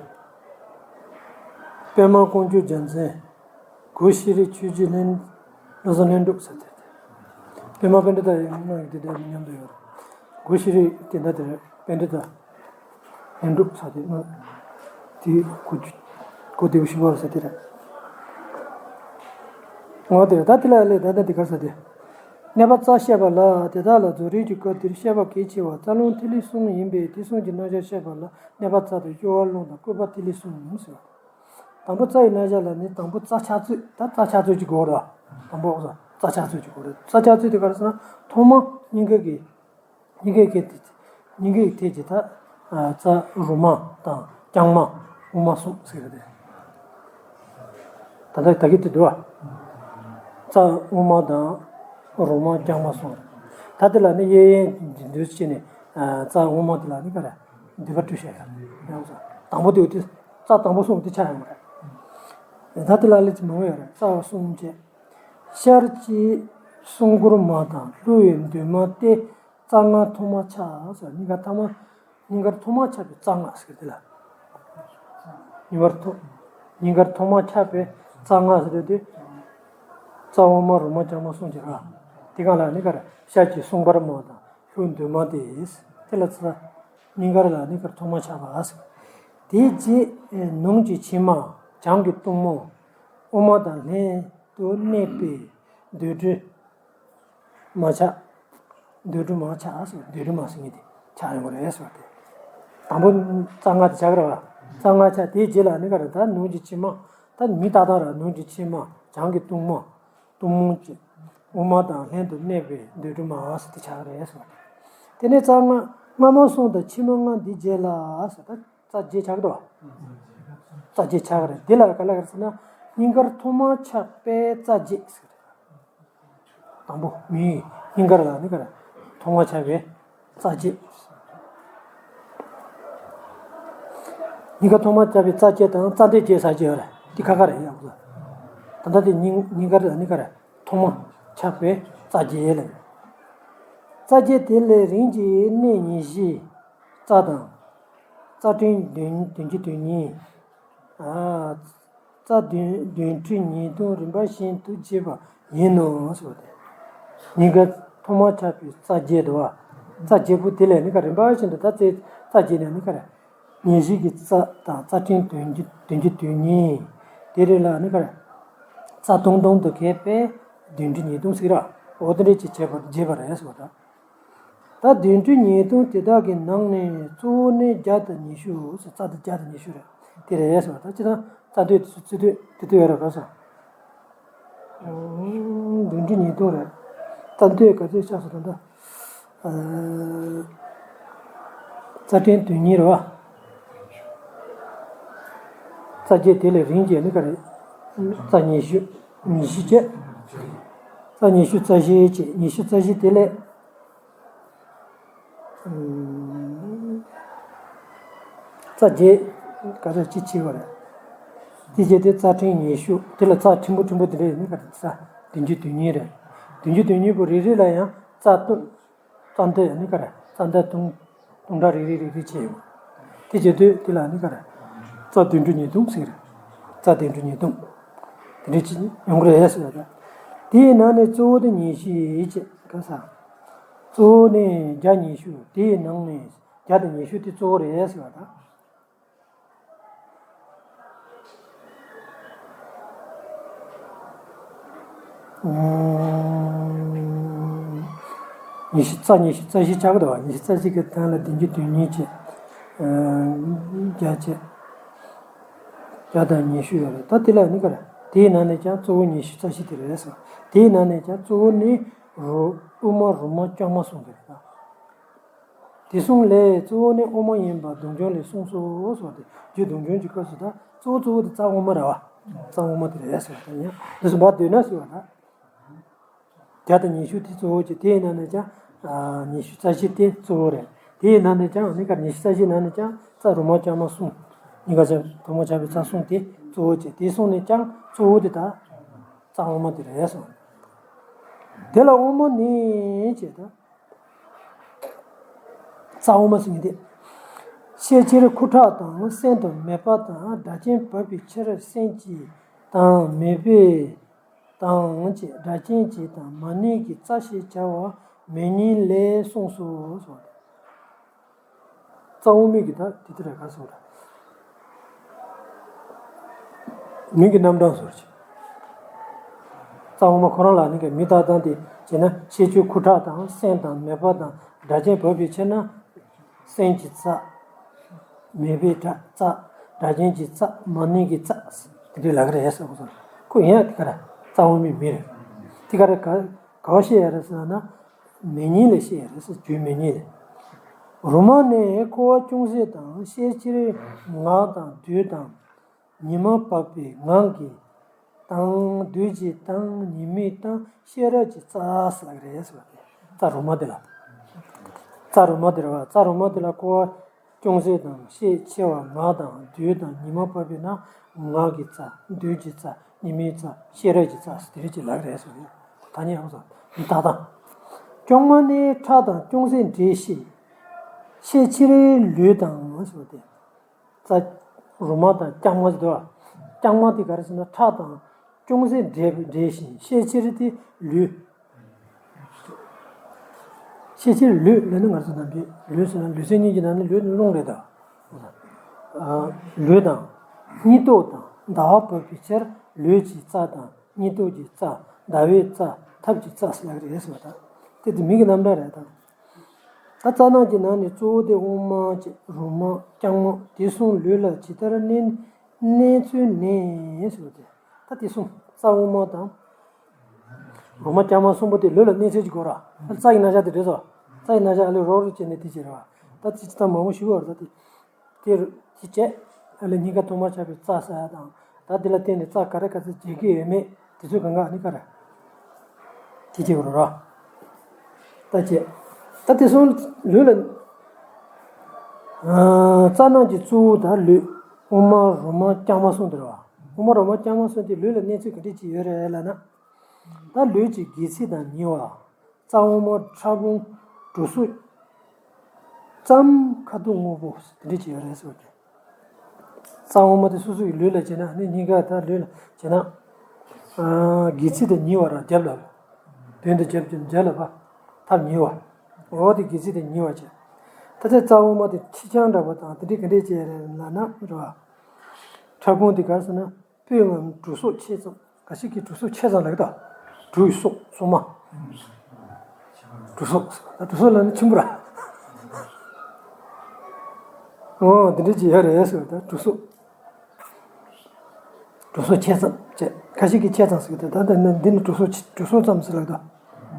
པདྨ་དཀོན་མཆོག་རྒྱལ་མཚན། གུ་ཤྲི་ཆོས་རྗེ་ལྷུན། བློ་བཟང་ལྷུན་གྲུབ་ཟེར་ཏེ། པདྨ་པཎྜི་ཏ་ཡི་སྔགས་དེ་འདྲ་མཉམ་དུ་ཡོད་རེད། གུ་ཤྲི་དེ་འདྲ་དེ་རེད། པཎྜི་ཏ་ལྷུན་གྲུབ་ཟེར་ཏེ་སྔགས་དེ་གུ་གུ་དེའུ་ཤི་བ་ཟེར་དེ་རེད། ངོ་དེ་རེད། ད་དེ་ལ་ལས་ད་ལྟ་དེ་གར་ཟེར་ཏེ། གནས་པ་རྩ་བཤད་པ་ལ། དེ་དག་ལ་རྫོགས་རིམ་གྱི་སྐབས་འདིར་བཤད་པ་གལ་ཆེ་བ་རྩ་རླུང་ཐིག་ལེ་གསུམ་ཡིན་པས་དེ་གསུམ་གྱི་རྣམ་གཞག་བཤད་པ་ལ་གནས་པ་རྩ་དང་སྐྱོ་བ་རླུང་དང་བཀོད་པ་ཐིག་ལེ་གསུམ་ཟེར་བ། དང་པོ་རྩ་ཡི་རྣམ་གཞག་ལ་ནི་དང་པོ་རྩ་ཆགས་ཚུལ། ད་རྩ་ཆགས་ཚུལ་གྱི་སྐོར་ར། དང་པོ་རྩ་ཆགས་ཚུལ་གྱི་སྐོར་ར། རྩ་ཆགས་ཚུལ་དེ་ག་རེ་ཟེར་ན་ཐོག་མ་སྙིང་གའི་གི། སྙིང་གའི་གི་དེ། སྙིང་གའི་ཐད་ཀྱི་ད། རྩ་རུ་མ་དང་རྐྱང་མ་དབུ་མ་གསུམ་ཟེར་གི་དེ། ད་ལྟ་ད་གི་དེ་འདུག་བ། རྩ་དབུ་མ་དང་རུ་མ་རྐྱང་མ་གསུམ། ད་དེ་ལ་ནི་གཡས་གཡོན་འདུས་བྱས་ནས་རྩ་དབུ་མ་དེ་ལ་ནི་ག་རེ་འདུས་པ་སྤྲོས་བཤད་ཡ། དང་པོ་དེ་དེ་རྩ་དང་པོ་གསུམ་དེ་ཆགས་ཡོང་བ་རེད། ད་དེ་ལ་ལས་ཀྱི་མང་བོ་ཡོད་རེད། རྩ་བ་གསུམ་བཅས། ཤར་གྱི་གསུང་མགུར་མ་དང་ཀླུ་ཡི་འདུས་མ་སྟེ། རྩ་ལྔ་ཐོག་མ་ཆགས་ཟེར། སྙིང་གར་ཐོག་མ། སྙིང་གར་ཐོག་མ་ཆགས་པའི་རྩ་ལྔ་ཟེར་དེ་ལ། སྙིང་གར་ཐོག་སྙིང་གར་ཐོག་མ་ཆགས་པའི་རྩ་ལྔ་ཟེར་དེ། རྩ་དབུ་མ་རུ་མ་རྐྱང་མ་གསུམ་གྱི་ར། དེ་གང་ལ་ནི་གར་ཤར་གྱི་གསུང་མགུར་མ་དང་ཀླུ་འདུས་མ་སྟེ། དེ་ལ་རྩ། སྙིང་གར་ལ་ནི་གར་ཐོག་མ་ཆགས་པ་ཟེར། དེའི་རྗེས་ནུབ་ཀྱི་ཕྱི་མ་བྱང་གི་གཏུམ་མོ། དབུ་མ་དང་ལྷན་དུ་གནས་པའི་འདོད་འགྲོ། མ་ཆགས། འདོད་འགྲོ་མ་ཆགས་སོ། འདོད་འགྲོ་མ་ཟེར་མཁན་དེ་ཆགས་ཡོང་གི་རེད་ཟེར་བ་དེ། དང་པོ་རྩ་ལྔ་དེ་ཆགས་ཀྱི་རེད་བ། རྩ་ལྔ་ཆགས་དེའི་རྗེས་ལ་ནི་ག་རེ། ད་ནུབ་ཀྱི་ཕྱི་མ། ད་མི་ཏག་ཏག་ར། ནུབ་ཀྱི་ཕྱི་མ་བྱང་གི་གཏུམ་མོ། གཏུམ་མོ་གཅིག་དབུ་མ་དང་ལྷན་དུ་གནས་པའི་འདོད་འགྲོ་མ་ཟེར་དེ་ཆགས་ཀྱི་རེད་ཟེར་བ་དེ། དེ་ནས་རྩ་ལྔ། སྔ་མ་གསུམ་དང་ཕྱི་མ་ལྔ་འདིའི་རྗེས་ལ་ཟེར། ད་རྩ་བརྒྱད་ཆགས་ཀྱི་རེད་བ། རྩ་བརྒྱད་ཆགས་ཀྱི་རེད། དེ་ལ་ག་ལ་ག་རེ་ཟེར་ན་སྙིང་གར་ཐོག་མ་ཆགས་པའི་རྩ་བརྒྱད་ཟེར། དང་པོ་མིའི་སྙིང་གར་ལ་ནི་ག་རེ། ཐོག་མ་ཆགས་པའི་རྩ་བརྒྱད། སྙིང་གར་ཐོག་མ་ཆགས་པའི་རྩ་བརྒྱད་དང་རྩ་མདའི་བརྒྱད་ཟེར་གྱི་ཡོད་རེད། དེ་ཁ་ཁ་རེད་ཡག་པོ། ད་ལྟ་དེ་སྙིང་སྙིང་གར་ལ་ནི་ག་རེ། ཐོག་མ་ཆགས་པའི་རྩ་བརྒྱད་ལ། རྩ་བརྒྱད་དེ་ལས་རིམ་གྱིས་གནས་ཉེར་བཞི་རྩ་དང་། རྩ་ཕྲན་བདུན་བདུན་ཅུ་དོན་གཉིས། ཨ། རྩ་བདུན་བདུན་ཁྲི་ཉིས་སྟོང་རིམ་པ་བཞིན་དུ་བརྗེས་པ་ཡིན་ནོ་ཟེར་བ་དེ། སྙིང་གར་ཐོག་མ་ཆགས་པའི་རྩ་བརྒྱད་དོ། རྩ་བརྒྱད་པོ་དེ་ལས་ནི་ག་རིམ་པ་བཞིན་དུ་ད་རྩ་རྩ་བརྒྱད་ནས་ནི་ག་རེ། ཉེར་བཞི་གི་རྩ་དང་རྩ་ཕྲན་བདུན་ཅུ་བདུན་ཅུ་དོན་གཉིས། དེ་རེ་ལ་ནི་ག་རེ། རྩ་སྟོང་སྟོང་དུ་གས་པས་བདུན་ཁྲི་ཉིས་སྟོང་ཟེར་གི་ར། འོ་དེ་འདྲས་ཀྱི་བྱས་པ་བརྗེས་པ་རེད་ཟེར་བ་དང་། ད་བདུན་ཁྲི་ཉིས་སྟོང་དེ་དག་གི་ནང་ནས་གཙོ་བོ་ནི་བརྒྱ་དང་ཉི་ཤུ་ཟེར། རྩ་དེ་བརྒྱ་དང་ཉི་ཤུ་རེད། དེ་རེད་ཟེར་བ་ད་སྤྱིར་བཏང་རྩ་མདོས་དེ་ཚོ་རྩི་དུས་དེ་དུས་ཡོད་རེད་ག་ས། བདུན་ཁྲི་ཉིས་སྟོང་རེད། རྩ་མདོས་ག་ཚོད་ཆགས་སོང་ད་ལྟ། རྩ་ཕྲན་དོན་གཉིས་རེད་བ། རྩ་བརྒྱད་དེ་ལས་རིམ་གྱིས་ནི་ག་རེ། རྩ་ཉི་ཤུ། ཉི་ཤུ་བཅས། རྩ་ཉི་ཤུ་རྩ་བཞི་བཅས། ཉི་ཤུ་རྩ་བཞི་དེ་ལས། རྩ་བརྒྱད་ག་ཚོད་ཅི་ཆེ་བ་རེད། དེ་བྱས་ཏེ་རྩ་ཕྲན་ཉི་ཤུ། དེ་ལ་རྩ་ཕྲན་བུ་ཕྲན་བུ་དེ་འདྲ་ཡིན་ན་ག་རེ། རྩ་བདུན་ཅུ་དོན་གཉིས་རེད། བདུན་ཅུ་དོན་གཉིས་པོ་རེ་རེ་ལ་ཡང་རྩ་སྟོང་། རྩ་མདའ་ཡང་ནི་ག་རེ། རྩ་མདའ་སྟོང་སྟོང་ཕྲག་རེ་རེ་རེ་རེ་བྱས་ཡོང་། དེ་བྱས་དུས་དེ་ལ་ནི་ག་རེ། རྩ་བདུན་ཁྲི་ཉིས་སྟོང་ཟེར། རྩ་བདུན་ཁྲི་ཉིས་སྟོང་། དེ་འདྲ་ཅིག་ཡོང་གི་རེད་ཟེར་ཡ། དེའི་ནང་ནས་གཙོ་བོ་དེ་ཉི་ཤུ་ཡིན་ཅེས་ག་ས། གཙོ་བོ་ནི་བརྒྱ་ཉི་ཤུ། དེའི་ནང་ནས་བརྒྱ་དང་ཉི་ཤུ་དེ་གཙོ་བོ་རེད་ཟེར་བ་དང་། ཉི་ཤུ་རྩ་ཉི་ཤུ་རྩ་བཞི་ཆགས་ཀྱི་འདུག་བ། ཉི་ཤུ་རྩ་བཞི་གི་སྟེང་ལ་བདུན་ཅུ་དོན་གཉིས་བྱས། བརྒྱ་བྱས། བརྒྱ་དང་ཉི་ཤུ་ཡོད་རེད། ད་དེ་ལ་ནི་ག་རེ། དེའི་ནང་ནས་ཀྱང་གཙོ་བོ་ཉི་ཤུ་རྩ་བཞི་དེ་རེད་ཟེར། དེའི་ནང་ནས་ཀྱང་གཙོ་བོ་ནི་རུ་དབུ་མ་རུ་མ་རྐྱང་མ་གསུམ་དེ་རེད་ད། དེ་གསུམ་ལས་གཙོ་བོ་ནི་དབུ་མ་ཡིན་པ་སྡོམ་འཇོག་ལས་གསུངས་སོ་ཟེར་བ་དེ། རྒྱུ་སྡོམ་འཇོག་གི་སྐབས་སུ་ད་གཙོ་བོ་གཙོ་བོ་དེ་རྩ་དབུ་མ་རེད་བ། རྩ་དབུ་མ་དེ་རེད་ཟེར་བ་དེ་ཡིན། དེ་གསུམ་པ་བསྡུས་ན་ཟེར་བ་ད། བརྒྱ་དང་ཉི་ཤུ་དེ་གཙོ་བོ་བྱས། དེའི་ནང་ནས་ཀྱང་ཉི་ཤུ་རྩ་བཞི་དེ་གཙོ་བོ་རེད། དེའི་ནང་ནས་ཀྱང་ནི་ག་ཉི་ཤུ་རྩ་བཞིའི་ནང་ནས་ཀྱང་རྩ་རུ་མ་རྐྱང་མ་གསུམ། གཉིས་ཀ་ཆ་དུ་མ་ཆ་བའི་རྩ་གསུམ་དེ་གཙོ་བོ་བྱས། དེ་གསུམ་ནས་ཀྱང་གཙོ་བོ་དེ་ད་རྩ་དབུ་མ་དེ་རེད་གསུངས། དེ་ལ་དབུ་མ་ནི་བྱས་ད། རྩ་དབུ་མ་ཟེར་མཁན་དེ། ཤས་ཆེར་ཁུ་ཁྲག་དང་སྲན་དང་མེ་སྦར་དང་སྒྲ་གཅན་བབས་པའི་ཕྱིར་སྲན་གྱི་དང་མེ་སྦར་དང་བཅས་སྒྲ་གཅན་གྱི་དང་མ་ནིང་གི་རྩ་ཞེས་བྱ་བ་མེ་ཉིང་ལས་གསུངས་སོ་གསུངས་ཏེ། རྩ་དབུ་མའི་གི་ད་དེ་ལྟར་ག་སོང་ར། མིང་གི་རྣམ་གྲངས་སོར་ཆེ། རྩ་དབུ་མ་ཁོ་རང་ལ་ནི་ག་མིང་བཏགས་སྟངས་དེ་བྱས་ན། ཤས་ཆེར་ཁུ་ཁྲག་དང་སྲན་དང་མེ་སྦར་དང་སྒྲ་གཅན་བབས་པའི་ཕྱིར་ན། སྲན་གྱི་རྩ། མེ་སྦར་རྩ། སྒྲ་གཅན་གྱི་རྩ། མ་ནིང་གི་རྩ། དེ་འདྲའི་ལབ་ཀྱི་རེད་ཟེར་གོ་སོང་། ཁོ་ཡིན་ཡང་དེ་ག་ར་རྩ་དབུ་མའི་མིང་རེད། དེ་ག་ར་ག་ག་བ་བཤད་ཡ་རེད་ཟེར་ན། མེ་ཉིང་ལས་བཤད་ཡ་རེད་ཟེར། རྒྱུད་མེ་ཉིང་ལས། རུ་མ་ནི་ཁུ་བ་ཅུང་ཟད་དང་། ཤས་ཆེར་ངག་དང་རྡུལ་དང་། ཉི་མ་བབས་པའི་ངང་གིས་དང་། རྡུལ་གྱི་དང་། ཉི་མའི་དང་། ཤེས་རབ་ཀྱི་རྩ་ཟེར་ལབ་ཀྱི་རེད་ཟེར་བ་དེ། རྩ་རུ་མ་དེ་ལ། རྩ་རུ་མ་དེ་རེད་བ། རྩ་རུ་མ་དེ་ལ་ཁུ་བ་ཅུང་ཟད་དང་། ཤས་ཆེ་བ་ངག་དང་རྡུལ་དང་། ཉི་མ་བབས་པའི་ནང་། ངག་གི་རྩ། རྡུལ་གྱི་རྩ། ཉི་མའི་རྩ། ཤེས་རབ་ཀྱི་རྩ་ཟེར་དེ་རེད་ཅེས་ལབ་ཀྱི་རེད་ཟེར་བ་དེ། ཐ་སྙད་ཡོངས་སུ་མི་རྟག་དང་། རྐྱང་མ་ནི་ཁྲག་དང་ཅུང་ཟད་འདྲེས་ཤིང་། ཤས་ཆེར་ལུས་དང་ཟེར་བ་དེ། རྩ་རུ་མ་དང་རྐྱང་མ་ཟེར་དུས། རྐྱང་མ་དེ་ག་རེ་ཟེར་ན། ཁྲག་དང་ཅུང་ཟད་འདྲེས་འདྲེས་ཤིང་། ཤས་ཆེར་དེ་ལུས། ཤས་ཆེར་ལུས་ལབ་ན་ང་ཚོ་ནམ་རྒྱུན་ལུས་ཟེར་ན་ལུས་སེམས་གཉིས་ཀྱི་ནང་ནས་ལུས་ནི་རླུང་རེད་ད། ལུས་དང་། གཉིད་རྟོག་དང་ཟླ་བ་བབས་པའི་ཕྱིར་ལུས་ཀྱི་རྩ་དང་། གཉིད་རྟོག་གི་རྩ། ཟླ་བའི་རྩ། ཐབས་ཀྱི་རྩ་ཟེར་ལབ་ཀྱི་རེད་ཟེར་བ་དང་། དེ་དེ་མིང་གི་རྣམ་གྲངས་རེད་དང་། ད་རྩ་རྣམས་ཀྱི་ནང་ནས་གཙོ་བོ་དེ་དབུ་མ་བཅས་རུ་མ་རྐྱང་མ་དེ་གསུམ་ལུས་ལ་ཇི་ལྟར་གནས་གནས་ཚུལ་ནི་ཟེར་བ་དེ། ད་དེ་གསུམ་རྩ་དབུ་མ་དང་། རུ་མ་རྐྱང་མ་གསུམ་པོ་དེ་ལུས་ལ་གནས་ཚུལ་གྱི་སྐོར་ར། རྩ་ཡི་རྣམ་གཞག་དེ་རེད་ཟེར། རྩ་ཡི་རྣམ་གཞག་ཨ་ལས་རོགས་རོགས་བྱས་ནས་དེ་བྱེད་ར་བ། ད་དེ་ཅི་ལྟར་མང་པོ་ཞུ་བར་ད་དེ། དེ་རུ་དེ་བྱས། ཨ་ལས་སྙིང་ག་དུ་མར་ཆགས་པའི་རྩ་ཟེར་ཡ་དང་། ད་དེ་ལ་བརྟེན་ནས་རྩ་ག་རེ་ག་ཚོད་བྱེད་ཀྱི་ཡོད་མེད་དེ་ཚོ་གང་ག་ནི་ག་རེ། དེ་བྱེད་དགོས་ར། ད་བྱས། ད་དེ་གསུམ་ལུས་ལ། རྩ་རྣམས་ཀྱི་གཙོ་བོ་དང་ལུས། དབུ་མ་རུ་མ་རྐྱང་མ་གསུམ་དེ་རེད་བ། དབུ་མ་རུ་མ་རྐྱང་མ་གསུམ་དེ་ལུས་ལ་གནས་ཚུལ་ག་འདྲ་ཅིག་ཡོད་རེད་ལབ་ན། ད་ལུས་ཀྱི་སྒལ་ཚིགས་དང་ཉེ་བ། རྩ་དབུ་མ་ཕྲ་ཕུང་གྲུ་གཟུགས་ཙམ། ཁ་དོག་སྔོ་པོ་དེ་འདྲ་ཅིག་ཡོད་རེད་ཟེར་བ་དེ། རྩ་དབུ་མ་དེ་སོ་སོ་ཡི་ལུས་ལ་བྱས་ན་ནི་སྙིང་ག་ད་ལུས་ལ་བྱས་ན། སྒལ་ཚིགས་དང་ཉེ་བ་ར་རྒྱབ་ལ། མདུན་དུ་རྒྱབ་ཀྱི་རྒྱབ་ལ་ཕ། ཐབས་ཉེ་བ། འོ་དེ་སྒལ་ཚིགས་དང་ཉེ་བ་བྱས། ད་ལྟ་རྩ་དབུ་མ་དེ་མཁྲིས་ཆང་འདྲ་པོ་དང་དེ་འདྲའི་ག་འདྲས་བྱས་རེད་ལབ་ན་རེད་བ། ཕྲ་ཕུང་དེ་ག་རེ་ཟེར་ན། སྤུས་ངམ་གྲུ་གཟུགས་ཆེ་ཙམ། ག་ཞིག་གི་གྲུ་གཟུགས་ཆེ་ཙམ་ལབ་ཀྱི་འདུག་གྲུའི་གཟུགས་གཟུགས་མ། གྲུ་གཟུགས། ད་གྲུ་གཟུགས་ལབ་ན་ཆེན་པོ་ར། འོ་དེ་འདྲ་ཅིག་ཡོད་རེད་ཟེར། ད་གྲུ་གཟུགས། གྲུ་གཟུགས་ཆེ་ཙམ་བྱས། ག་ཞིག་གི་ཆེ་ཙམ་ཟེར་གྱི་འདུག་ད་ལྟ་ནི་འདི་ནི་གྲུ་གཟུགས་ཆེ། གྲུ་གཟུགས་ཙམ་ཟེར་ལབ་ཀྱི་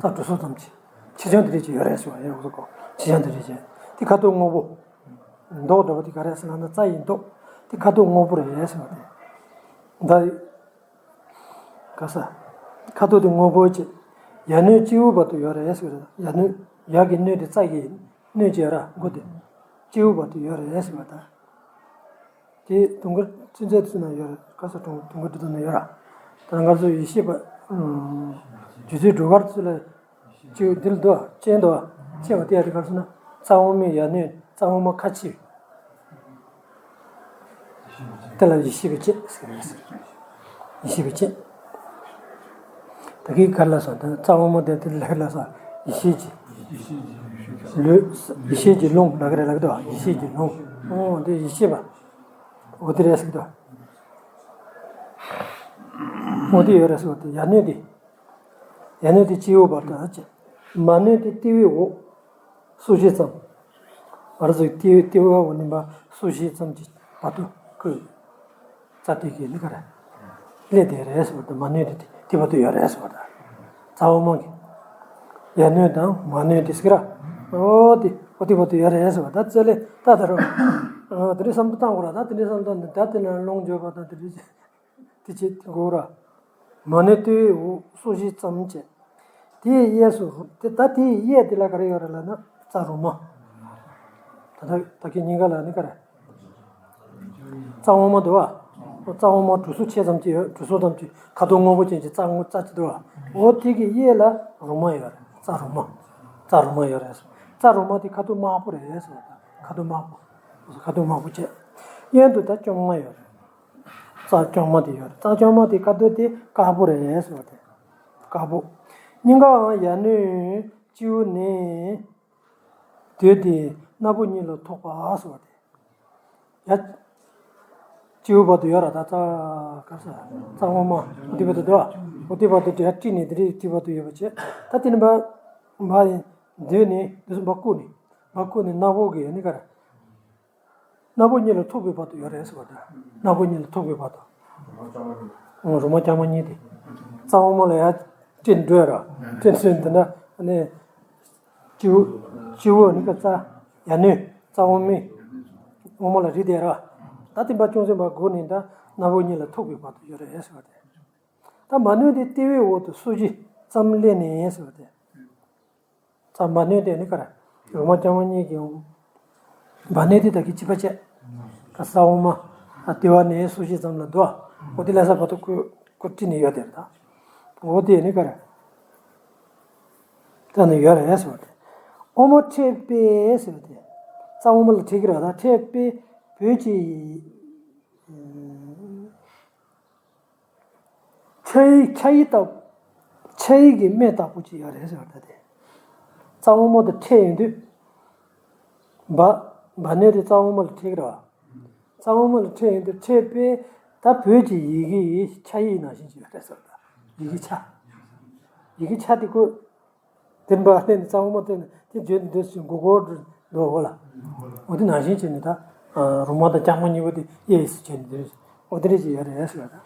འདུག་ད་གྲུ་གཟུགས་ཙམ་ཅིག་ཆེ་ཆུང་དེ་འདྲ་ཅིག་ཡོད་རེད་ཟེར་བ་ཡོད་གོ། ཆེ་ཆུང་དེ་འདྲ་ཅིག་དེ་ཁ་དོག་སྔོན་པོ། མདོག་འདྲ་པོ་དེ་ག་རེ་ཟེར་ལབ་ན་རྩ་ཡི་མདོག་དེ་ཁ་དོག་སྔོན་པོ་རེད་ཟེར་བ་དེ། ད། ག་ས། ཁ་དོག་དེ་སྔོན་པོ་བྱས། ཡ་སྣོད་སྤྱི་བོའི་བར་དུ་ཡོད་རེད་ཟེར་བ་དང་། ཡ་སྣོད། ཡ་གི་སྣོད་དེ་རྩ་གི་སྣོད་ཅིག་ཡོད་ར། མགོ་དེ། སྤྱི་བོའི་བར་དུ་ཡོད་རེད་ཟེར་བ་དང་། དེ་དུང་དཀར་ཚུན་ཚོད་ཚུན་ན་ཡོད་ར། ག་ས་དུང་དུང་དཀར་དུ་ན་ཡོད་ར། ད་ང་ཚོ་ཡེ་ཤེས་པ། རྒྱུ་མཚན་སྒྲོ་དཀར་ཚུལ་ལ། གཅིག་འདིར་འདུག་ཅེས་འདུག་ཅེས་པ་དེ་ཡ་དེ་ག་རེ་ཟེར་ན། རྩ་དབུ་མའི་ཡ་སྣོད། རྩ་དབུ་མ་ཁ་ཕྱེ། དེ་ལ་ཡེ་ཤེས་པའི་དཔྱད་ཟེར་གྱི་རེད། ཡེ་ཤེས་པའི་དཔྱད། ད་ གི་ག་ལ་སོང་ད་རྩ་དབང་མོ་དེ་དེ་ལ་ག་ལ་སོང་། ཡེ་ཤེས་ཀྱི་ལུས། ཡེ་ཤེས་ཀྱི་རླུང་ལ་ག་རེ་ལ་གི་དོ། ཡེ་ཤེས་ཀྱི་རླུང་། ཨོ་དེ་ཡེ་ཤེས་པ། འོ་དེ་རེད་ཟེར་གི་དོ། འོ་དེ་ཡོད་རེད་ཟེར་བ་དེ་ཡ་གནོད་དེ། ཡ་གནོད་དེ་སྤྱི་བོའི་བར་དུ་ཨ་ཅེ། མ་གནོད་དེ་ལྟེ་བའི་འོག་སོ་བཞི་ཙམ། བར་ཟིག་ལྟེ་ལྟེ་བ་འོ་ནི་མ་སོ་བཞི་ཙམ་གྱི་བར་དུ་ཀོས། རྩ་དེ་གི་ནི་ག་རེ། ལས་དེ་རེད་ཟེར་བ་དང་མ་གནོད་དེ་དེ་བར་དུ་ཡོད་རེད་ཟེར་བ་དང་། རྩ་བ་མང་གི། ཡ་གནོད་དང་མ་གནོད་དེ་ཟེར་གི་ར། ཨོ་དེ་ཨོ་དེ་བར་དུ་ཡོད་རེད་ཟེར་བ་ད་རྩ་ལས་ད་ད་རུང་། ཨོ་དེ་འདྲའི་བསམ་བློ་བཏང་དགོས་ར། ད་དེ་འདྲའི་བསམ་བློ་བཏང་ནས་ད་དེ་ལ་ལོངས་སྤྱོད་པ་དང་དེ་འདྲའི་དེ་བྱེད་དགོས་ར། མ་གནོད་ལྟེ་བའི་འོག་སོ་བཞི་ཙམ་བྱས། དེའི་གཡས་སུ་རུ་དེ་ད་དེའི་གཡས་དེ་ལ་ག་རེ་ཡོད་རེད་ལབ་ན་རྩ་རོ་མ། ད་ལྟ་ད་གིན་སྙིང་ག་ལ་ནི་ག་རེ། རྩ་དབང་མོ་འདུག་བ། རྩ་དབང་མོ་གྲུ་གཟུགས་ཕྱེད་ཙམ་གྱི་ཡོད། གྲུ་གཟུགས་ཙམ་གྱི་ཁ་དོག་སྔོན་པོ་ཅན་གྱི་རྩ་དབང་རྩ་གཅིག་འདུག་བ། འོ་དེ་གི་གཡས་ལ་རོ་མ་ཡོད་རེད། རྩ་རོ་མ། རྩ་རོ་མ་ཡོད་རེད། རྩ་རོ་མ་དེ་ཁ་དོག་དམར་པོ་རེད་ཟེར་བ་དང་ཁ་དོག་དམར་པོ། ཁ་དོག་དམར་པོ་བྱས། གཡོན་དུ་ད་རྐྱང་མ་ཡོད་རེད། རྩ་རྐྱང་མ་དེ་ཡོད་རེད། རྩ་རྐྱང་མ་དེ་ཁ་དོག་དེ་དཀར་པོ་རེད་ཟེར་བ་དེ། དཀར་པོ། སྙིང་གའང་ཡ་གནོད་སྤྱི་བོ་ནས། དུས་དེ་སྣ་བུག་གཉིས་ལ་ཐུག་པ་ཟེར་བ་དེ། ཡ། སྤྱི་བོ་བར་དུ་ཡོད་ར་ད་རྩ་ག་ས། རྩ་དབང་མོ་འོ་དེ་བར་དུ་འདུག་བ། འོ་དེ་བར་དུ་དེ་ཡ་དཀྲིས་ནས་དེ་རིགས་དེ་བར་དུ་ཡོད་པ་བྱས། ད་དེ་ནི་བ། བ་ཡིན། འདུས་ནས་འདུས་སུ་བ་བཀུག་ནས། བ་བཀུག་ནས་སྣ་བུག་གི་ཡ་ནི་ག་རེ། སྣ་བུག་གཉིས་ལ་ཐུག་པའི་བར་དུ་ཡོད་རེད་ཟེར་བ་དང་། སྣ་བུག་གཉིས་ལ་ཐུག་པའི་བར་དུ། ཨོ་རོ་མ་རྐྱང་མ་གཉིས་དེ། རྩ་དབང་མོ་ལ་ཡ་སྤྲིན་བྲོས་ར། སྤྲིན་བྲོས་འདི་འདྲ་ནས། སྤྱི་བོ། སྤྱི་བོ་ནི་ཀ་རྩ། ཡ་གནོད་རྩ་དབང་མོ། དབང་མོ་ལ་རིགས་དེ་ར། ད་དེ་འབའ་ཅུང་ཟད་འབའ་སྒུག་ནས་ད་སྣ་བུག་གཉིས་ལ་ཐུག་པའི་བར་དུ་ཡོད་རེད་ཟེར་བ་དེ། ད་མ་གནོད་དེ་ལྟེ་བའི་འོག་ཏུ་སོ་བཞི་ཙམ་སླེབས་ནས་ཟེར་བ་དེ། རྩ་མ་གནོད་དེ་ནི་ག་རེ། རོ་མ་རྐྱང་མ་གཉིས་ཀྱི། མ་གནོད་དེ་ད་གི་བྱིས་པ་བྱས། ཀ་ས་དབང་མོ། ལྟེ་བ་ནས་སོ་བཞི་ཙམ་ལ་འདུག་འོ་དེ་ལ་ས་བར་དུ་ཀོས་ཀོས་དཀྲིས་ནས་ཡོད་དེ་རེད་ད། འོ་དེ་ནི་ག་རེ། ད་ནི་ཡོད་རེད་ཟེར་བ་དེ། དབང་མོ་འཕྲད་པས་ཟེར་བ་དེ། རྩ་དབང་མོ་ལ་འཕྲད་ཀྱི་རེད་ད་འཕྲད་པས་བོད་ཀྱི། ཆ་ཡི་ཆ་ཡི་ལྟ། ཆ་ཡི་གི་སྨད་ལྟ་བུ་ཅིག་ཡོད་རེད་ཟེར་བ་ད་དེ། རྩ་དབང་མོ་དང་འཕྲད་ཡོང་དུས། བ། བ་ནི་རེད་རྩ་དབང་མོ་ལ་འཕྲད་ཀྱི་རེད་བ། རྩ་དབང་མོ་ལ་འཕྲད་ཡོང་དུས་འཕྲད་པས་ད་བོད་ཀྱི་ཡི་གེ་ཡི་ཆ་ཡི་ནང་བཞིན་ཅིག་ཡོད་རེད་ཟེར་བ་ད། ཡི་གེ་ཆ། ཡི་གེ་ཆ་དེ་ཀོས། དེ་འབའ་ལྷན་རྩ་དབང་མོ་དེ་དེ་བརྗོད་འདོད་ཞིག་མགོ་སྐོར་འགྲོ་འོ་ལ། འོ་དེ་ནང་བཞིན་བྱས་ནས་ད། རོ་མ་དང་རྐྱང་མ་གཉིས་པོ་དེ་གཡས་སུ་བྱས་ནས་འདོད་འོ་དེ་རེད་ཅེས་ཡོད་རེད་ཟེར་བ་ད།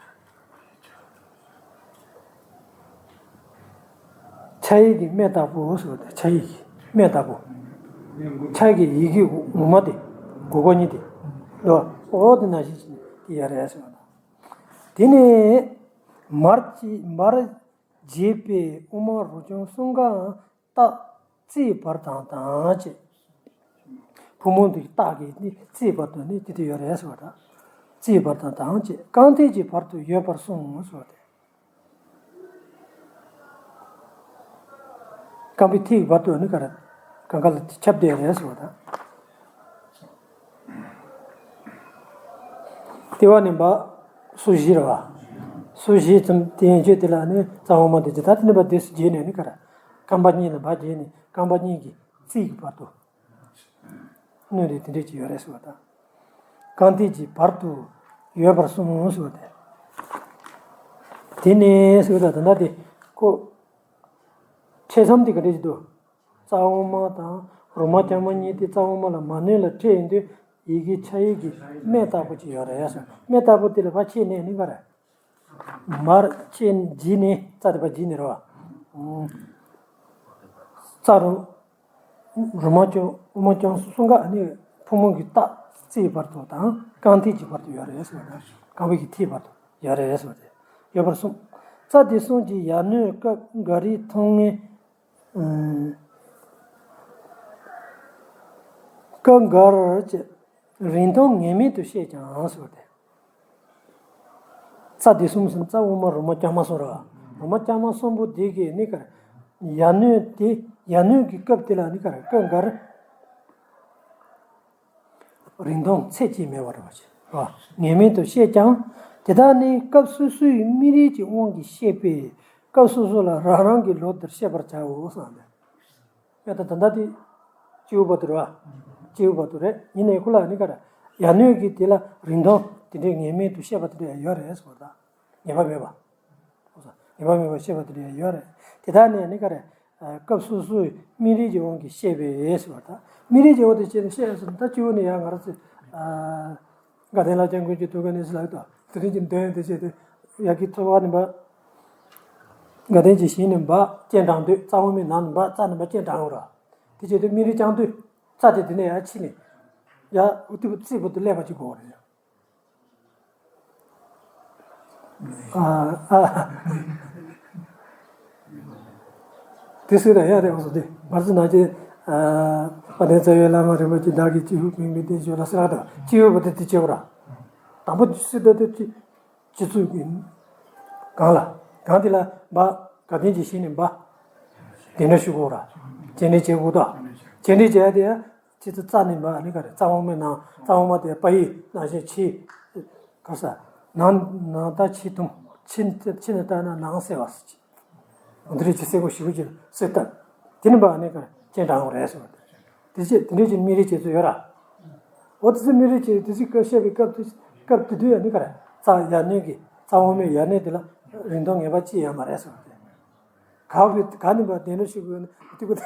ཆ་ཡི་གི་སྨད་ལྟ་བུ་ཟེར་བ་ད་ཆ་ཡི་གི་སྨད་ལྟ་བུ། ཆ་ཡི་གི་ཡི་གེ་ངོ་མ་དེ་མགོ་སྐོར་གཉིས་དེ། འོ་དེ་ནང་བཞིན་བྱས་ནས་དེ་ཡོད་རེད་ཟེར་བ་ད། དེ་ནས་མར་ཅི་མར། རྒྱས་པའི་དབུ་མ་རོ་རྐྱང་གསུམ་ཀའང་རྟགས་རྩིས་བར་དང་དང་བཅས། ཕོ་མོ་འདི་རྟགས་ཀྱི་ནི་རྩིས་བར་དུ་ནི་དེ་དེ་ཡོད་རེད་ཟེར་བ་དང་། རྩིས་བར་དང་དང་བཅས་རྐང་མཐིལ་གྱི་བར་དུ་ཡོད་པར་གསུངས་ཟེར་བ་དེ། རྐང་པའི་མཐིལ་གྱི་བར་དུ་ནི་ག་རེ། གང་ག་ལ་ཁྱབ་བསྡད་རེད་ཟེར་བ་དང་། ལྟེ་བ་ནས་འབའ། སོ་བཞི་རེད་བ། སོ་བཞི་ཙམ་དེ་ཡན་ཆོད་དེ་ལ་ནི་རྩ་དབང་མོ་དེ་ཇི་ལྟར་དེ་ནས་འབའ་དུས་སུ་བརྗེས་ནས་ནི་ག་རེ། རྐང་པ་གཉིས་ལ་འབའ་བརྗེས་ནས་རྐང་པ་གཉིས་ཀྱི་རྩིས་ཀྱི་བར་དུ། གནོན་རེ་དེ་འདྲས་ཀྱི་ཡོད་རེད་ཟེར་བ་དང་། རྐང་མཐིལ་གྱི་བར་དུ་ཡོད་པར་གསུངས་ཟེར་བ་དེ། དེ་ནས་ཟེར་བ་དང་ད་ལྟ་དེ་ཁོ། འཕྲད་མཚམས་དེ་ག་འདྲས་ཀྱི་འདུག་རྩ་དབང་མོ་དང་རོ་མ་རྐྱང་མ་གཉིས་དེ་རྩ་དབང་མོ་ལ་མ་གནོད་ལ་འཕྲད་ཡོང་དུས་ཡི་གེ་ཆ་ཡི་གི་སྨད་ལྟ་བུ་ཅིག་ཡོད་རེད་ཟེར། སྨད་ལྟ་བུ་དེ་ལ་ཕར་ཕྱེ་ནས་ནི་ག་རེ། མར་ཕྱེ་བརྗེས་ནས་རྩ་དེ་ཕར་བརྗེས་ནས་རེད་བ། རྩ་རུ། རོ་མ་རྐྱང་དབུ་མ་རྐྱང་གསུམ་ཀ་ནི་ཕོ་མོ་གི་རྟགས་རྩིས་བར་དུ་དང་རྐང་མཐིལ་གྱི་བར་དུ་ཡོད་རེད་ཟེར་བ་དང་རྐང་པའི་གི་མཐིལ་བར་དུ་ཡོད་རེད་ཟེར་བ་དེ་ཡོད་པར་གསུངས། རྩ་དེ་གསུམ་གྱི་ཡ་གནོད་སྐབས་འགའ་རེའི་མཐོང་ངེས། སྐབས་འགར་གྱི་རིང་ཐུང་ངེས་མེད་དུ་བཤད་ཀྱང་ཟེར་བ་དེ། རྩ་དེ་གསུམ་ཟིན་རྩ་དབུ་མ་རོ་མ་རྐྱང་མ་གསུམ་རེད་བ། རོ་མ་རྐྱང་མ་གསུམ་པོ་དེ་གི་ནི་ག་རེ། ཡ་གནོད་དེ་ཡ་གནོད་ཀྱི་སྐབས་དེ་ལ་ནི་ག་རེ་སྐབས་འགར། རིང་ཐུང་ཚད་ཅིག་མེད་པ་རེད་བ་ཞེས་པ། ངེས་མེད་དུ་བཤད་ཀྱང་། དེ་དག་ནི་སྐབས་སོ་སོའི་སྨིན་རིམ་གྱི་དབང་གིས་བཤད་པས། སྐབས་སོ་སོ་ལ་རང་རང་གི་ལུགས་དེར་ཤེས་པར་བྱའོ་གསུངས་པས། ཡ་ད་ད་ལྟ་དེ་སྤྱི་བོ་བར་དུ་རེད་བ། སྤྱི་བོ་བར་དུ་རེད། ཡིན་ནའི་ཁོ་ལ་ནི་ག་རེ། ཡར་སྣོན་གྱི་དེ་ལ་རིང་ཐུང་དེ་འདྲའི་ངེས་མེད་དུ་ཤེས་པ་དེ་འདྲ་ཡང་ཡོད་རེད་ཟེར་བ་དང་། ངེས་པ་མེད་པ། ངེས་པ་མེད་པར་ཤེས་པ་དེ་འདྲ་ཡང་ཡོད་རེད། དེ་དག་ནི་ནི་ག་རེ། སྐབས་སོ་སོའི་སྨིན་རིམ་གྱི་དབང་གིས་ཤེས་པས་ཟེར་བ་དང་། སྨིན་རིམ་གྱི་དབང་དུ་བྱས་ནས་ཤེས་ཟེར་ན་ད་སྤྱི་བོ་ནི་ཡང་ང་རང་ཚོས། དགའ་ལྡན་ལྷ་ལྕམ་མགོན་གྱི་ཐུགས་ཀ་ནས་ལག་ཏུ་དེ་རིང་གི་འདོན་དེ་བྱས་ཏེ་ཡ་གི་ཐོག་ཁ་ནས་པ། དགའ་ལྡན་གྱི་ཞིང་ནས་འབབ་སྤྱན་དྲངས་དུས་རྩ་དབང་མོའི་ནང་ནས་འབབ་རྩ་ནས་འབབ་སྤྱན་དྲངས་ཡོད་ར། དེ་བྱས་ཏེ་སྨིན་རིམ་བསྐྱངས་དུས་རྩ་དེ་དེ་ནས་ཡར་ཕྱིན་ནས་ཡར་འུ་ཐུག་རྩིས་པོ་དེ་སླེབས་པ་ཅིག་དགོས་རེད། ཨ་ཨ། དེ་སུས་དང་ཡང་དེ་འོང་སོང་དེ་བར་སྲིད་ནང་གི་དཔལ་ལྡན་རྩ་བའི་བླ་མ་རིན་པོ་ཆེ་བདག་གིས་སྤྱི་བོར་ཕེབས་པའི་རྟེན་ཞུ་ལ་ཟེར་བ་དང་སྤྱི་བོ་བར་དུ་དེ་བྱེད་དགོས་ར། དང་པོ་སྲིད་དོ་དེ་སྤྱི་སྤྱི་གཙུག་གི་སྒང་ལ་སྒང་དེ་ལ་འབབ་དགའ་ལྡན་གྱི་ཞིང་ནས་འབབ། གདན་འདྲེན་ཞུ་དགོས་ར། རྗེས་དྲན་བྱེད་དགོས་དོ། རྗེས་དྲན་བྱེད་ཡ་དེ་ཡ། ཁྱེད་ཚོ་རྩ་ནས་འབབ་ནི་ག་རེ་རྩ་དབང་མོའི་ནང་རྩ་དབང་མོ་དེ་པ་ཡི་ནང་བཞིན་ཕྱི། ག་ས། ནང་ནང་ལྟ་ཕྱི་ཐུང་ཕྱི་ཕྱི་ནས་ལྟ་ན་ནང་གསལ་བ་ཟེར་གྱི། འདི་རིགས་ཀྱི་སེ་གོ་ཞིབ་ཀྱི་སེ་ལྟ། དེ་ནི་འབབ་ནི་ག་རེ་སྤྱན་དྲངས་དགོས་རེད་ཟེར་བ་དེ། དེ་ཕྱིར་དེ་འདྲའི་ཀྱི་སྨིན་རིམ་བྱེད་ཚུལ་ཡོད་ར། འོ་དེ་ཚོ་སྨིན་རིམ་བྱེད་དེ་ཚོའི་སྐབས་བཤད་པའི་སྐབས་དེ་སྐབས་དེ་དུས་ཡང་ནི་ག་རེ་རྩ་ཡར་སྣོན་གྱི་རྩ་དབང་མོའི་ཡར་སྣོན་དེ་ལ་རིང་ཐུང་ངེས་པ་ཅི་ཡང་མ་རེད་ཟེར་བ་དེ། ག་བའི་ག་ནི་བ་དེ་འདྲ་ཞིག་དགོས་ན་ཏི་ཀུ་ཏི་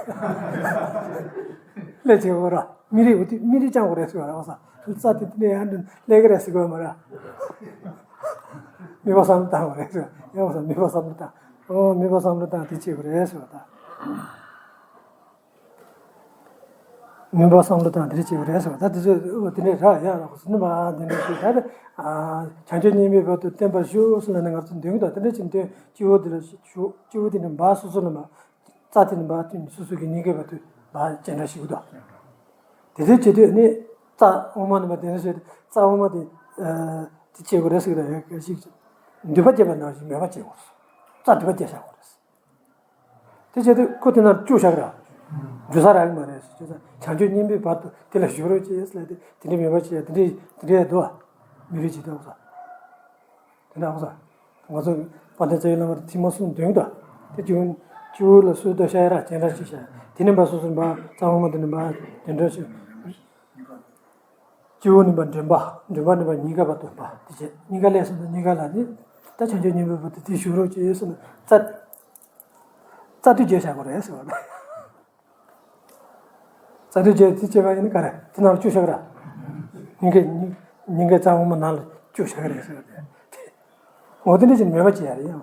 ལས་བྱེད་དགོས་ར། མི་རིགས་འོ་དེ་མི་རིགས་ཅང་དགོས་རེད་ཟེར་བ་ར། བ་ས་རྩ་དེ་དེ་ནས་ཡང་ལས་ཀ་རེད་ཟེར་དགོས་མ་ར། མི་བ་བསམ་བློ་བཏང་དགོས་རེད་ཟེར་བ་ཡང་བ་ས་མི་བ་བསམ་བློ་བཏང་། ཨོ་མི་བ་བསམ་བློ་བཏང་དེ་བྱེད་དགོས་རེད་ཟེར་བ་ད། མུན་པ་བསམ་བློ་དང་དེ་འདྲ་བྱེད་པ་རེད་ཟེར་བ་ད་དེ་ཚོ་དེ་འདྲ་རག་ཡག་རག་ཟིན་མ་དེ་འདྲ་ཞིག་ད་དེ་བྱང་ཆུབ་སྙིང་པོའི་བར་དུ་བརྟན་པར་ཞུ་ཟེར་ལ་ནི་ང་ཚོ་འདོན་གྱི་འདུག་དེ་འདྲ་བྱེད་འདོན་སྤྱི་བོ་དེ་ལ་ཞུ་སྤྱི་བོ་དེ་ནི་འབབ་སོ་སོ་ལ་མ་རྩ་དེ་ནི་འབབ་དུས་སོ་སོ་གི་སྙིང་གའི་བར་དུ་འབབ་ཅན་འདྲ་ཞིག་འདུག་དེ་ཚོ་བྱེད་དུས་ནི་རྩ་དབུ་མ་ནི་མ་དེ་འདྲ་ཞིག་རྩ་དབུ་མ་དེ་དེ་བྱེད་དགོས་རེད་ཟེར་གྱི་འདུག་ཡང་སྐད་ཞིག་འདུས་པ་བསྐྱེད་པ་ནང་བཞིན་མོས་པ་བསྐྱེད་དགོས་རྩ་འདུས་པ་བསྐྱེད་བཞག་དགོས་རེད། དེ་བྱས་དུས་ཁོ་དེ་ན་བཅུག་བཞག་ར། འཇུ་ས་རག་གི་མ་རེད་ཟེར། བྱས་ཙང་བྱང་ཆུབ་སྙིང་པོའི་བར་དུ་དེ་ལ་བཞུགས་རོགས་ཅེས་ཟེར་ལབ་དེ་དེ་འདྲའི་མོས་པ་བྱེད་ཡ་དེ་འདྲའི་དེ་འདྲའི་ཡ་འདུག་བ། མི་རིགས་ཅིག་འདུག་ས། དེ་འདྲ་འོང་ས། ང་ཚོ་དཔལ་ལྡན་རྩ་བའི་བླ་མར་ཐེངས་མ་གསུམ་འདོན་གྱི་འདུག་དེ་བྱུང་། སྤྱི་བོ་ལ་སོས་དོ་ཤ་ཡ་ར་ཅན་ར་ཅིག་བྱ། དེ་ནས་འབབ་སོ་སོ་འབབ་རྩ་དབུ་མ་དེ་ནས་འབབ་དེ་འདྲ་ཞིག་སྤྱི་བོ་ནས་འབབ་མགྲིན་པ། མགྲིན་པ་ནས་འབབ་སྙིང་ག་བར་དུ་འབབ་དེ་བྱས་སྙིང་ག་ལས་སོང་ན་སྙིང་ག་ལ་ནི། ད་བྱང་ཆུབ་སྙིང་པོའི་བར་དུ་དེ་བཞུགས་རོགས་ཅེས་ཟེར་ན་རྩ། རྩ་དུས་བརྗེད་བྱ་དགོས་རེད་ཟེར་བ་ན། རྩ་དུས་བརྗེད་དེ་བྱས་པ་ཡིན་ན་ག་རེ་དེ་ནང་ལ་བཅུག་བཞག་ར། སྙིང་གའི་སྙིང་གའི་རྩ་དབུ་མ་ནང་ལ་བཅུག་བཞག་རེད་ཟེར་བ་དེ། འོ་དེ་འདྲ་ཞིག་མེད་པ་བྱེད་ཡ་རེད་ཡང་།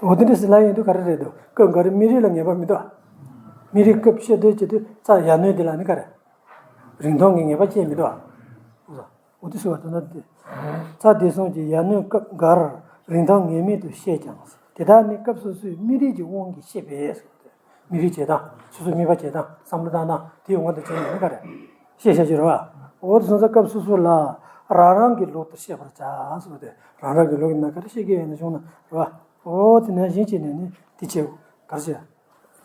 འོ་དེ་འདྲ་ཞིག་ལ་ཡིན་དུས་ག་རེ་རེད་འདུག་སྐབས་འགའ་རེ་སྨིན་རིམ་ལ་ངེས་པ་མི་འདུག་སྨིན་རིམ་སྐབས་བཤད་དུས་བྱེད་དུས་རྩ་ཡར་སྣོན་དེ་ལ་ནི་ག་རེ། རིང་ཐུང་གི་ངེས་པ་ཅན་མི་འདུག་འོ་དེ་ཟེར་བ་དེ་ན་དེ། རྩ་དེ་གསུམ་གྱི་ཡར་སྣོན་སྐབས་འགར་རིང་ཐུང་ངེས་མེད་དུ་ཤེས་ཀྱང་། དེ་དག་ནི་སྐབས་སོ་སོའི་སྨིན་རིམ་གྱི་དབང་གིས་ཤེས་པས་ཟེར་བ་དེ། སྨིན་རིམ་བྱེད་སྟངས་སོ་སོའི་དམིགས་པ་བྱེད་སྟངས་བསམ་བློ་བཏང་སྟངས་དེའི་དབང་དུ་བྱས་ནས་ནི་ག་རེ། ཤེས་བྱ་ཞིག་རེད་བ། འོ་དེ་སོང་ཙང་སྐབས་སོ་སོ་ལ་རང་རང་གི་ལུགས་ལྟར་ཤེས་པར་བྱ་ཟེར་བ་དེ་རང་རང་གི་ལུགས་ཡིན་ན་ག་རེ་ཤེས་ཀྱི་ཡོད་ན་བྱུང་ན་རེད་བ། འོ་དེ་ནང་བཞིན་བྱས་ནས་ནི་དེ་བྱེད་དགོས་ག་རེ་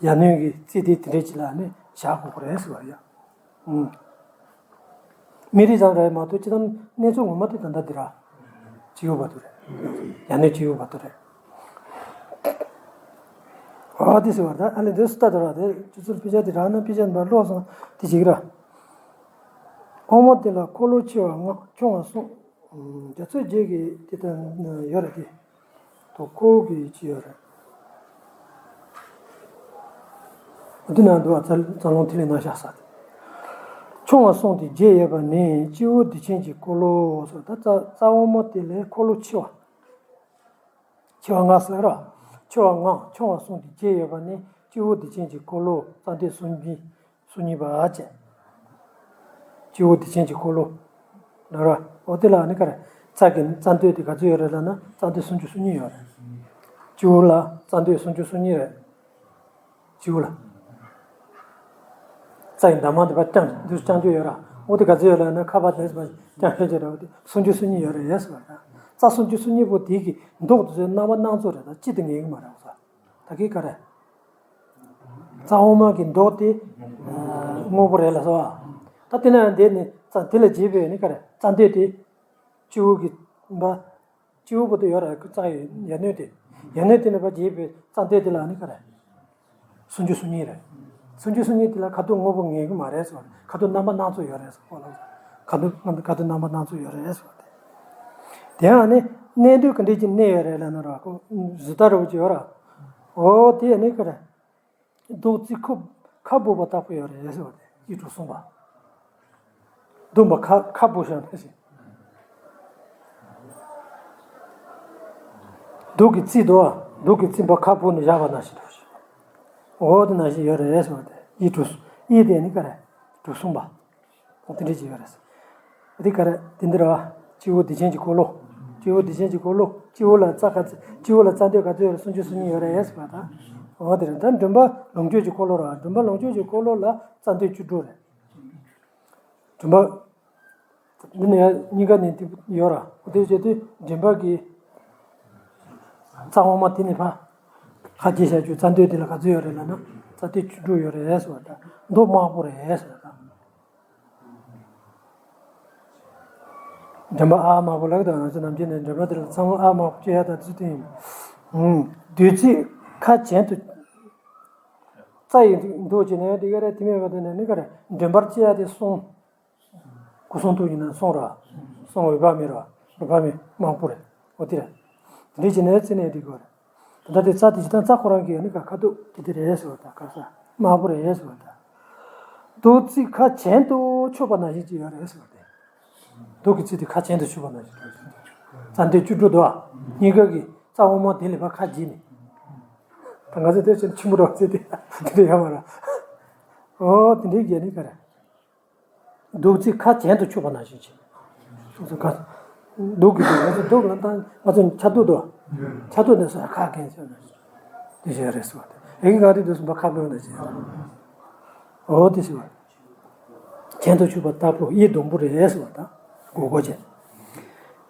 བྱེད། ཡར་སྣོན་གྱི་རྩིས་དེ་དེ་འདྲས་ཅིག་ལ་ནི་བཞག་དགོས་ཀྱི་རེད་ཟེར་བ་ཡ། ཨུམ། སྨིན་རིམ་ཙམ་རེད་མ་གཏོགས་སྤྱི་དང་གནས་ཚུལ་ངོ་མ་དེ་ད་ལྟ་འདི་ར། སྤྱི་བོ་བར་དུ་རེད། ཡར་སྣོན་སྤྱི་བོ་བར་དུ་རེད། ཨ་དེ་ཟེར་བ་ད་ཨ་ལས་འདི་སུ་ལྟ་དུ་ར་དེ་སྤྱི་ཚོགས་དཔེ་ཆ་དེ་རག་ན་དཔེ་ཆ་འདི་པར་ཀློག་སོང་དེ་བྱེད་ཀྱི་ར། དབང་མོ་དེ་ལ་འཁོར་ལོ་ཆེ་བ་ལྔ་ཆུང་བ་གསུམ། རྒྱ་མཚོ་བརྒྱད་ཀྱི་དེ་ལྟར་ཡོད་རེད་དེ། དོ་ཁོ་གི་ཅི་ཡོད་རེད། འདི་ན་འདུག་བ་རྩ་རྩ་རླུང་ཐིག་ལེ་སྣང་ཤར་ས་དེ། ཆུང་བ་གསུམ་དེ་བརྒྱད་ཡོད་པ་ནི་སྤྱི་བོ་བདེ་ཆེན་གྱི་འཁོར་ལོ་སོགས་ད་རྩ་རྩ་དབང་མོ་དེ་ལས་འཁོར་ལོ་ཆེ་བ། ཆེ་བ་ལྔ་ཟེར་ར། ཆེ་བ་ལྔ་ཆུང་བ་གསུམ་དེ་བརྒྱད་ཡོད་པ་ནི་སྤྱི་བོ་བདེ་ཆེན་གྱི་འཁོར་ལོ་རྩ་མདོས་སུམ་ཅུ། སུམ་ཅུ་པ་ཅན། སྤྱི་བོ་བདེ་ཆེན་གྱི་འཁོར་ལོ། ལ་ར། འོ་དེ་ལ་ནི་ག་རེ། རྩ་གི་རྩ་མདོས་དེ་ག་ཚོད་ཡོད་རེད་ལབ་ན་རྩ་མདོས་སུམ་ཅུ་སོ་གཉིས་ཡོད་རེད། སྤྱི་བོ་ལ་རྩ་མདོས་སུམ་ཅུ་སོ་གཉིས་རེད། སྤྱི་བོ་ལ། རྩ་ཡི་འདབ་མ་དེ་པ་རྐྱང་འདུས་རྐྱང་རྒྱུ་ཡོད་ར། འོ་དེ་ག་ཚོད་ཡོད་ལབ་ན་ཁ་པར་དེ་པ་རྐྱང་ཤོད་ཀྱི་རེད། འོ་དེ་སུམ་ཅུ་སོ་གཉིས་ཡོད་རེད་ཟེར་བ་རེད། རྩ་སུམ་ཅུ་སོ་གཉིས་པོ་དེ་གི་མདོག་དེ་ཚོའི་རྣམ་པ་སྣ་ཚོགས་རེད། ད་གཅིག་ཏུ་ངེས་ཀྱི་མ་རེད་ཟེར། ད་གི་ག་རེ། རྩ་དབུ་མ་གི་མདོག་དེ་སྔོན་པོ་རེད་ལ་སོ། ད་དེ་ན་འདི་ནི་རྩ་དེ་ལ་བརྗེས་པས་ནི་ག་རེ་རྩ་མདོས་དེ་སྤྱི་བོ་གི་འབའ་ སྤྱི་བོ་བར་དུ་ཡོད་ར། ཁོ་རྩ་ཡི་ཡ་སྣོད་དེ། ཡ་སྣོད་དེ་ནས་ཕར་རྒྱས་པའི་རྩ་མདུད་དེ་ལ་ནི་ག་རེ། སུམ་ཅུ་སོ་གཉིས་རེད། སུམ་ཅུ་སོ་གཉིས་དེ་ལ་ཁ་དོག་སྔོན་པོ་ངེས་ཀྱི་མ་རེད་ཟེར་བ་རེད། ཁ་དོག་རྣམ་པ་སྣ་ཚོགས་ཡོད་རེད་ཟེར་བ་ལ། ཁ་དོག་ཁ་དོག་རྣམ་པ་སྣ་ཚོགས་ཡོད་རེད་ཟེར་བ་དེ། དེ་ཡང་ནི་གནས་འདུས་ག་འདྲས་ཀྱི་གནས་ཡོད་རེད་ལབ་ན་ར། ཁོ་གཟི་ལྟ་ར་བ་ཅིག་ཡོད་ར། འོ་དེ་ཡང་ནི་ག་རེ། རྡོག་རྩེ་ཁ་ཁ་སྦུབ་པ་ལྟ་བུ་ཡོད་རེད་ཟེར་བ་དེ། ཡིག་དྲུག་གསུངས་པ། གདོང་པ་ཁ་ཁ་སྦུབ་བཞག་ན་ཞིག་རྡོག་གི་རྩེ་དོ། རྡོག་གི་རྩེ་པ་ཁ་སྦུབ་ནས་བཞག་པ་ནང་བཞིན་དུ་ཞིག་འོ་དེ་ནང་བཞིན་ཡོད་རེད་ཟེར་བ་དེ། ཡིག་དྲུག་ཡིག་དེ་ནི་ག་རེ། དྲུག་གསུངས་པ། འོ་དེ་འདྲས་ཅིག་ཡོད་རེད། འདི་ག་རེ། དེ་འདི་ར་བ། སྤྱི་བོ་བདེ་ཆེན་གྱི་འཁོར་ལོ། སྤྱི་བོ་བདེ་ཆེན་གྱི་འཁོར་ལོ། སྤྱི་བོ་ལ་རྩ་ག་ཚོད། སྤྱི་བོ་ལ་རྩ་མདུད་ག་ཚོད་ཡོད་རེད། སུམ་ཅུ་སོ་གཉིས་ཡོད་རེད་ཟེར་བ་དང་། འོ་དེ་རེད། ད་མགྲིན་པ་ལོངས་སྤྱོད་ཀྱི་འཁོར་ལོ་ར། མགྲིན་པ་ལོངས་སྤྱོད་ཀྱི་འཁོར་ལོ་ལ་རྩ་མདུད་བཅུ་དྲུག་རེད། མགྲིན་པ། འདི་ནས་ཡང་སྙིང་ག་ནས་འདི་ཡོད་ར། འོ་དེ་བྱས་དུས་མགྲིན་པ་གི་རྩ་འོག་མ་དེ་ནས་ཕར་ཁ་རྗེས་བཞག་རྒྱུ་རྩ་མདུད་དེ་ལ་ག་ཚོད་ཡོད་རེད་ལབ་ན། རྩ་མདུད་བཅུ་དྲུག་ཡོད་རེད་ཟེར་བ་དང་། མདོག་དམར་པོ་རེད་ཟེར་བ་དང་། མགྲིན་པ་ཨ་དམར་པོ་ལབ་དང་། ང་ཚོ་ནམ་རྒྱུན་ནས་མགྲིན་པ་དེ་ལ་ཚང་མ་ཨ་དམར་པོ་སྐྱེ་ཡ་དང་དེ་ཚོ་དེ་ཡིན། ཨུམ། བདུད་རྩི་ཁ་གྱེན་དུ་རྩ་ཡི་འདུག་ཅེ་ན་དེ་ག་རེ། དེ་མེད་པ་དེ་ནས་ནི་ག་རེ། མགྲིན་པར་སྐྱེ་ཡ་དེ་གསུང་། སྐུ་གསུང་ཐུགས་ཡིན་ན་གསུང་ར། གསུང་འོད་དཔག་མེད་ར། འོད་དཔག་མེད་དམར་པོ་རེད། འོ་དེ་རེད། དེ་འདྲ་བྱས་ནས་རྩི་ནས་འགྲིག་གི་རེད། ད་ལྟ་དེ་རྩ་དེ་ཇི་ལྟར་རྩ་ཁོ་རང་གི་ནི་ཁ་ཁ་དོག་དེ་དེ་རེད་ཟེར་བ་དང་། ཁ་ས་དམར་པོ་རེད་ཟེར་བ་དང་། རྡོག་རྩེ་ཁ་གྱེན་དུ་ཆུད་པ་ནང་བཞིན་ཅིག་ཡོད་རེད་ཟེར་བ་དེ། རྡོག་གི་རྩེ་དེ་ཁ་གྱེན་དུ་ཆུད་པ་ནང་བཞིན་རེད། རྩ་མདུད་བཅུ་དྲུག་འདུག་ཨ། སྙིང་ག་གི་རྩ་འོག་མ་དེ་ལས་ཕར་ཁ་རྗེས་ནས། ད་ང་ཚོ་དེ་ཆེན་ཆེན་པོ་འདྲ་བ་ཟེར་དེ་དེ་འདྲ་ཡོད་མ་རེད། འོ་དེ་འདྲའི་རྒྱན་ནི་ག་རེ། རྡོག་རྩེ་ཁ་གྱེན་དུ་ཆུད་པ་ནང་བཞིན་བྱས། ང་ཚོ་ག་རྡོག་གི་རྡོག་ང་ཚོ་རྡོག་ལ་ད་ང་ཚོ་ཆ་རྡོག་དོ། ཆ་རྡོག་འདི་སོ་ཁ་གྱེན་ཟེར་ན། དེ་བཞིན་རེད་ཟེར་བ་དེ། ཡི་གེ་ག་རེ་འདུག་ཟེར་ན་ཁ་སྦུབ་ནས་བྱས། འོ་དེ་ཟེར་བ། གྱེན་དུ་ཆུད་པ་ལྟ་བུ་ཡིད་སྡོང་པོ་རེད་ཟེར་བ་དང་། གོ་གོ་བྱས།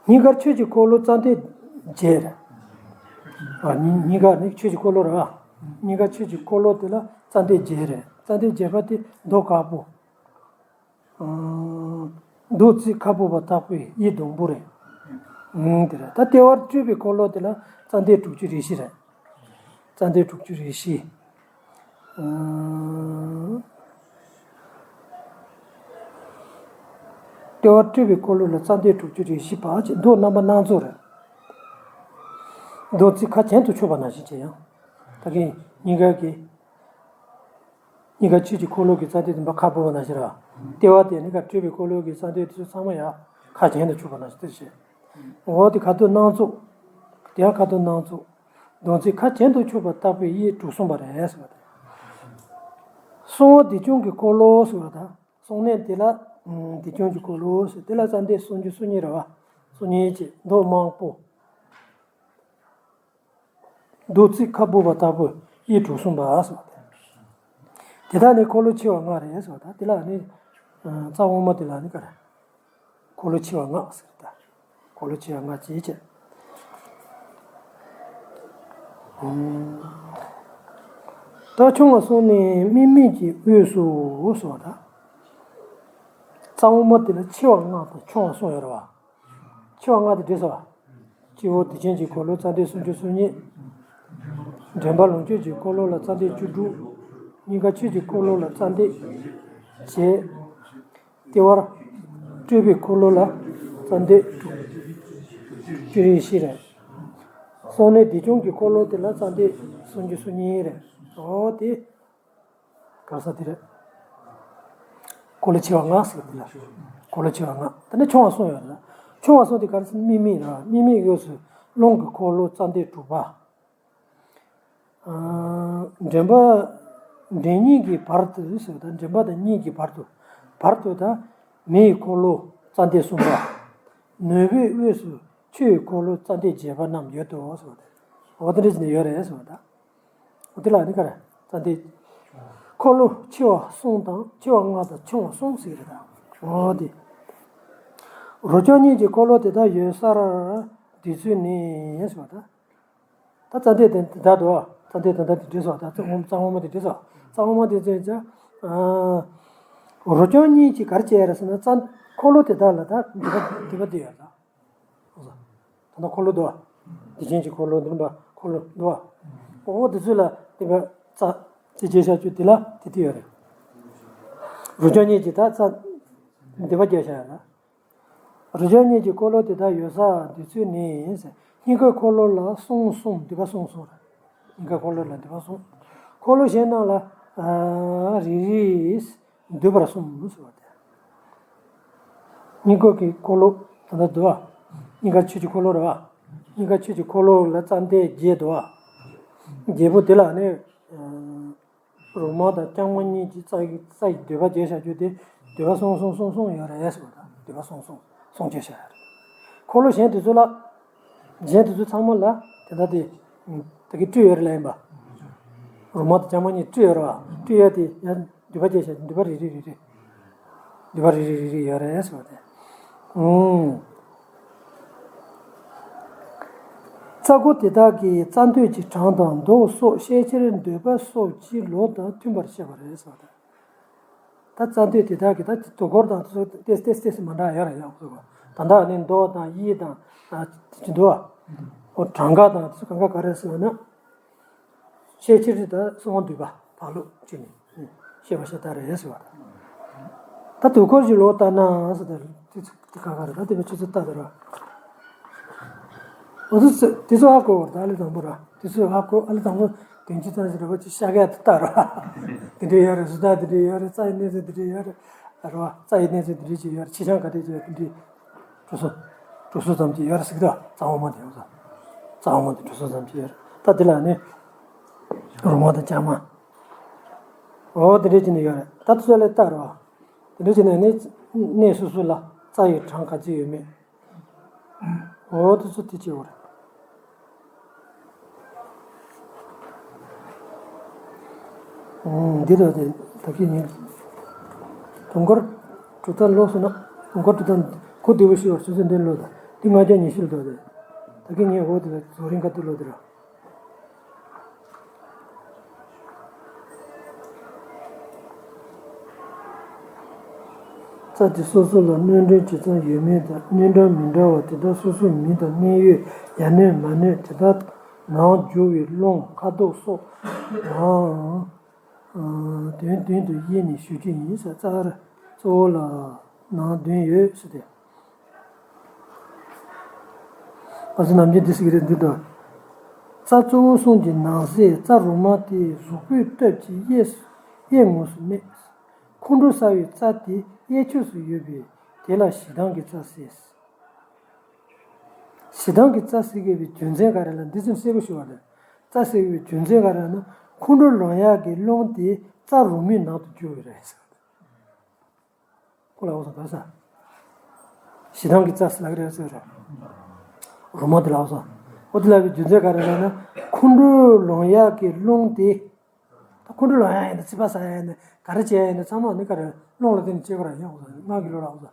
སྙིང་གར་ཆོས་ཀྱི་འཁོར་ལོ་རྩ་མདུད་བརྒྱད་རེད། ཨ་སྙིང་སྙིང་གར་ནི་ཆོས་ཀྱི་འཁོར་ལོ་རེད་བ། སྙིང་གར་ཆོས་ཀྱི་འཁོར་ལོ་དེ་ལ་རྩ་མདུད་བརྒྱད་རེད། རྩ་མདུད་བརྒྱད་པ་དེ་མདོག་དཀར་པོ། རྡོག་རྩེ་ཁ་སྦུབ་པ་ལྟ་བུའི་ཡིད་སྡོང་པོ་རེད། ཨང་། དེ་རེད། ད་ལྟེ་བར་སྤྲུལ་པའི་འཁོར་ལོ་དེ་ལ་རྩ་མདུད་དྲུག་ཅུ་རེ་བཞི་རེད། རྩ་མདུད་དྲུག་ཅུ་རེ་བཞི། ཨང་། ལྟེ་བར་སྤྲུལ་པའི་འཁོར་ལོ་ལ་རྩ་མདུད་དྲུག་ཅུ་རེ་བཞི་པ་ཅེས་མདོག་རྣམ་པ་སྣ་ཚོགས་རེད། རྡོག་རྩེ་ཁ་གྱེན་དུ་ཆུད་པ་ནང་བཞིན་བྱས་ཡང་། ད་གིན་སྙིང་ག་གི་སྙིང་ག་ཆོས་ཀྱི་འཁོར་ལོ་གི་རྩ་མདུད་དེ་ཁ་སྦུབ་པ་ནང་བཞིན་ར། ལྟེ་བ་དེ་ནི་ག་སྤྲུལ་པའི་འཁོར་ལོ་གི་རྩ་མདུད་དེ་ཚོ་ཚང་མ་ཡང་ཁ་གྱེན་དུ་ཆུད་པ་ནང་བཞིན་དེ་བྱས། འོ་དེ་ཁ་དོག་སྣ་ཚོགས། དེ་ཡང་ཁ་དོག་སྣ་ཚོགས། རྡོག་རྩེ་ཁ་གྱེན་དུ་ཆུད་པ་ལྟ་བུའི་ཡིད་དྲུག་གསུངས་པ་རེད་ཟེར་བ་དང་། གསང་བ་བདེ་སྐྱོང་གི་འཁོར་ལོ་ཟེར་བ་དང་། གསང་གནས་དེ་ལ་བདེ་སྐྱོང་གི་འཁོར་ལོ་ཟེར། དེ་ལ་རྩ་མདུད་སུམ་ཅུ་སོ་གཉིས་རེད་བ། སོ་གཉིས་ཀྱི་མདོག་དམར་པོ། རྡོག་རྩེ་ཁ་སྦུབ་པ་ལྟ་བུ་ཡིད་དྲུག་གསུངས་པ་ཟེར་བ་དང་། དེ་དག་ནི་འཁོར་ལོ་ཆེ་བ་ལྔ་རེད་ཟེར་བ་དང་། དེ་ལ་ནི་རྩ་འོག་མ་དེ་ལ་ནི་ག་རེ། འཁོར་ལོ་ཆེ་བ་ལྔ་ཟེར་ད། འཁོར་ལོ་ཆེ་བ་ལྔ་ཅེས་བྱས། ད་ཕྱོགས་སྔ་སོང་ནས་དམིགས་མེད་ཀྱི་དབུས་སུ་ཟེར་བ་དང་། རྩ་འོག་མ་དེ་ལ་ཆེ་བ་ལྔ་དང་ཆུང་བ་གསུམ་ཡོད་རེད་བ། ཆེ་བ་ལྔ་དེ་འདྲ་ཟེར་བ། སྤྱི་བོ་བདེ་ཆེན་གྱི་འཁོར་ལོ་རྩ་མདུད་སུམ་ཅུ་སོ་གཉིས། མགྲིན་པ་ལོངས་སྤྱོད་ཀྱི་འཁོར་ལོ་ལ་རྩ་མདུད་བཅུ་དྲུག། སྙིང་ག་ཆོས་ཀྱི་འཁོར་ལོ་ལ་རྩ་མདུད་བརྒྱད། ལྟེ་བར་སྤྲུལ་པའི་འཁོར་ལོ་ལ་རྩ་མདུད་དྲུག་ཅུ་རེ་བཞི་རེད། གསང་གནས་བདེ་སྐྱོང་གི་འཁོར་ལོ་དེ་ལ་རྩ་མདུད་སུམ་ཅུ་སོ་གཉིས་རེད། འོ་དེ། ག་རེ་ཟེར་དེ་རེད། འཁོར་ལོ་ཆེ་བ་ལྔ་ཟེར་དེ་ལ། འཁོར་ལོ་ཆེ་བ་ལྔ། དེ་ནས་ཆུང་བ་གསུམ་ཡོད་རེད། ཆུང་བ་གསུམ་དེ་ག་རེ་ཟེར་ན་དམིགས་མེད་རེད། དམིགས་མེད་དབུས་སུ་རླུང་གི་འཁོར་ལོ་རྩ་མདུད་དྲུག་པ། ཨ། མགྲིན་པ། མགྲིན་གཉིས་ཀྱི་བར་དུ་ཟེར་ད། མགྲིན་པ་དང་གཉིས་ཀྱི་བར་དུ། བར་དུ་ད་མེ་ཡི་འཁོར་ལོ་རྩ་མདུད་གསུམ་པ། ནུས་པའི་དབུས་སུ་ཆུ་ཡི་འཁོར་ལོ་རྩ་མདུད་བརྒྱད་པ་རྣམས་ཡོད་དོ་ཟེར་བ་དེ། འོ་དེ་འདྲ་ཞིག་ནས་ཡོད་རེད་ཟེར་བ་ད། འོ་དེ་ལ་ནི་ག་རེ། རྩ་མདུད། འཁོར་ལོ་ཆེ་བ་གསུམ་དང་ཆེ་བ་ལྔ་དང་ཆུང་བ་གསུམ་ཟེར་གི་རེད་ད། འོ་དེ། རོ་བརྐྱང་གཉིས་ཀྱི་འཁོར་ལོ་དེ་དག་ཡོད་སར་བསྡུས་ཚུལ་ནི་ཟེར་བ་ད། ད་རྩ་མདུད་དེ་འདི་ལྟར་དུ། རྩ་མདུད་དེ་འདི་ལྟར་དུ་འགྲིག་སོང་། ད་རྩ་འོག་རྩ་འོག་མ་དེ་འགྲིག་སོང་། རྩ་འོག་མ་དེ་ཚོས་ཀྱང་། ཨ། རོ་བརྐྱང་གཉིས་ཀྱིས་ག་རེ་བྱས་རེད་ཟེར་ན། རྩ་འཁོར་ལོ་དེ་དག་ལ་ད་འདི་པ་འདི་པ་འདི་ཡོད་ད། འདི་འཁོར་ལོ་འདུག་བ། བདེ་ཆེན་གྱི་འཁོར་ལོ་འདི་རིམ་པ་འཁོར་ལོ་འདུག་བ། འོ་དེ་ཚོ་ལ་དེ་བ་རྩ་དེ་བྱས་བཞག་རྒྱུ་དེ་ལ་དེ་དེ་ཡོད་རེད། རུ་ཅོག་གཉིས་ཀྱི་ད་རྩ་འདི་བ་བརྒྱབ་བཞག་ཡོད་རེད། རུ་ཅོག་གཉིས་ཀྱི་འཁོར་ལོ་དེ་དག་ཡོད་ས་འདི་ཚོ་ནི། སྙིང་གའི་འཁོར་ལོ་ལ་གསུམ་གསུམ་འདུས་པ་གསུམ་གསུམ་རེད། སྙིང་གའི་འཁོར་ལོ་ལ་འདུས་པ་གསུམ། འཁོར་ལོ་གཞན་རྣམས་ལ་ཨ་རེ་རེ་འདུས་པར་གསུམ་ཟེར་བ་དེ། སྙིང་གའི་འཁོར་ལོ་ད་ལྟ་འདུག་བ། སྙིང་ག་ཆོས་ཀྱི་འཁོར་ལོ་རེད་བ། སྙིང་ག་ཆོས་ཀྱི་འཁོར་ལོ་ལ་རྩ་མདའ་བརྒྱད་འདུག་བ། བརྒྱད་པོ་དེ་ལ་ནི། རོ་མ་དང་རྐྱང་མ་གཉིས་ཀྱི་རྩ་ཡི་རྩ་ཡི་འདུས་པ་བརྒྱད་བཞག་རྒྱུ་དེ། འདུས་པ་གསུམ་གསུམ་གསུམ་གསུམ་ཡོད་རེད་ཟེར་བ་དང་། འདུས་པ་གསུམ་གསུམ་གསུམ་བརྒྱད་བཞག་ཡོད་རེད། འཁོར་ལོ་གཞན་དེ་ཚོ་ལ། གཞན་དེ་ཚོ་ཚང་མ་ལ་དེ་ལྟ་དེ། ད་གི་སྤྲོས་ཡོད་རེད་ལ་ཡིན་པ། རོ་མ་དང་རྐྱང་མ་གཉིས་སྤྲོས་ཡོད་རེད་བ། སྤྲོས་ཡོད་དེ་ཡང་འདུས་པ་བརྒྱད་བཞག་འདུས་པ་རེ་རེ་རེ་རེ། འདུས་པ་རེ་རེ་རེ་རེ་ཡོད་རེད་ཟེར་བ་དེ། ཨུམ། རྩ་འཁོར་དེ་དག་གི་རྩ་མདུད་ཀྱི་གྲངས་དང་མདོག་སོགས་ཤས་ཆེར་འདོད་པ་སོགས་ཀྱི་ལུགས་དང་མཐུན་པར་བཤད་པ་རེད་ཟེར་བ་དང་། ད་རྩ་མདུད་དེ་དག་གི་ད་དུས་འཁོར་དང་དེ་ཚོ་ཏེས་ཏེས་ཏེས་མ་འདྲ་ཡོད་རེད་ཡང་ཟེར་བ། ད་ལྟ་ནི་མདོག་དང་དབྱིབས་དང་། ཨ་དེ་ཚོ་འདུག་བ། ཨོ་གྲངས་ཀ་དང་དེ་ཚོ་གང་ག་ག་རེ་ཟེར་བ་ན། ཤས་ཆེར་ད་གསང་བ་འདུས་པ་བག་ལུགས་ཅིག་ནས་བཤད་པ་ཤ་སྟག་རེད་ཟེར་བ་དང་། ད་དུས་འཁོར་གྱི་ལུགས་ལྟར་ན་ཟེར་ཏེ་དེ་ཚོ་དེ་ག་ག་རེ་ད་དེ་བས་ཆུ་ཚོད་ལྟ་དེ་ར། འོ་དེ་ཚོ་དེ་ཚོ་ཧ་གོ་བར་ད་ཨ་ལི་དང་པོ་ར། དེ་ཚོ་ཧ་གོ་ཨ་ལི་དང་པོ་དོན་སྤྱི་ཙམ་ཞིག་རེད་པ་ཅིག་ཤ་གས་དེ་ལྟ་ར། དེ་འདྲ་ཡོད་རེད། བཟོ་ལྟ་དེ་འདྲ་ཡོད་རེད། རྩ་ཡི་གནས་ཚུལ་དེ་འདྲ་ཡོད་རེད། རེད་བ། རྩ་ཡི་གནས་ཚུལ་དེ་འདྲ་ཅིག་ཡོད་རེད། ཆེ་ཆུང་ག་འདྲ་ཅིག་ཡོད་རེད། དེ་འདྲ། གྲོ་སོ། གྲོ་སོ་ཙམ་ཅིག་ཡོད་རེད་ཟེར་གི་འདུག་རྩ་བ་མ་དེ་ཡོད་རེད། རྩ་བ་མ་དེ་གྲོ་སོ་ཙམ་ཅིག་ཡོད་རེད། ད་དེ་ལ་ནི། རོ་མ་དང་རྐྱང་མ། འོ་དེ་འདྲ་ཅིག་ནི་ཡོད་རེད། ད་དེ་ཚོ་ལ་ལྟ་རོགས། དེ་འདྲ་ཅིག་ནི་ནི། གནས་སོ་སོ་ལ་རྩ་ཡི་གྲངས་ག་ཚོད་ཡོད་མེད། འོ་དེ་ཚོ་དེ་ཅིག་ཡོད་རེད། འདི་ལ་དེ་ད་གིན་ཉིན། དུས་འཁོར་གྲུབ་མཐའ་ཀློག་སོང་ན། དུས་འཁོར་གྲུབ་མཐའ་གོ་བདེ་པོ་ཞིག་བར་ཆུ་ཚོད་འདི་ཀློག་དང་། འདི་ལྔ་བརྒྱ་ཉི་ཤུ་ལ་འདུག་སྟེ། ད་གིན་ངས་འོ་དེ་ལ་རྫོགས་རིམ་ཁ་ཐུག་ཀློག་དེ་ར། རྩ་དེ་སོ་སོ་ལ་སྣོད་ཕྲེང་ཇི་ཙམ་ཡོད་མེད་དང་། སྣོད་གྲངས་མི་འདྲ་བ་དེ་དག་སོ་སོའི་མིང་དང་གནས་ཡུལ། ཡང་སྣོད་མ་སྣོད་དེ་དག་ནང་འཇུག་པའི་རླུང་ཁ་དོག་སོགས་ནའང་། དོན་བདུན་དུ་དབྱེ་ནས་ཞུ་རྒྱུ་ཡིན་ཟེར། རྩ་བ་གཙོ་བོ་ལ་ནང་བདུན་ཡོད་ཟེར་ཏེ། ང་ཚོ་ནམ་རྒྱུན་འདི་ཟེར་གྱི་རེད་འདི་དང་། རྩ་གཙོ་བོ་གསུམ་གྱི་ནང་གསེས་རྩ་རུ་མ་དེ་གཟུགས་པོའི་སྟོབས་ཀྱིས་གཡས་གཡས་ངོས་སུ་གནས། ཁོང་ཁྲོ་ཟ་བའི་རྩ་དེ་གཡས་ཕྱོགས་སུ་ཡོད་པས་དེ་ལ་ཞེ་སྡང་གི་རྩ་ཟེར། ཞེ་སྡང་གི་རྩ་ཟེར་དགོས་པའི་རྒྱུ་མཚན་ག་རེ་ལ་འདི་ཙམ་གསལ་པོ་ཞུ་བ་རེད། རྩ་ཟེར་དགོས་པའི་རྒྱུ་མཚན་ག་རེ་ལ་ན། ཁོང་ཁྲོ་ལངས་ཡག་གི་རླུང་དེ་རྩ་རུ་མའི་ནང་དུ་འཇུག་པས་རེད། ཁོ་ལ་འོ་ས་ག་ས། ཞེ་སྡང་གི་རྩ་ཟེར་ལབ་ཀྱི་རེད་ཟེར་རོ། རུ་མ་དེ་ལ་འོ་ས། འོ་དེ་ལབ་པའི་རྒྱུ་མཚན་ག་རེ་ལབ་ན། ཁོང་ཁྲོ་ལངས་ཡག་གི་རླུང་དེ། ད་ཁོང་ཁྲོ་ལངས་ཡག་ཡིན་ན། ཚིག་པ་ཟ་ཡག་ཡིན་ན། ག་རེ་བྱེད་ཡག་ཡིན་ན། ཚང་མ་ནི་ག་རེ་རླུང་ལ་བརྟེན་ནས་བྱེད་དགོས་ར་ཡིན། འོ་ས་ངག་གི་ལོ་ལ་འོ་ས།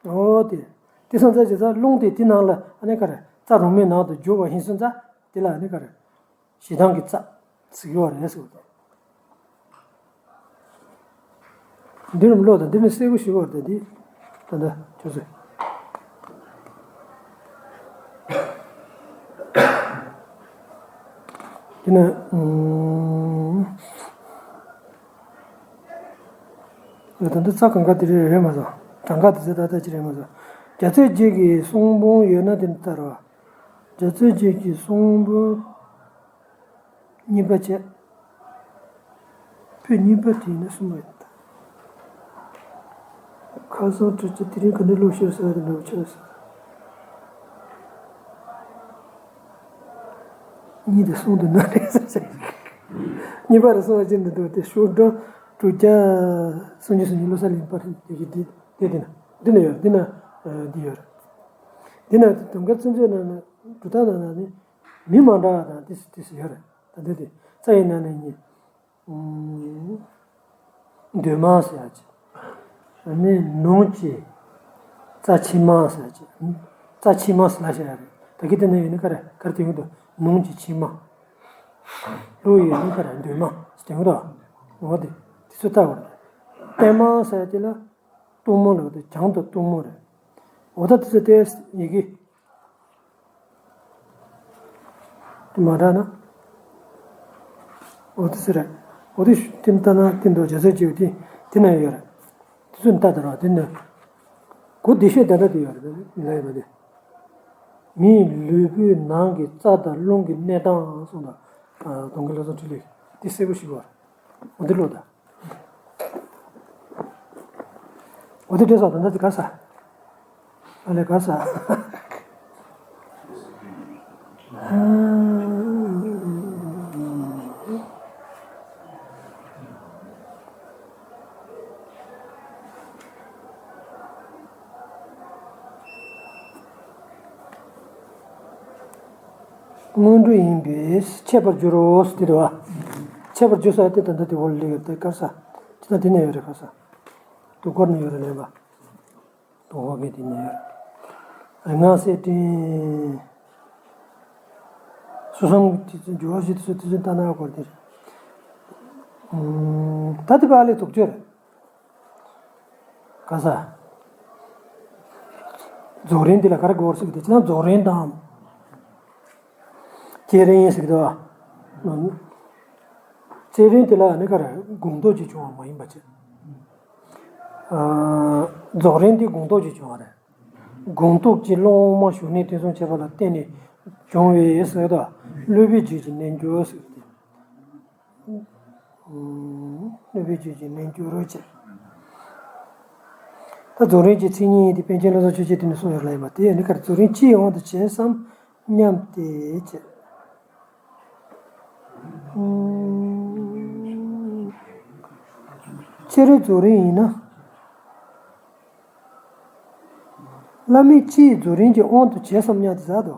འོ་དེ། དེ་སོང་ཙང་བྱས་ཙང་རླུང་དེ་དེ་ནང་ལ་ཨ་ནི་ག་རེ་རྩ་རུ་མའི་ནང་དུ་འཇུག་པ་ཡིན་སོང་ཙང་དེ་ལ་ཨ་ནི་ག་རེ། ཞེ་སྡང་གི་རྩ་ཟེར་གྱི་ཡོད་རེད་ཟེར་བ་དང་། འདི་རུ་ཀློག་དང་། འདི་ནི་གསལ་པོ་ཞེ་པོ་རེད། འདི་ད་ལྟ་ཁྱོད་ཚོས། འདི་ནི་ཨུམ། ད་ལྟ་རྩ་གང་ག་དེ་རེད་རེད་མ་གཏོགས། གྲངས་ཀ་དེ་ཚོ་ཏག་ཏག་ཅིག་རེད་མ་གཏོགས། རྒྱ་ཚོད་བརྒྱད་ཀྱི་གསུང་འབུམ་ཡོད་ན་དེ་ནི་ལྟར་བ། རྒྱ་ཚོད་བརྒྱད་ཀྱི་གསུང་འབུམ་གཉིས་པ་བྱས། པོད་གཉིས་པ་དེ་ཡིན་ན་གསུམ་པ་ཡིན། ཁ་སང་དྲི་ཆུ་དེ་རིང་ག་འདྲ་ལོ་ཤོར་ཟེར་བ་དེ་འདྲ་བོ་ཆགས་སོང་། གཉིས་དང་གསུམ་དུ་ན་རེད་ཟེར། གཉིས་པ་རེད་གསུངས་པ་ཅི་འདི་འདུག་སྟེ། ཤོག་གྲངས་དྲུག་བརྒྱ་སུམ་ཅུ་སོ་གཉིས་བློ་གསལ་གླིང་པ་རེད། དེ་གི་འདི་འདི་འདི་ན་འདི་ན་ཡོད། འདི་ན་འདི་ཡོད། འདི་ན་དུང་དཀར་ཚུན་ཚོད་ནང་ན་གྲུབ་མཐའ་ནང་ན་ནི་མིང་མ་འདྲ་བ་དང་ཏོག་ཙམ་ཏོག་ཙམ་ཡོད་རེད། ད་འདི་དེ་རྩ་ཡི་ནང་ནས་གཉིས། འདོད་མ་ཟེར་ཡ་ཅིག་ཨ་ནི་ནང་གི་རྩ་ཕྱི་མ་ཟེར་ཡ་ཅིག་རྩ་ཕྱི་མ་ཟེར་ལབ་བཞག་ཡ་རེད། ད་གི་དེ་ནས་ཡིན་ན་ག་རེ་ག་རེ་དེ་ཡོང་གི་འདུག་ནང་གི་ཕྱི་མ། ལྷོ་ཡི་ནི་ག་རེ་འདོད་མ་ཟེར་དེ་ཡོང་གི་འདུག་འོ་དེ་དེ་ཚོ་ལྟ་བར་རེད། པད་མ་ཟེར་ཡ་དེ་ལ་སྟོང་མ་ལབ་དུས་གྱང་དང་སྟོང་མ་རེད། འོ་ད་དེ་ཚོ་དེ་ཡི་གེ་དེ་མ་དྲག་ན། འོ་དེ་ཟེར་རེད། འོ་དེ་ཤུ་དེ་ལྟ་ན་དེ་འདུག་རྒྱ་ཚོད་ཅིག་དེ་དེ་ན་ཡོད་རེད། དེ་ཚོ་ལྟ་དང་ར་དེ་ནི། གོ་བདེ་ཤོས་ད་ལྟ་དེ་ཡོད་རེད་ལ་ཡོད་པ་དེ། མིའི་ལུས་པོའི་ནང་གི་རྩ་དང་རླུང་གི་གནས་སྟངས་གསུངས་དང་། གདོང་གི་ལོ་ཚོ་འཕྲིན་ལས་དེ་གསལ་པོ་ཞིག་ཡོད་རེད། འོ་དེ་ཀློག་དང་། འོ་དེ་འདྲ་ས་ད་ལྟ་དེ་ག་ས། ཨ་ལས་ག་ས། སྔོན་འགྲོ་ཡིན་པས་འཆད་པར་འགྱུར་རོ་ཟེར་དེ་རེད་བ། འཆད་པར་འགྱུར་ས་དེ་ད་ལྟ་དེ་འོག་ལ་སླེབས་ཡོད་དེ་ག་ས། ཅི་ད་དེ་ནས་ཡོད་རེད་ག་ས། དུ་སྐོར་ནས་ཡོད་རེད་ལེན་པ། དུ་འོག་གི་དེ་ནས་ཡོད་རེད། ངག་གསལ་སྤྲིན། སོ་སོ་གི་དེ་ཚོ་འགྱུར་བ་ཞིག་དེ་ཚོ་དེ་ཚོ་ལྟ་ན་སྐོར་དེ་རེད། ད་དེ་པ་ལས་དུག་ཅོ་རེད། ག་ས། རྫོགས་རིམ་དེ་ལ་ག་རེ་དགོས་ཟེར་གི་དེ་ཅི་ན་རྫོགས་རིམ་དང་། བསྐྱེད་རིམ་ཟེར་གི་འདུག་བ། བསྐྱེད་རིམ་དེ་ལ་ནི་ག་རེ་སྒོང་རྡོག་ཅིག་བྱུང་བ་མ་ཡིན་པ་བྱས། རྫོགས་རིམ་དེ་སྒོང་རྡོག་ཅིག་བྱུང་བ་རེད། སྒོང་རྡོག་ཅིག་སློབ་མ་ཞུགས་གནས་ཐོས་བསམ་བྱས་པ་ལ་བརྟེན་ནས་བྱུང་བའི་ཟེར་གི་འདུག་བ། སློབ་པའི་རྒྱུད་ཀྱི་རྣལ་འབྱོར་ཟེར་གི་དེ། སློབ་པའི་རྒྱུད་ཀྱི་རྣལ་འབྱོར་རོ་ཅན། ད་རྫོགས་རིམ་གྱི་མཚན་ཉིད་དེ་པཎ་ཆེན་བློ་བཟང་ཆོས་རྒྱན་དེ་ནས་གསུངས་ཡོད་ལ་ཡིན་པ་དེ་ཡང་ནི་གར་རྫོགས་རིམ་ཅིའི་དབང་དུ་བྱས་སམ་སྙམ་སྟེ་བྱས། སྤྱིར་རྫོགས་རིམ་ཡིན་ན། བླ་མས་ཅིའི་རྫོགས་རིམ་གྱི་དབང་དུ་བྱས་སམ་སྙམ་སྟེ་ཟེར་དོ།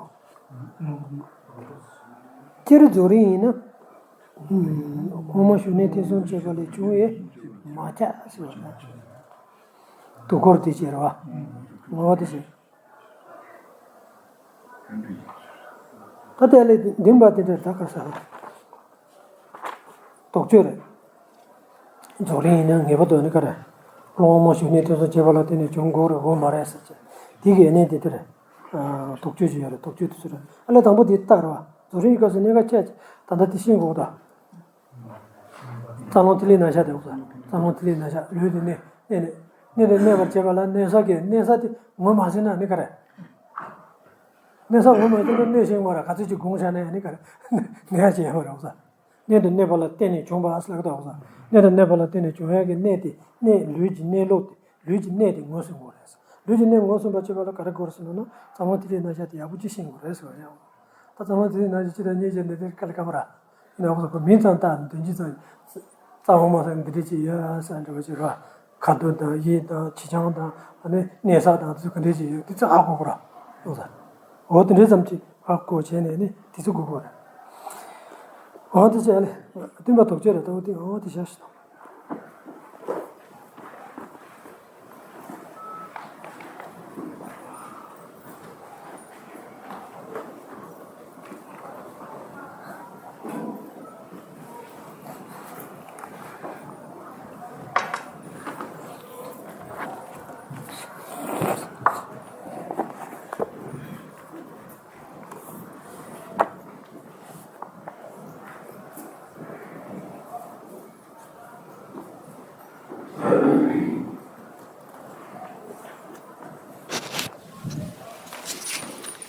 སྤྱིར་རྫོགས་རིམ་ཡིན་ན། སློབ་མ་ཞུགས་གནས་ཐོས་བསམ་བྱས་པ་ལས་བྱུང་བའི་མ་ཁྱབ་ཟེར་བ་དང་། དུ་སྐོར་དེ་བྱས་རེད་བ། ངོ་བོ་དེ་བྱས། ད་ལྟའི་ལས་འདིན་པ་དེ་འདྲར་ད་ག་ས། དུག་ཅོ་རེད། རྫོགས་རིམ་ཡིན་ན་ངེས་པར་དུ་ནི་ག་རེ། སློབ་མ་ཞུགས་གནས་ཐོས་བསམ་བྱས་པ་ལ་བརྟེན་ནས་བྱུང་དགོས་རེད་འོ་མ་རེད་ཟེར་བྱས། དེ་གི་ནས་དེ་དེ་རེད། དུག་ཅོ་ཅིག་ཡོད་རེད་དུག་ཅོ་དེ་ཚོ་རེད་ཨ་ལས་དང་པོ་དེ་ལྟར་བ། རྫོགས་རིམ་གྱི་སྐབས་སུ་གནས་སྐབས་ཁྱད་ད་ལྟ་དེ་ཤེས་དགོས་ད། རྩ་རླུང་ཐིག་ལེ་རྣམ་གཞག་དེ་འོ་ས། རྩ་རླུང་ཐིག་ལེ་རྣམ་གཞག་ལུས་དེ་གནས་གནས་ནས་གནས་དེ་གནས་པར་བྱེད་པ་ལ་གནས་ས་གི་གནས་ས་དེ་ངོས་མ་ཟིན་ན་ནི་ག་རེ། གནས་ས་ངོས་མ་ཟིན་ན་གནས་ཤེས་དགོས་ར་ག་ཚོད་ཅིག་དགོངས་བཞག་ན་ཡང་ནི་ག་རེ། གནས་ཡ་བྱེད་ཡ་མ་རེད་འོ་ས། གནས་དུ་གནས་པ་ལ་བརྟེན་ནས་བྱུང་བ་ཟེར་ལ་ག་དོག་ས། གནས་དུ་གནས་པ་ལ་བརྟེན་ནས་བྱུང་ཡག་གི་གནས་དེ་གནས་ལུས་ཀྱི་གནས་ལུགས་དེ་ལུས་ཀྱི་གནས་དེ་ངོས་ཟིན་དགོས་རེད། ལུས་ཀྱི་གནས་ངོས་ཟིན་པ་བྱེད་པ་ལ་ག་རེ་དགོས་རེད་ཟེར་ན་རྩ་རླུང་ཐིག་ལེ་རྣམ་གཞག་དེ་ཡག་པོ་ཅིག་ཤེས་དགོས་རེད་ཟེར་བ་ཡང་། ད་རྩ་རླུང་ཐིག་ལེ་རྣམ་གཞག་སྤྱི་དང་གཉིས་ཀྱི་འདི་དེ་དཀའ་ལས་ཁག་པོ་ར། ཡིན་ནའང་ཁོ་མིང་ཙམ་བཏགས་ནས་དོན་སྤྱི་ཙམ། རྩ་བ་མ་ཟིན་འདི་འདྲ་ཅིག་ཡོད་ཟེར་འདྲ་བ་ཅིག་ར། ཁ་དོག་དང་དབྱིབས་དང་ཆེ་ཆུང་དང་ཨ་ནི་གནས་ས་དང་དེ་ཚོ་ག་འདྲ་ཅིག་ཡོད་དེ་ཚོ་ཧ་གོ་དགོས་ར། འོ་ད། འོ་དེ་འདྲའི་ཙམ་ཅིག་ཧ་གོ་བྱས་ནས་ནི་དེ་ཚོ་དགོས་དགོས་རེད། འོ་དེ་བྱས་ལས། སྟོན་པ་དོག་ཅོ་རེད་ད་འོ་དེ་འོ་དེ་བྱ་ཞིག་དང་།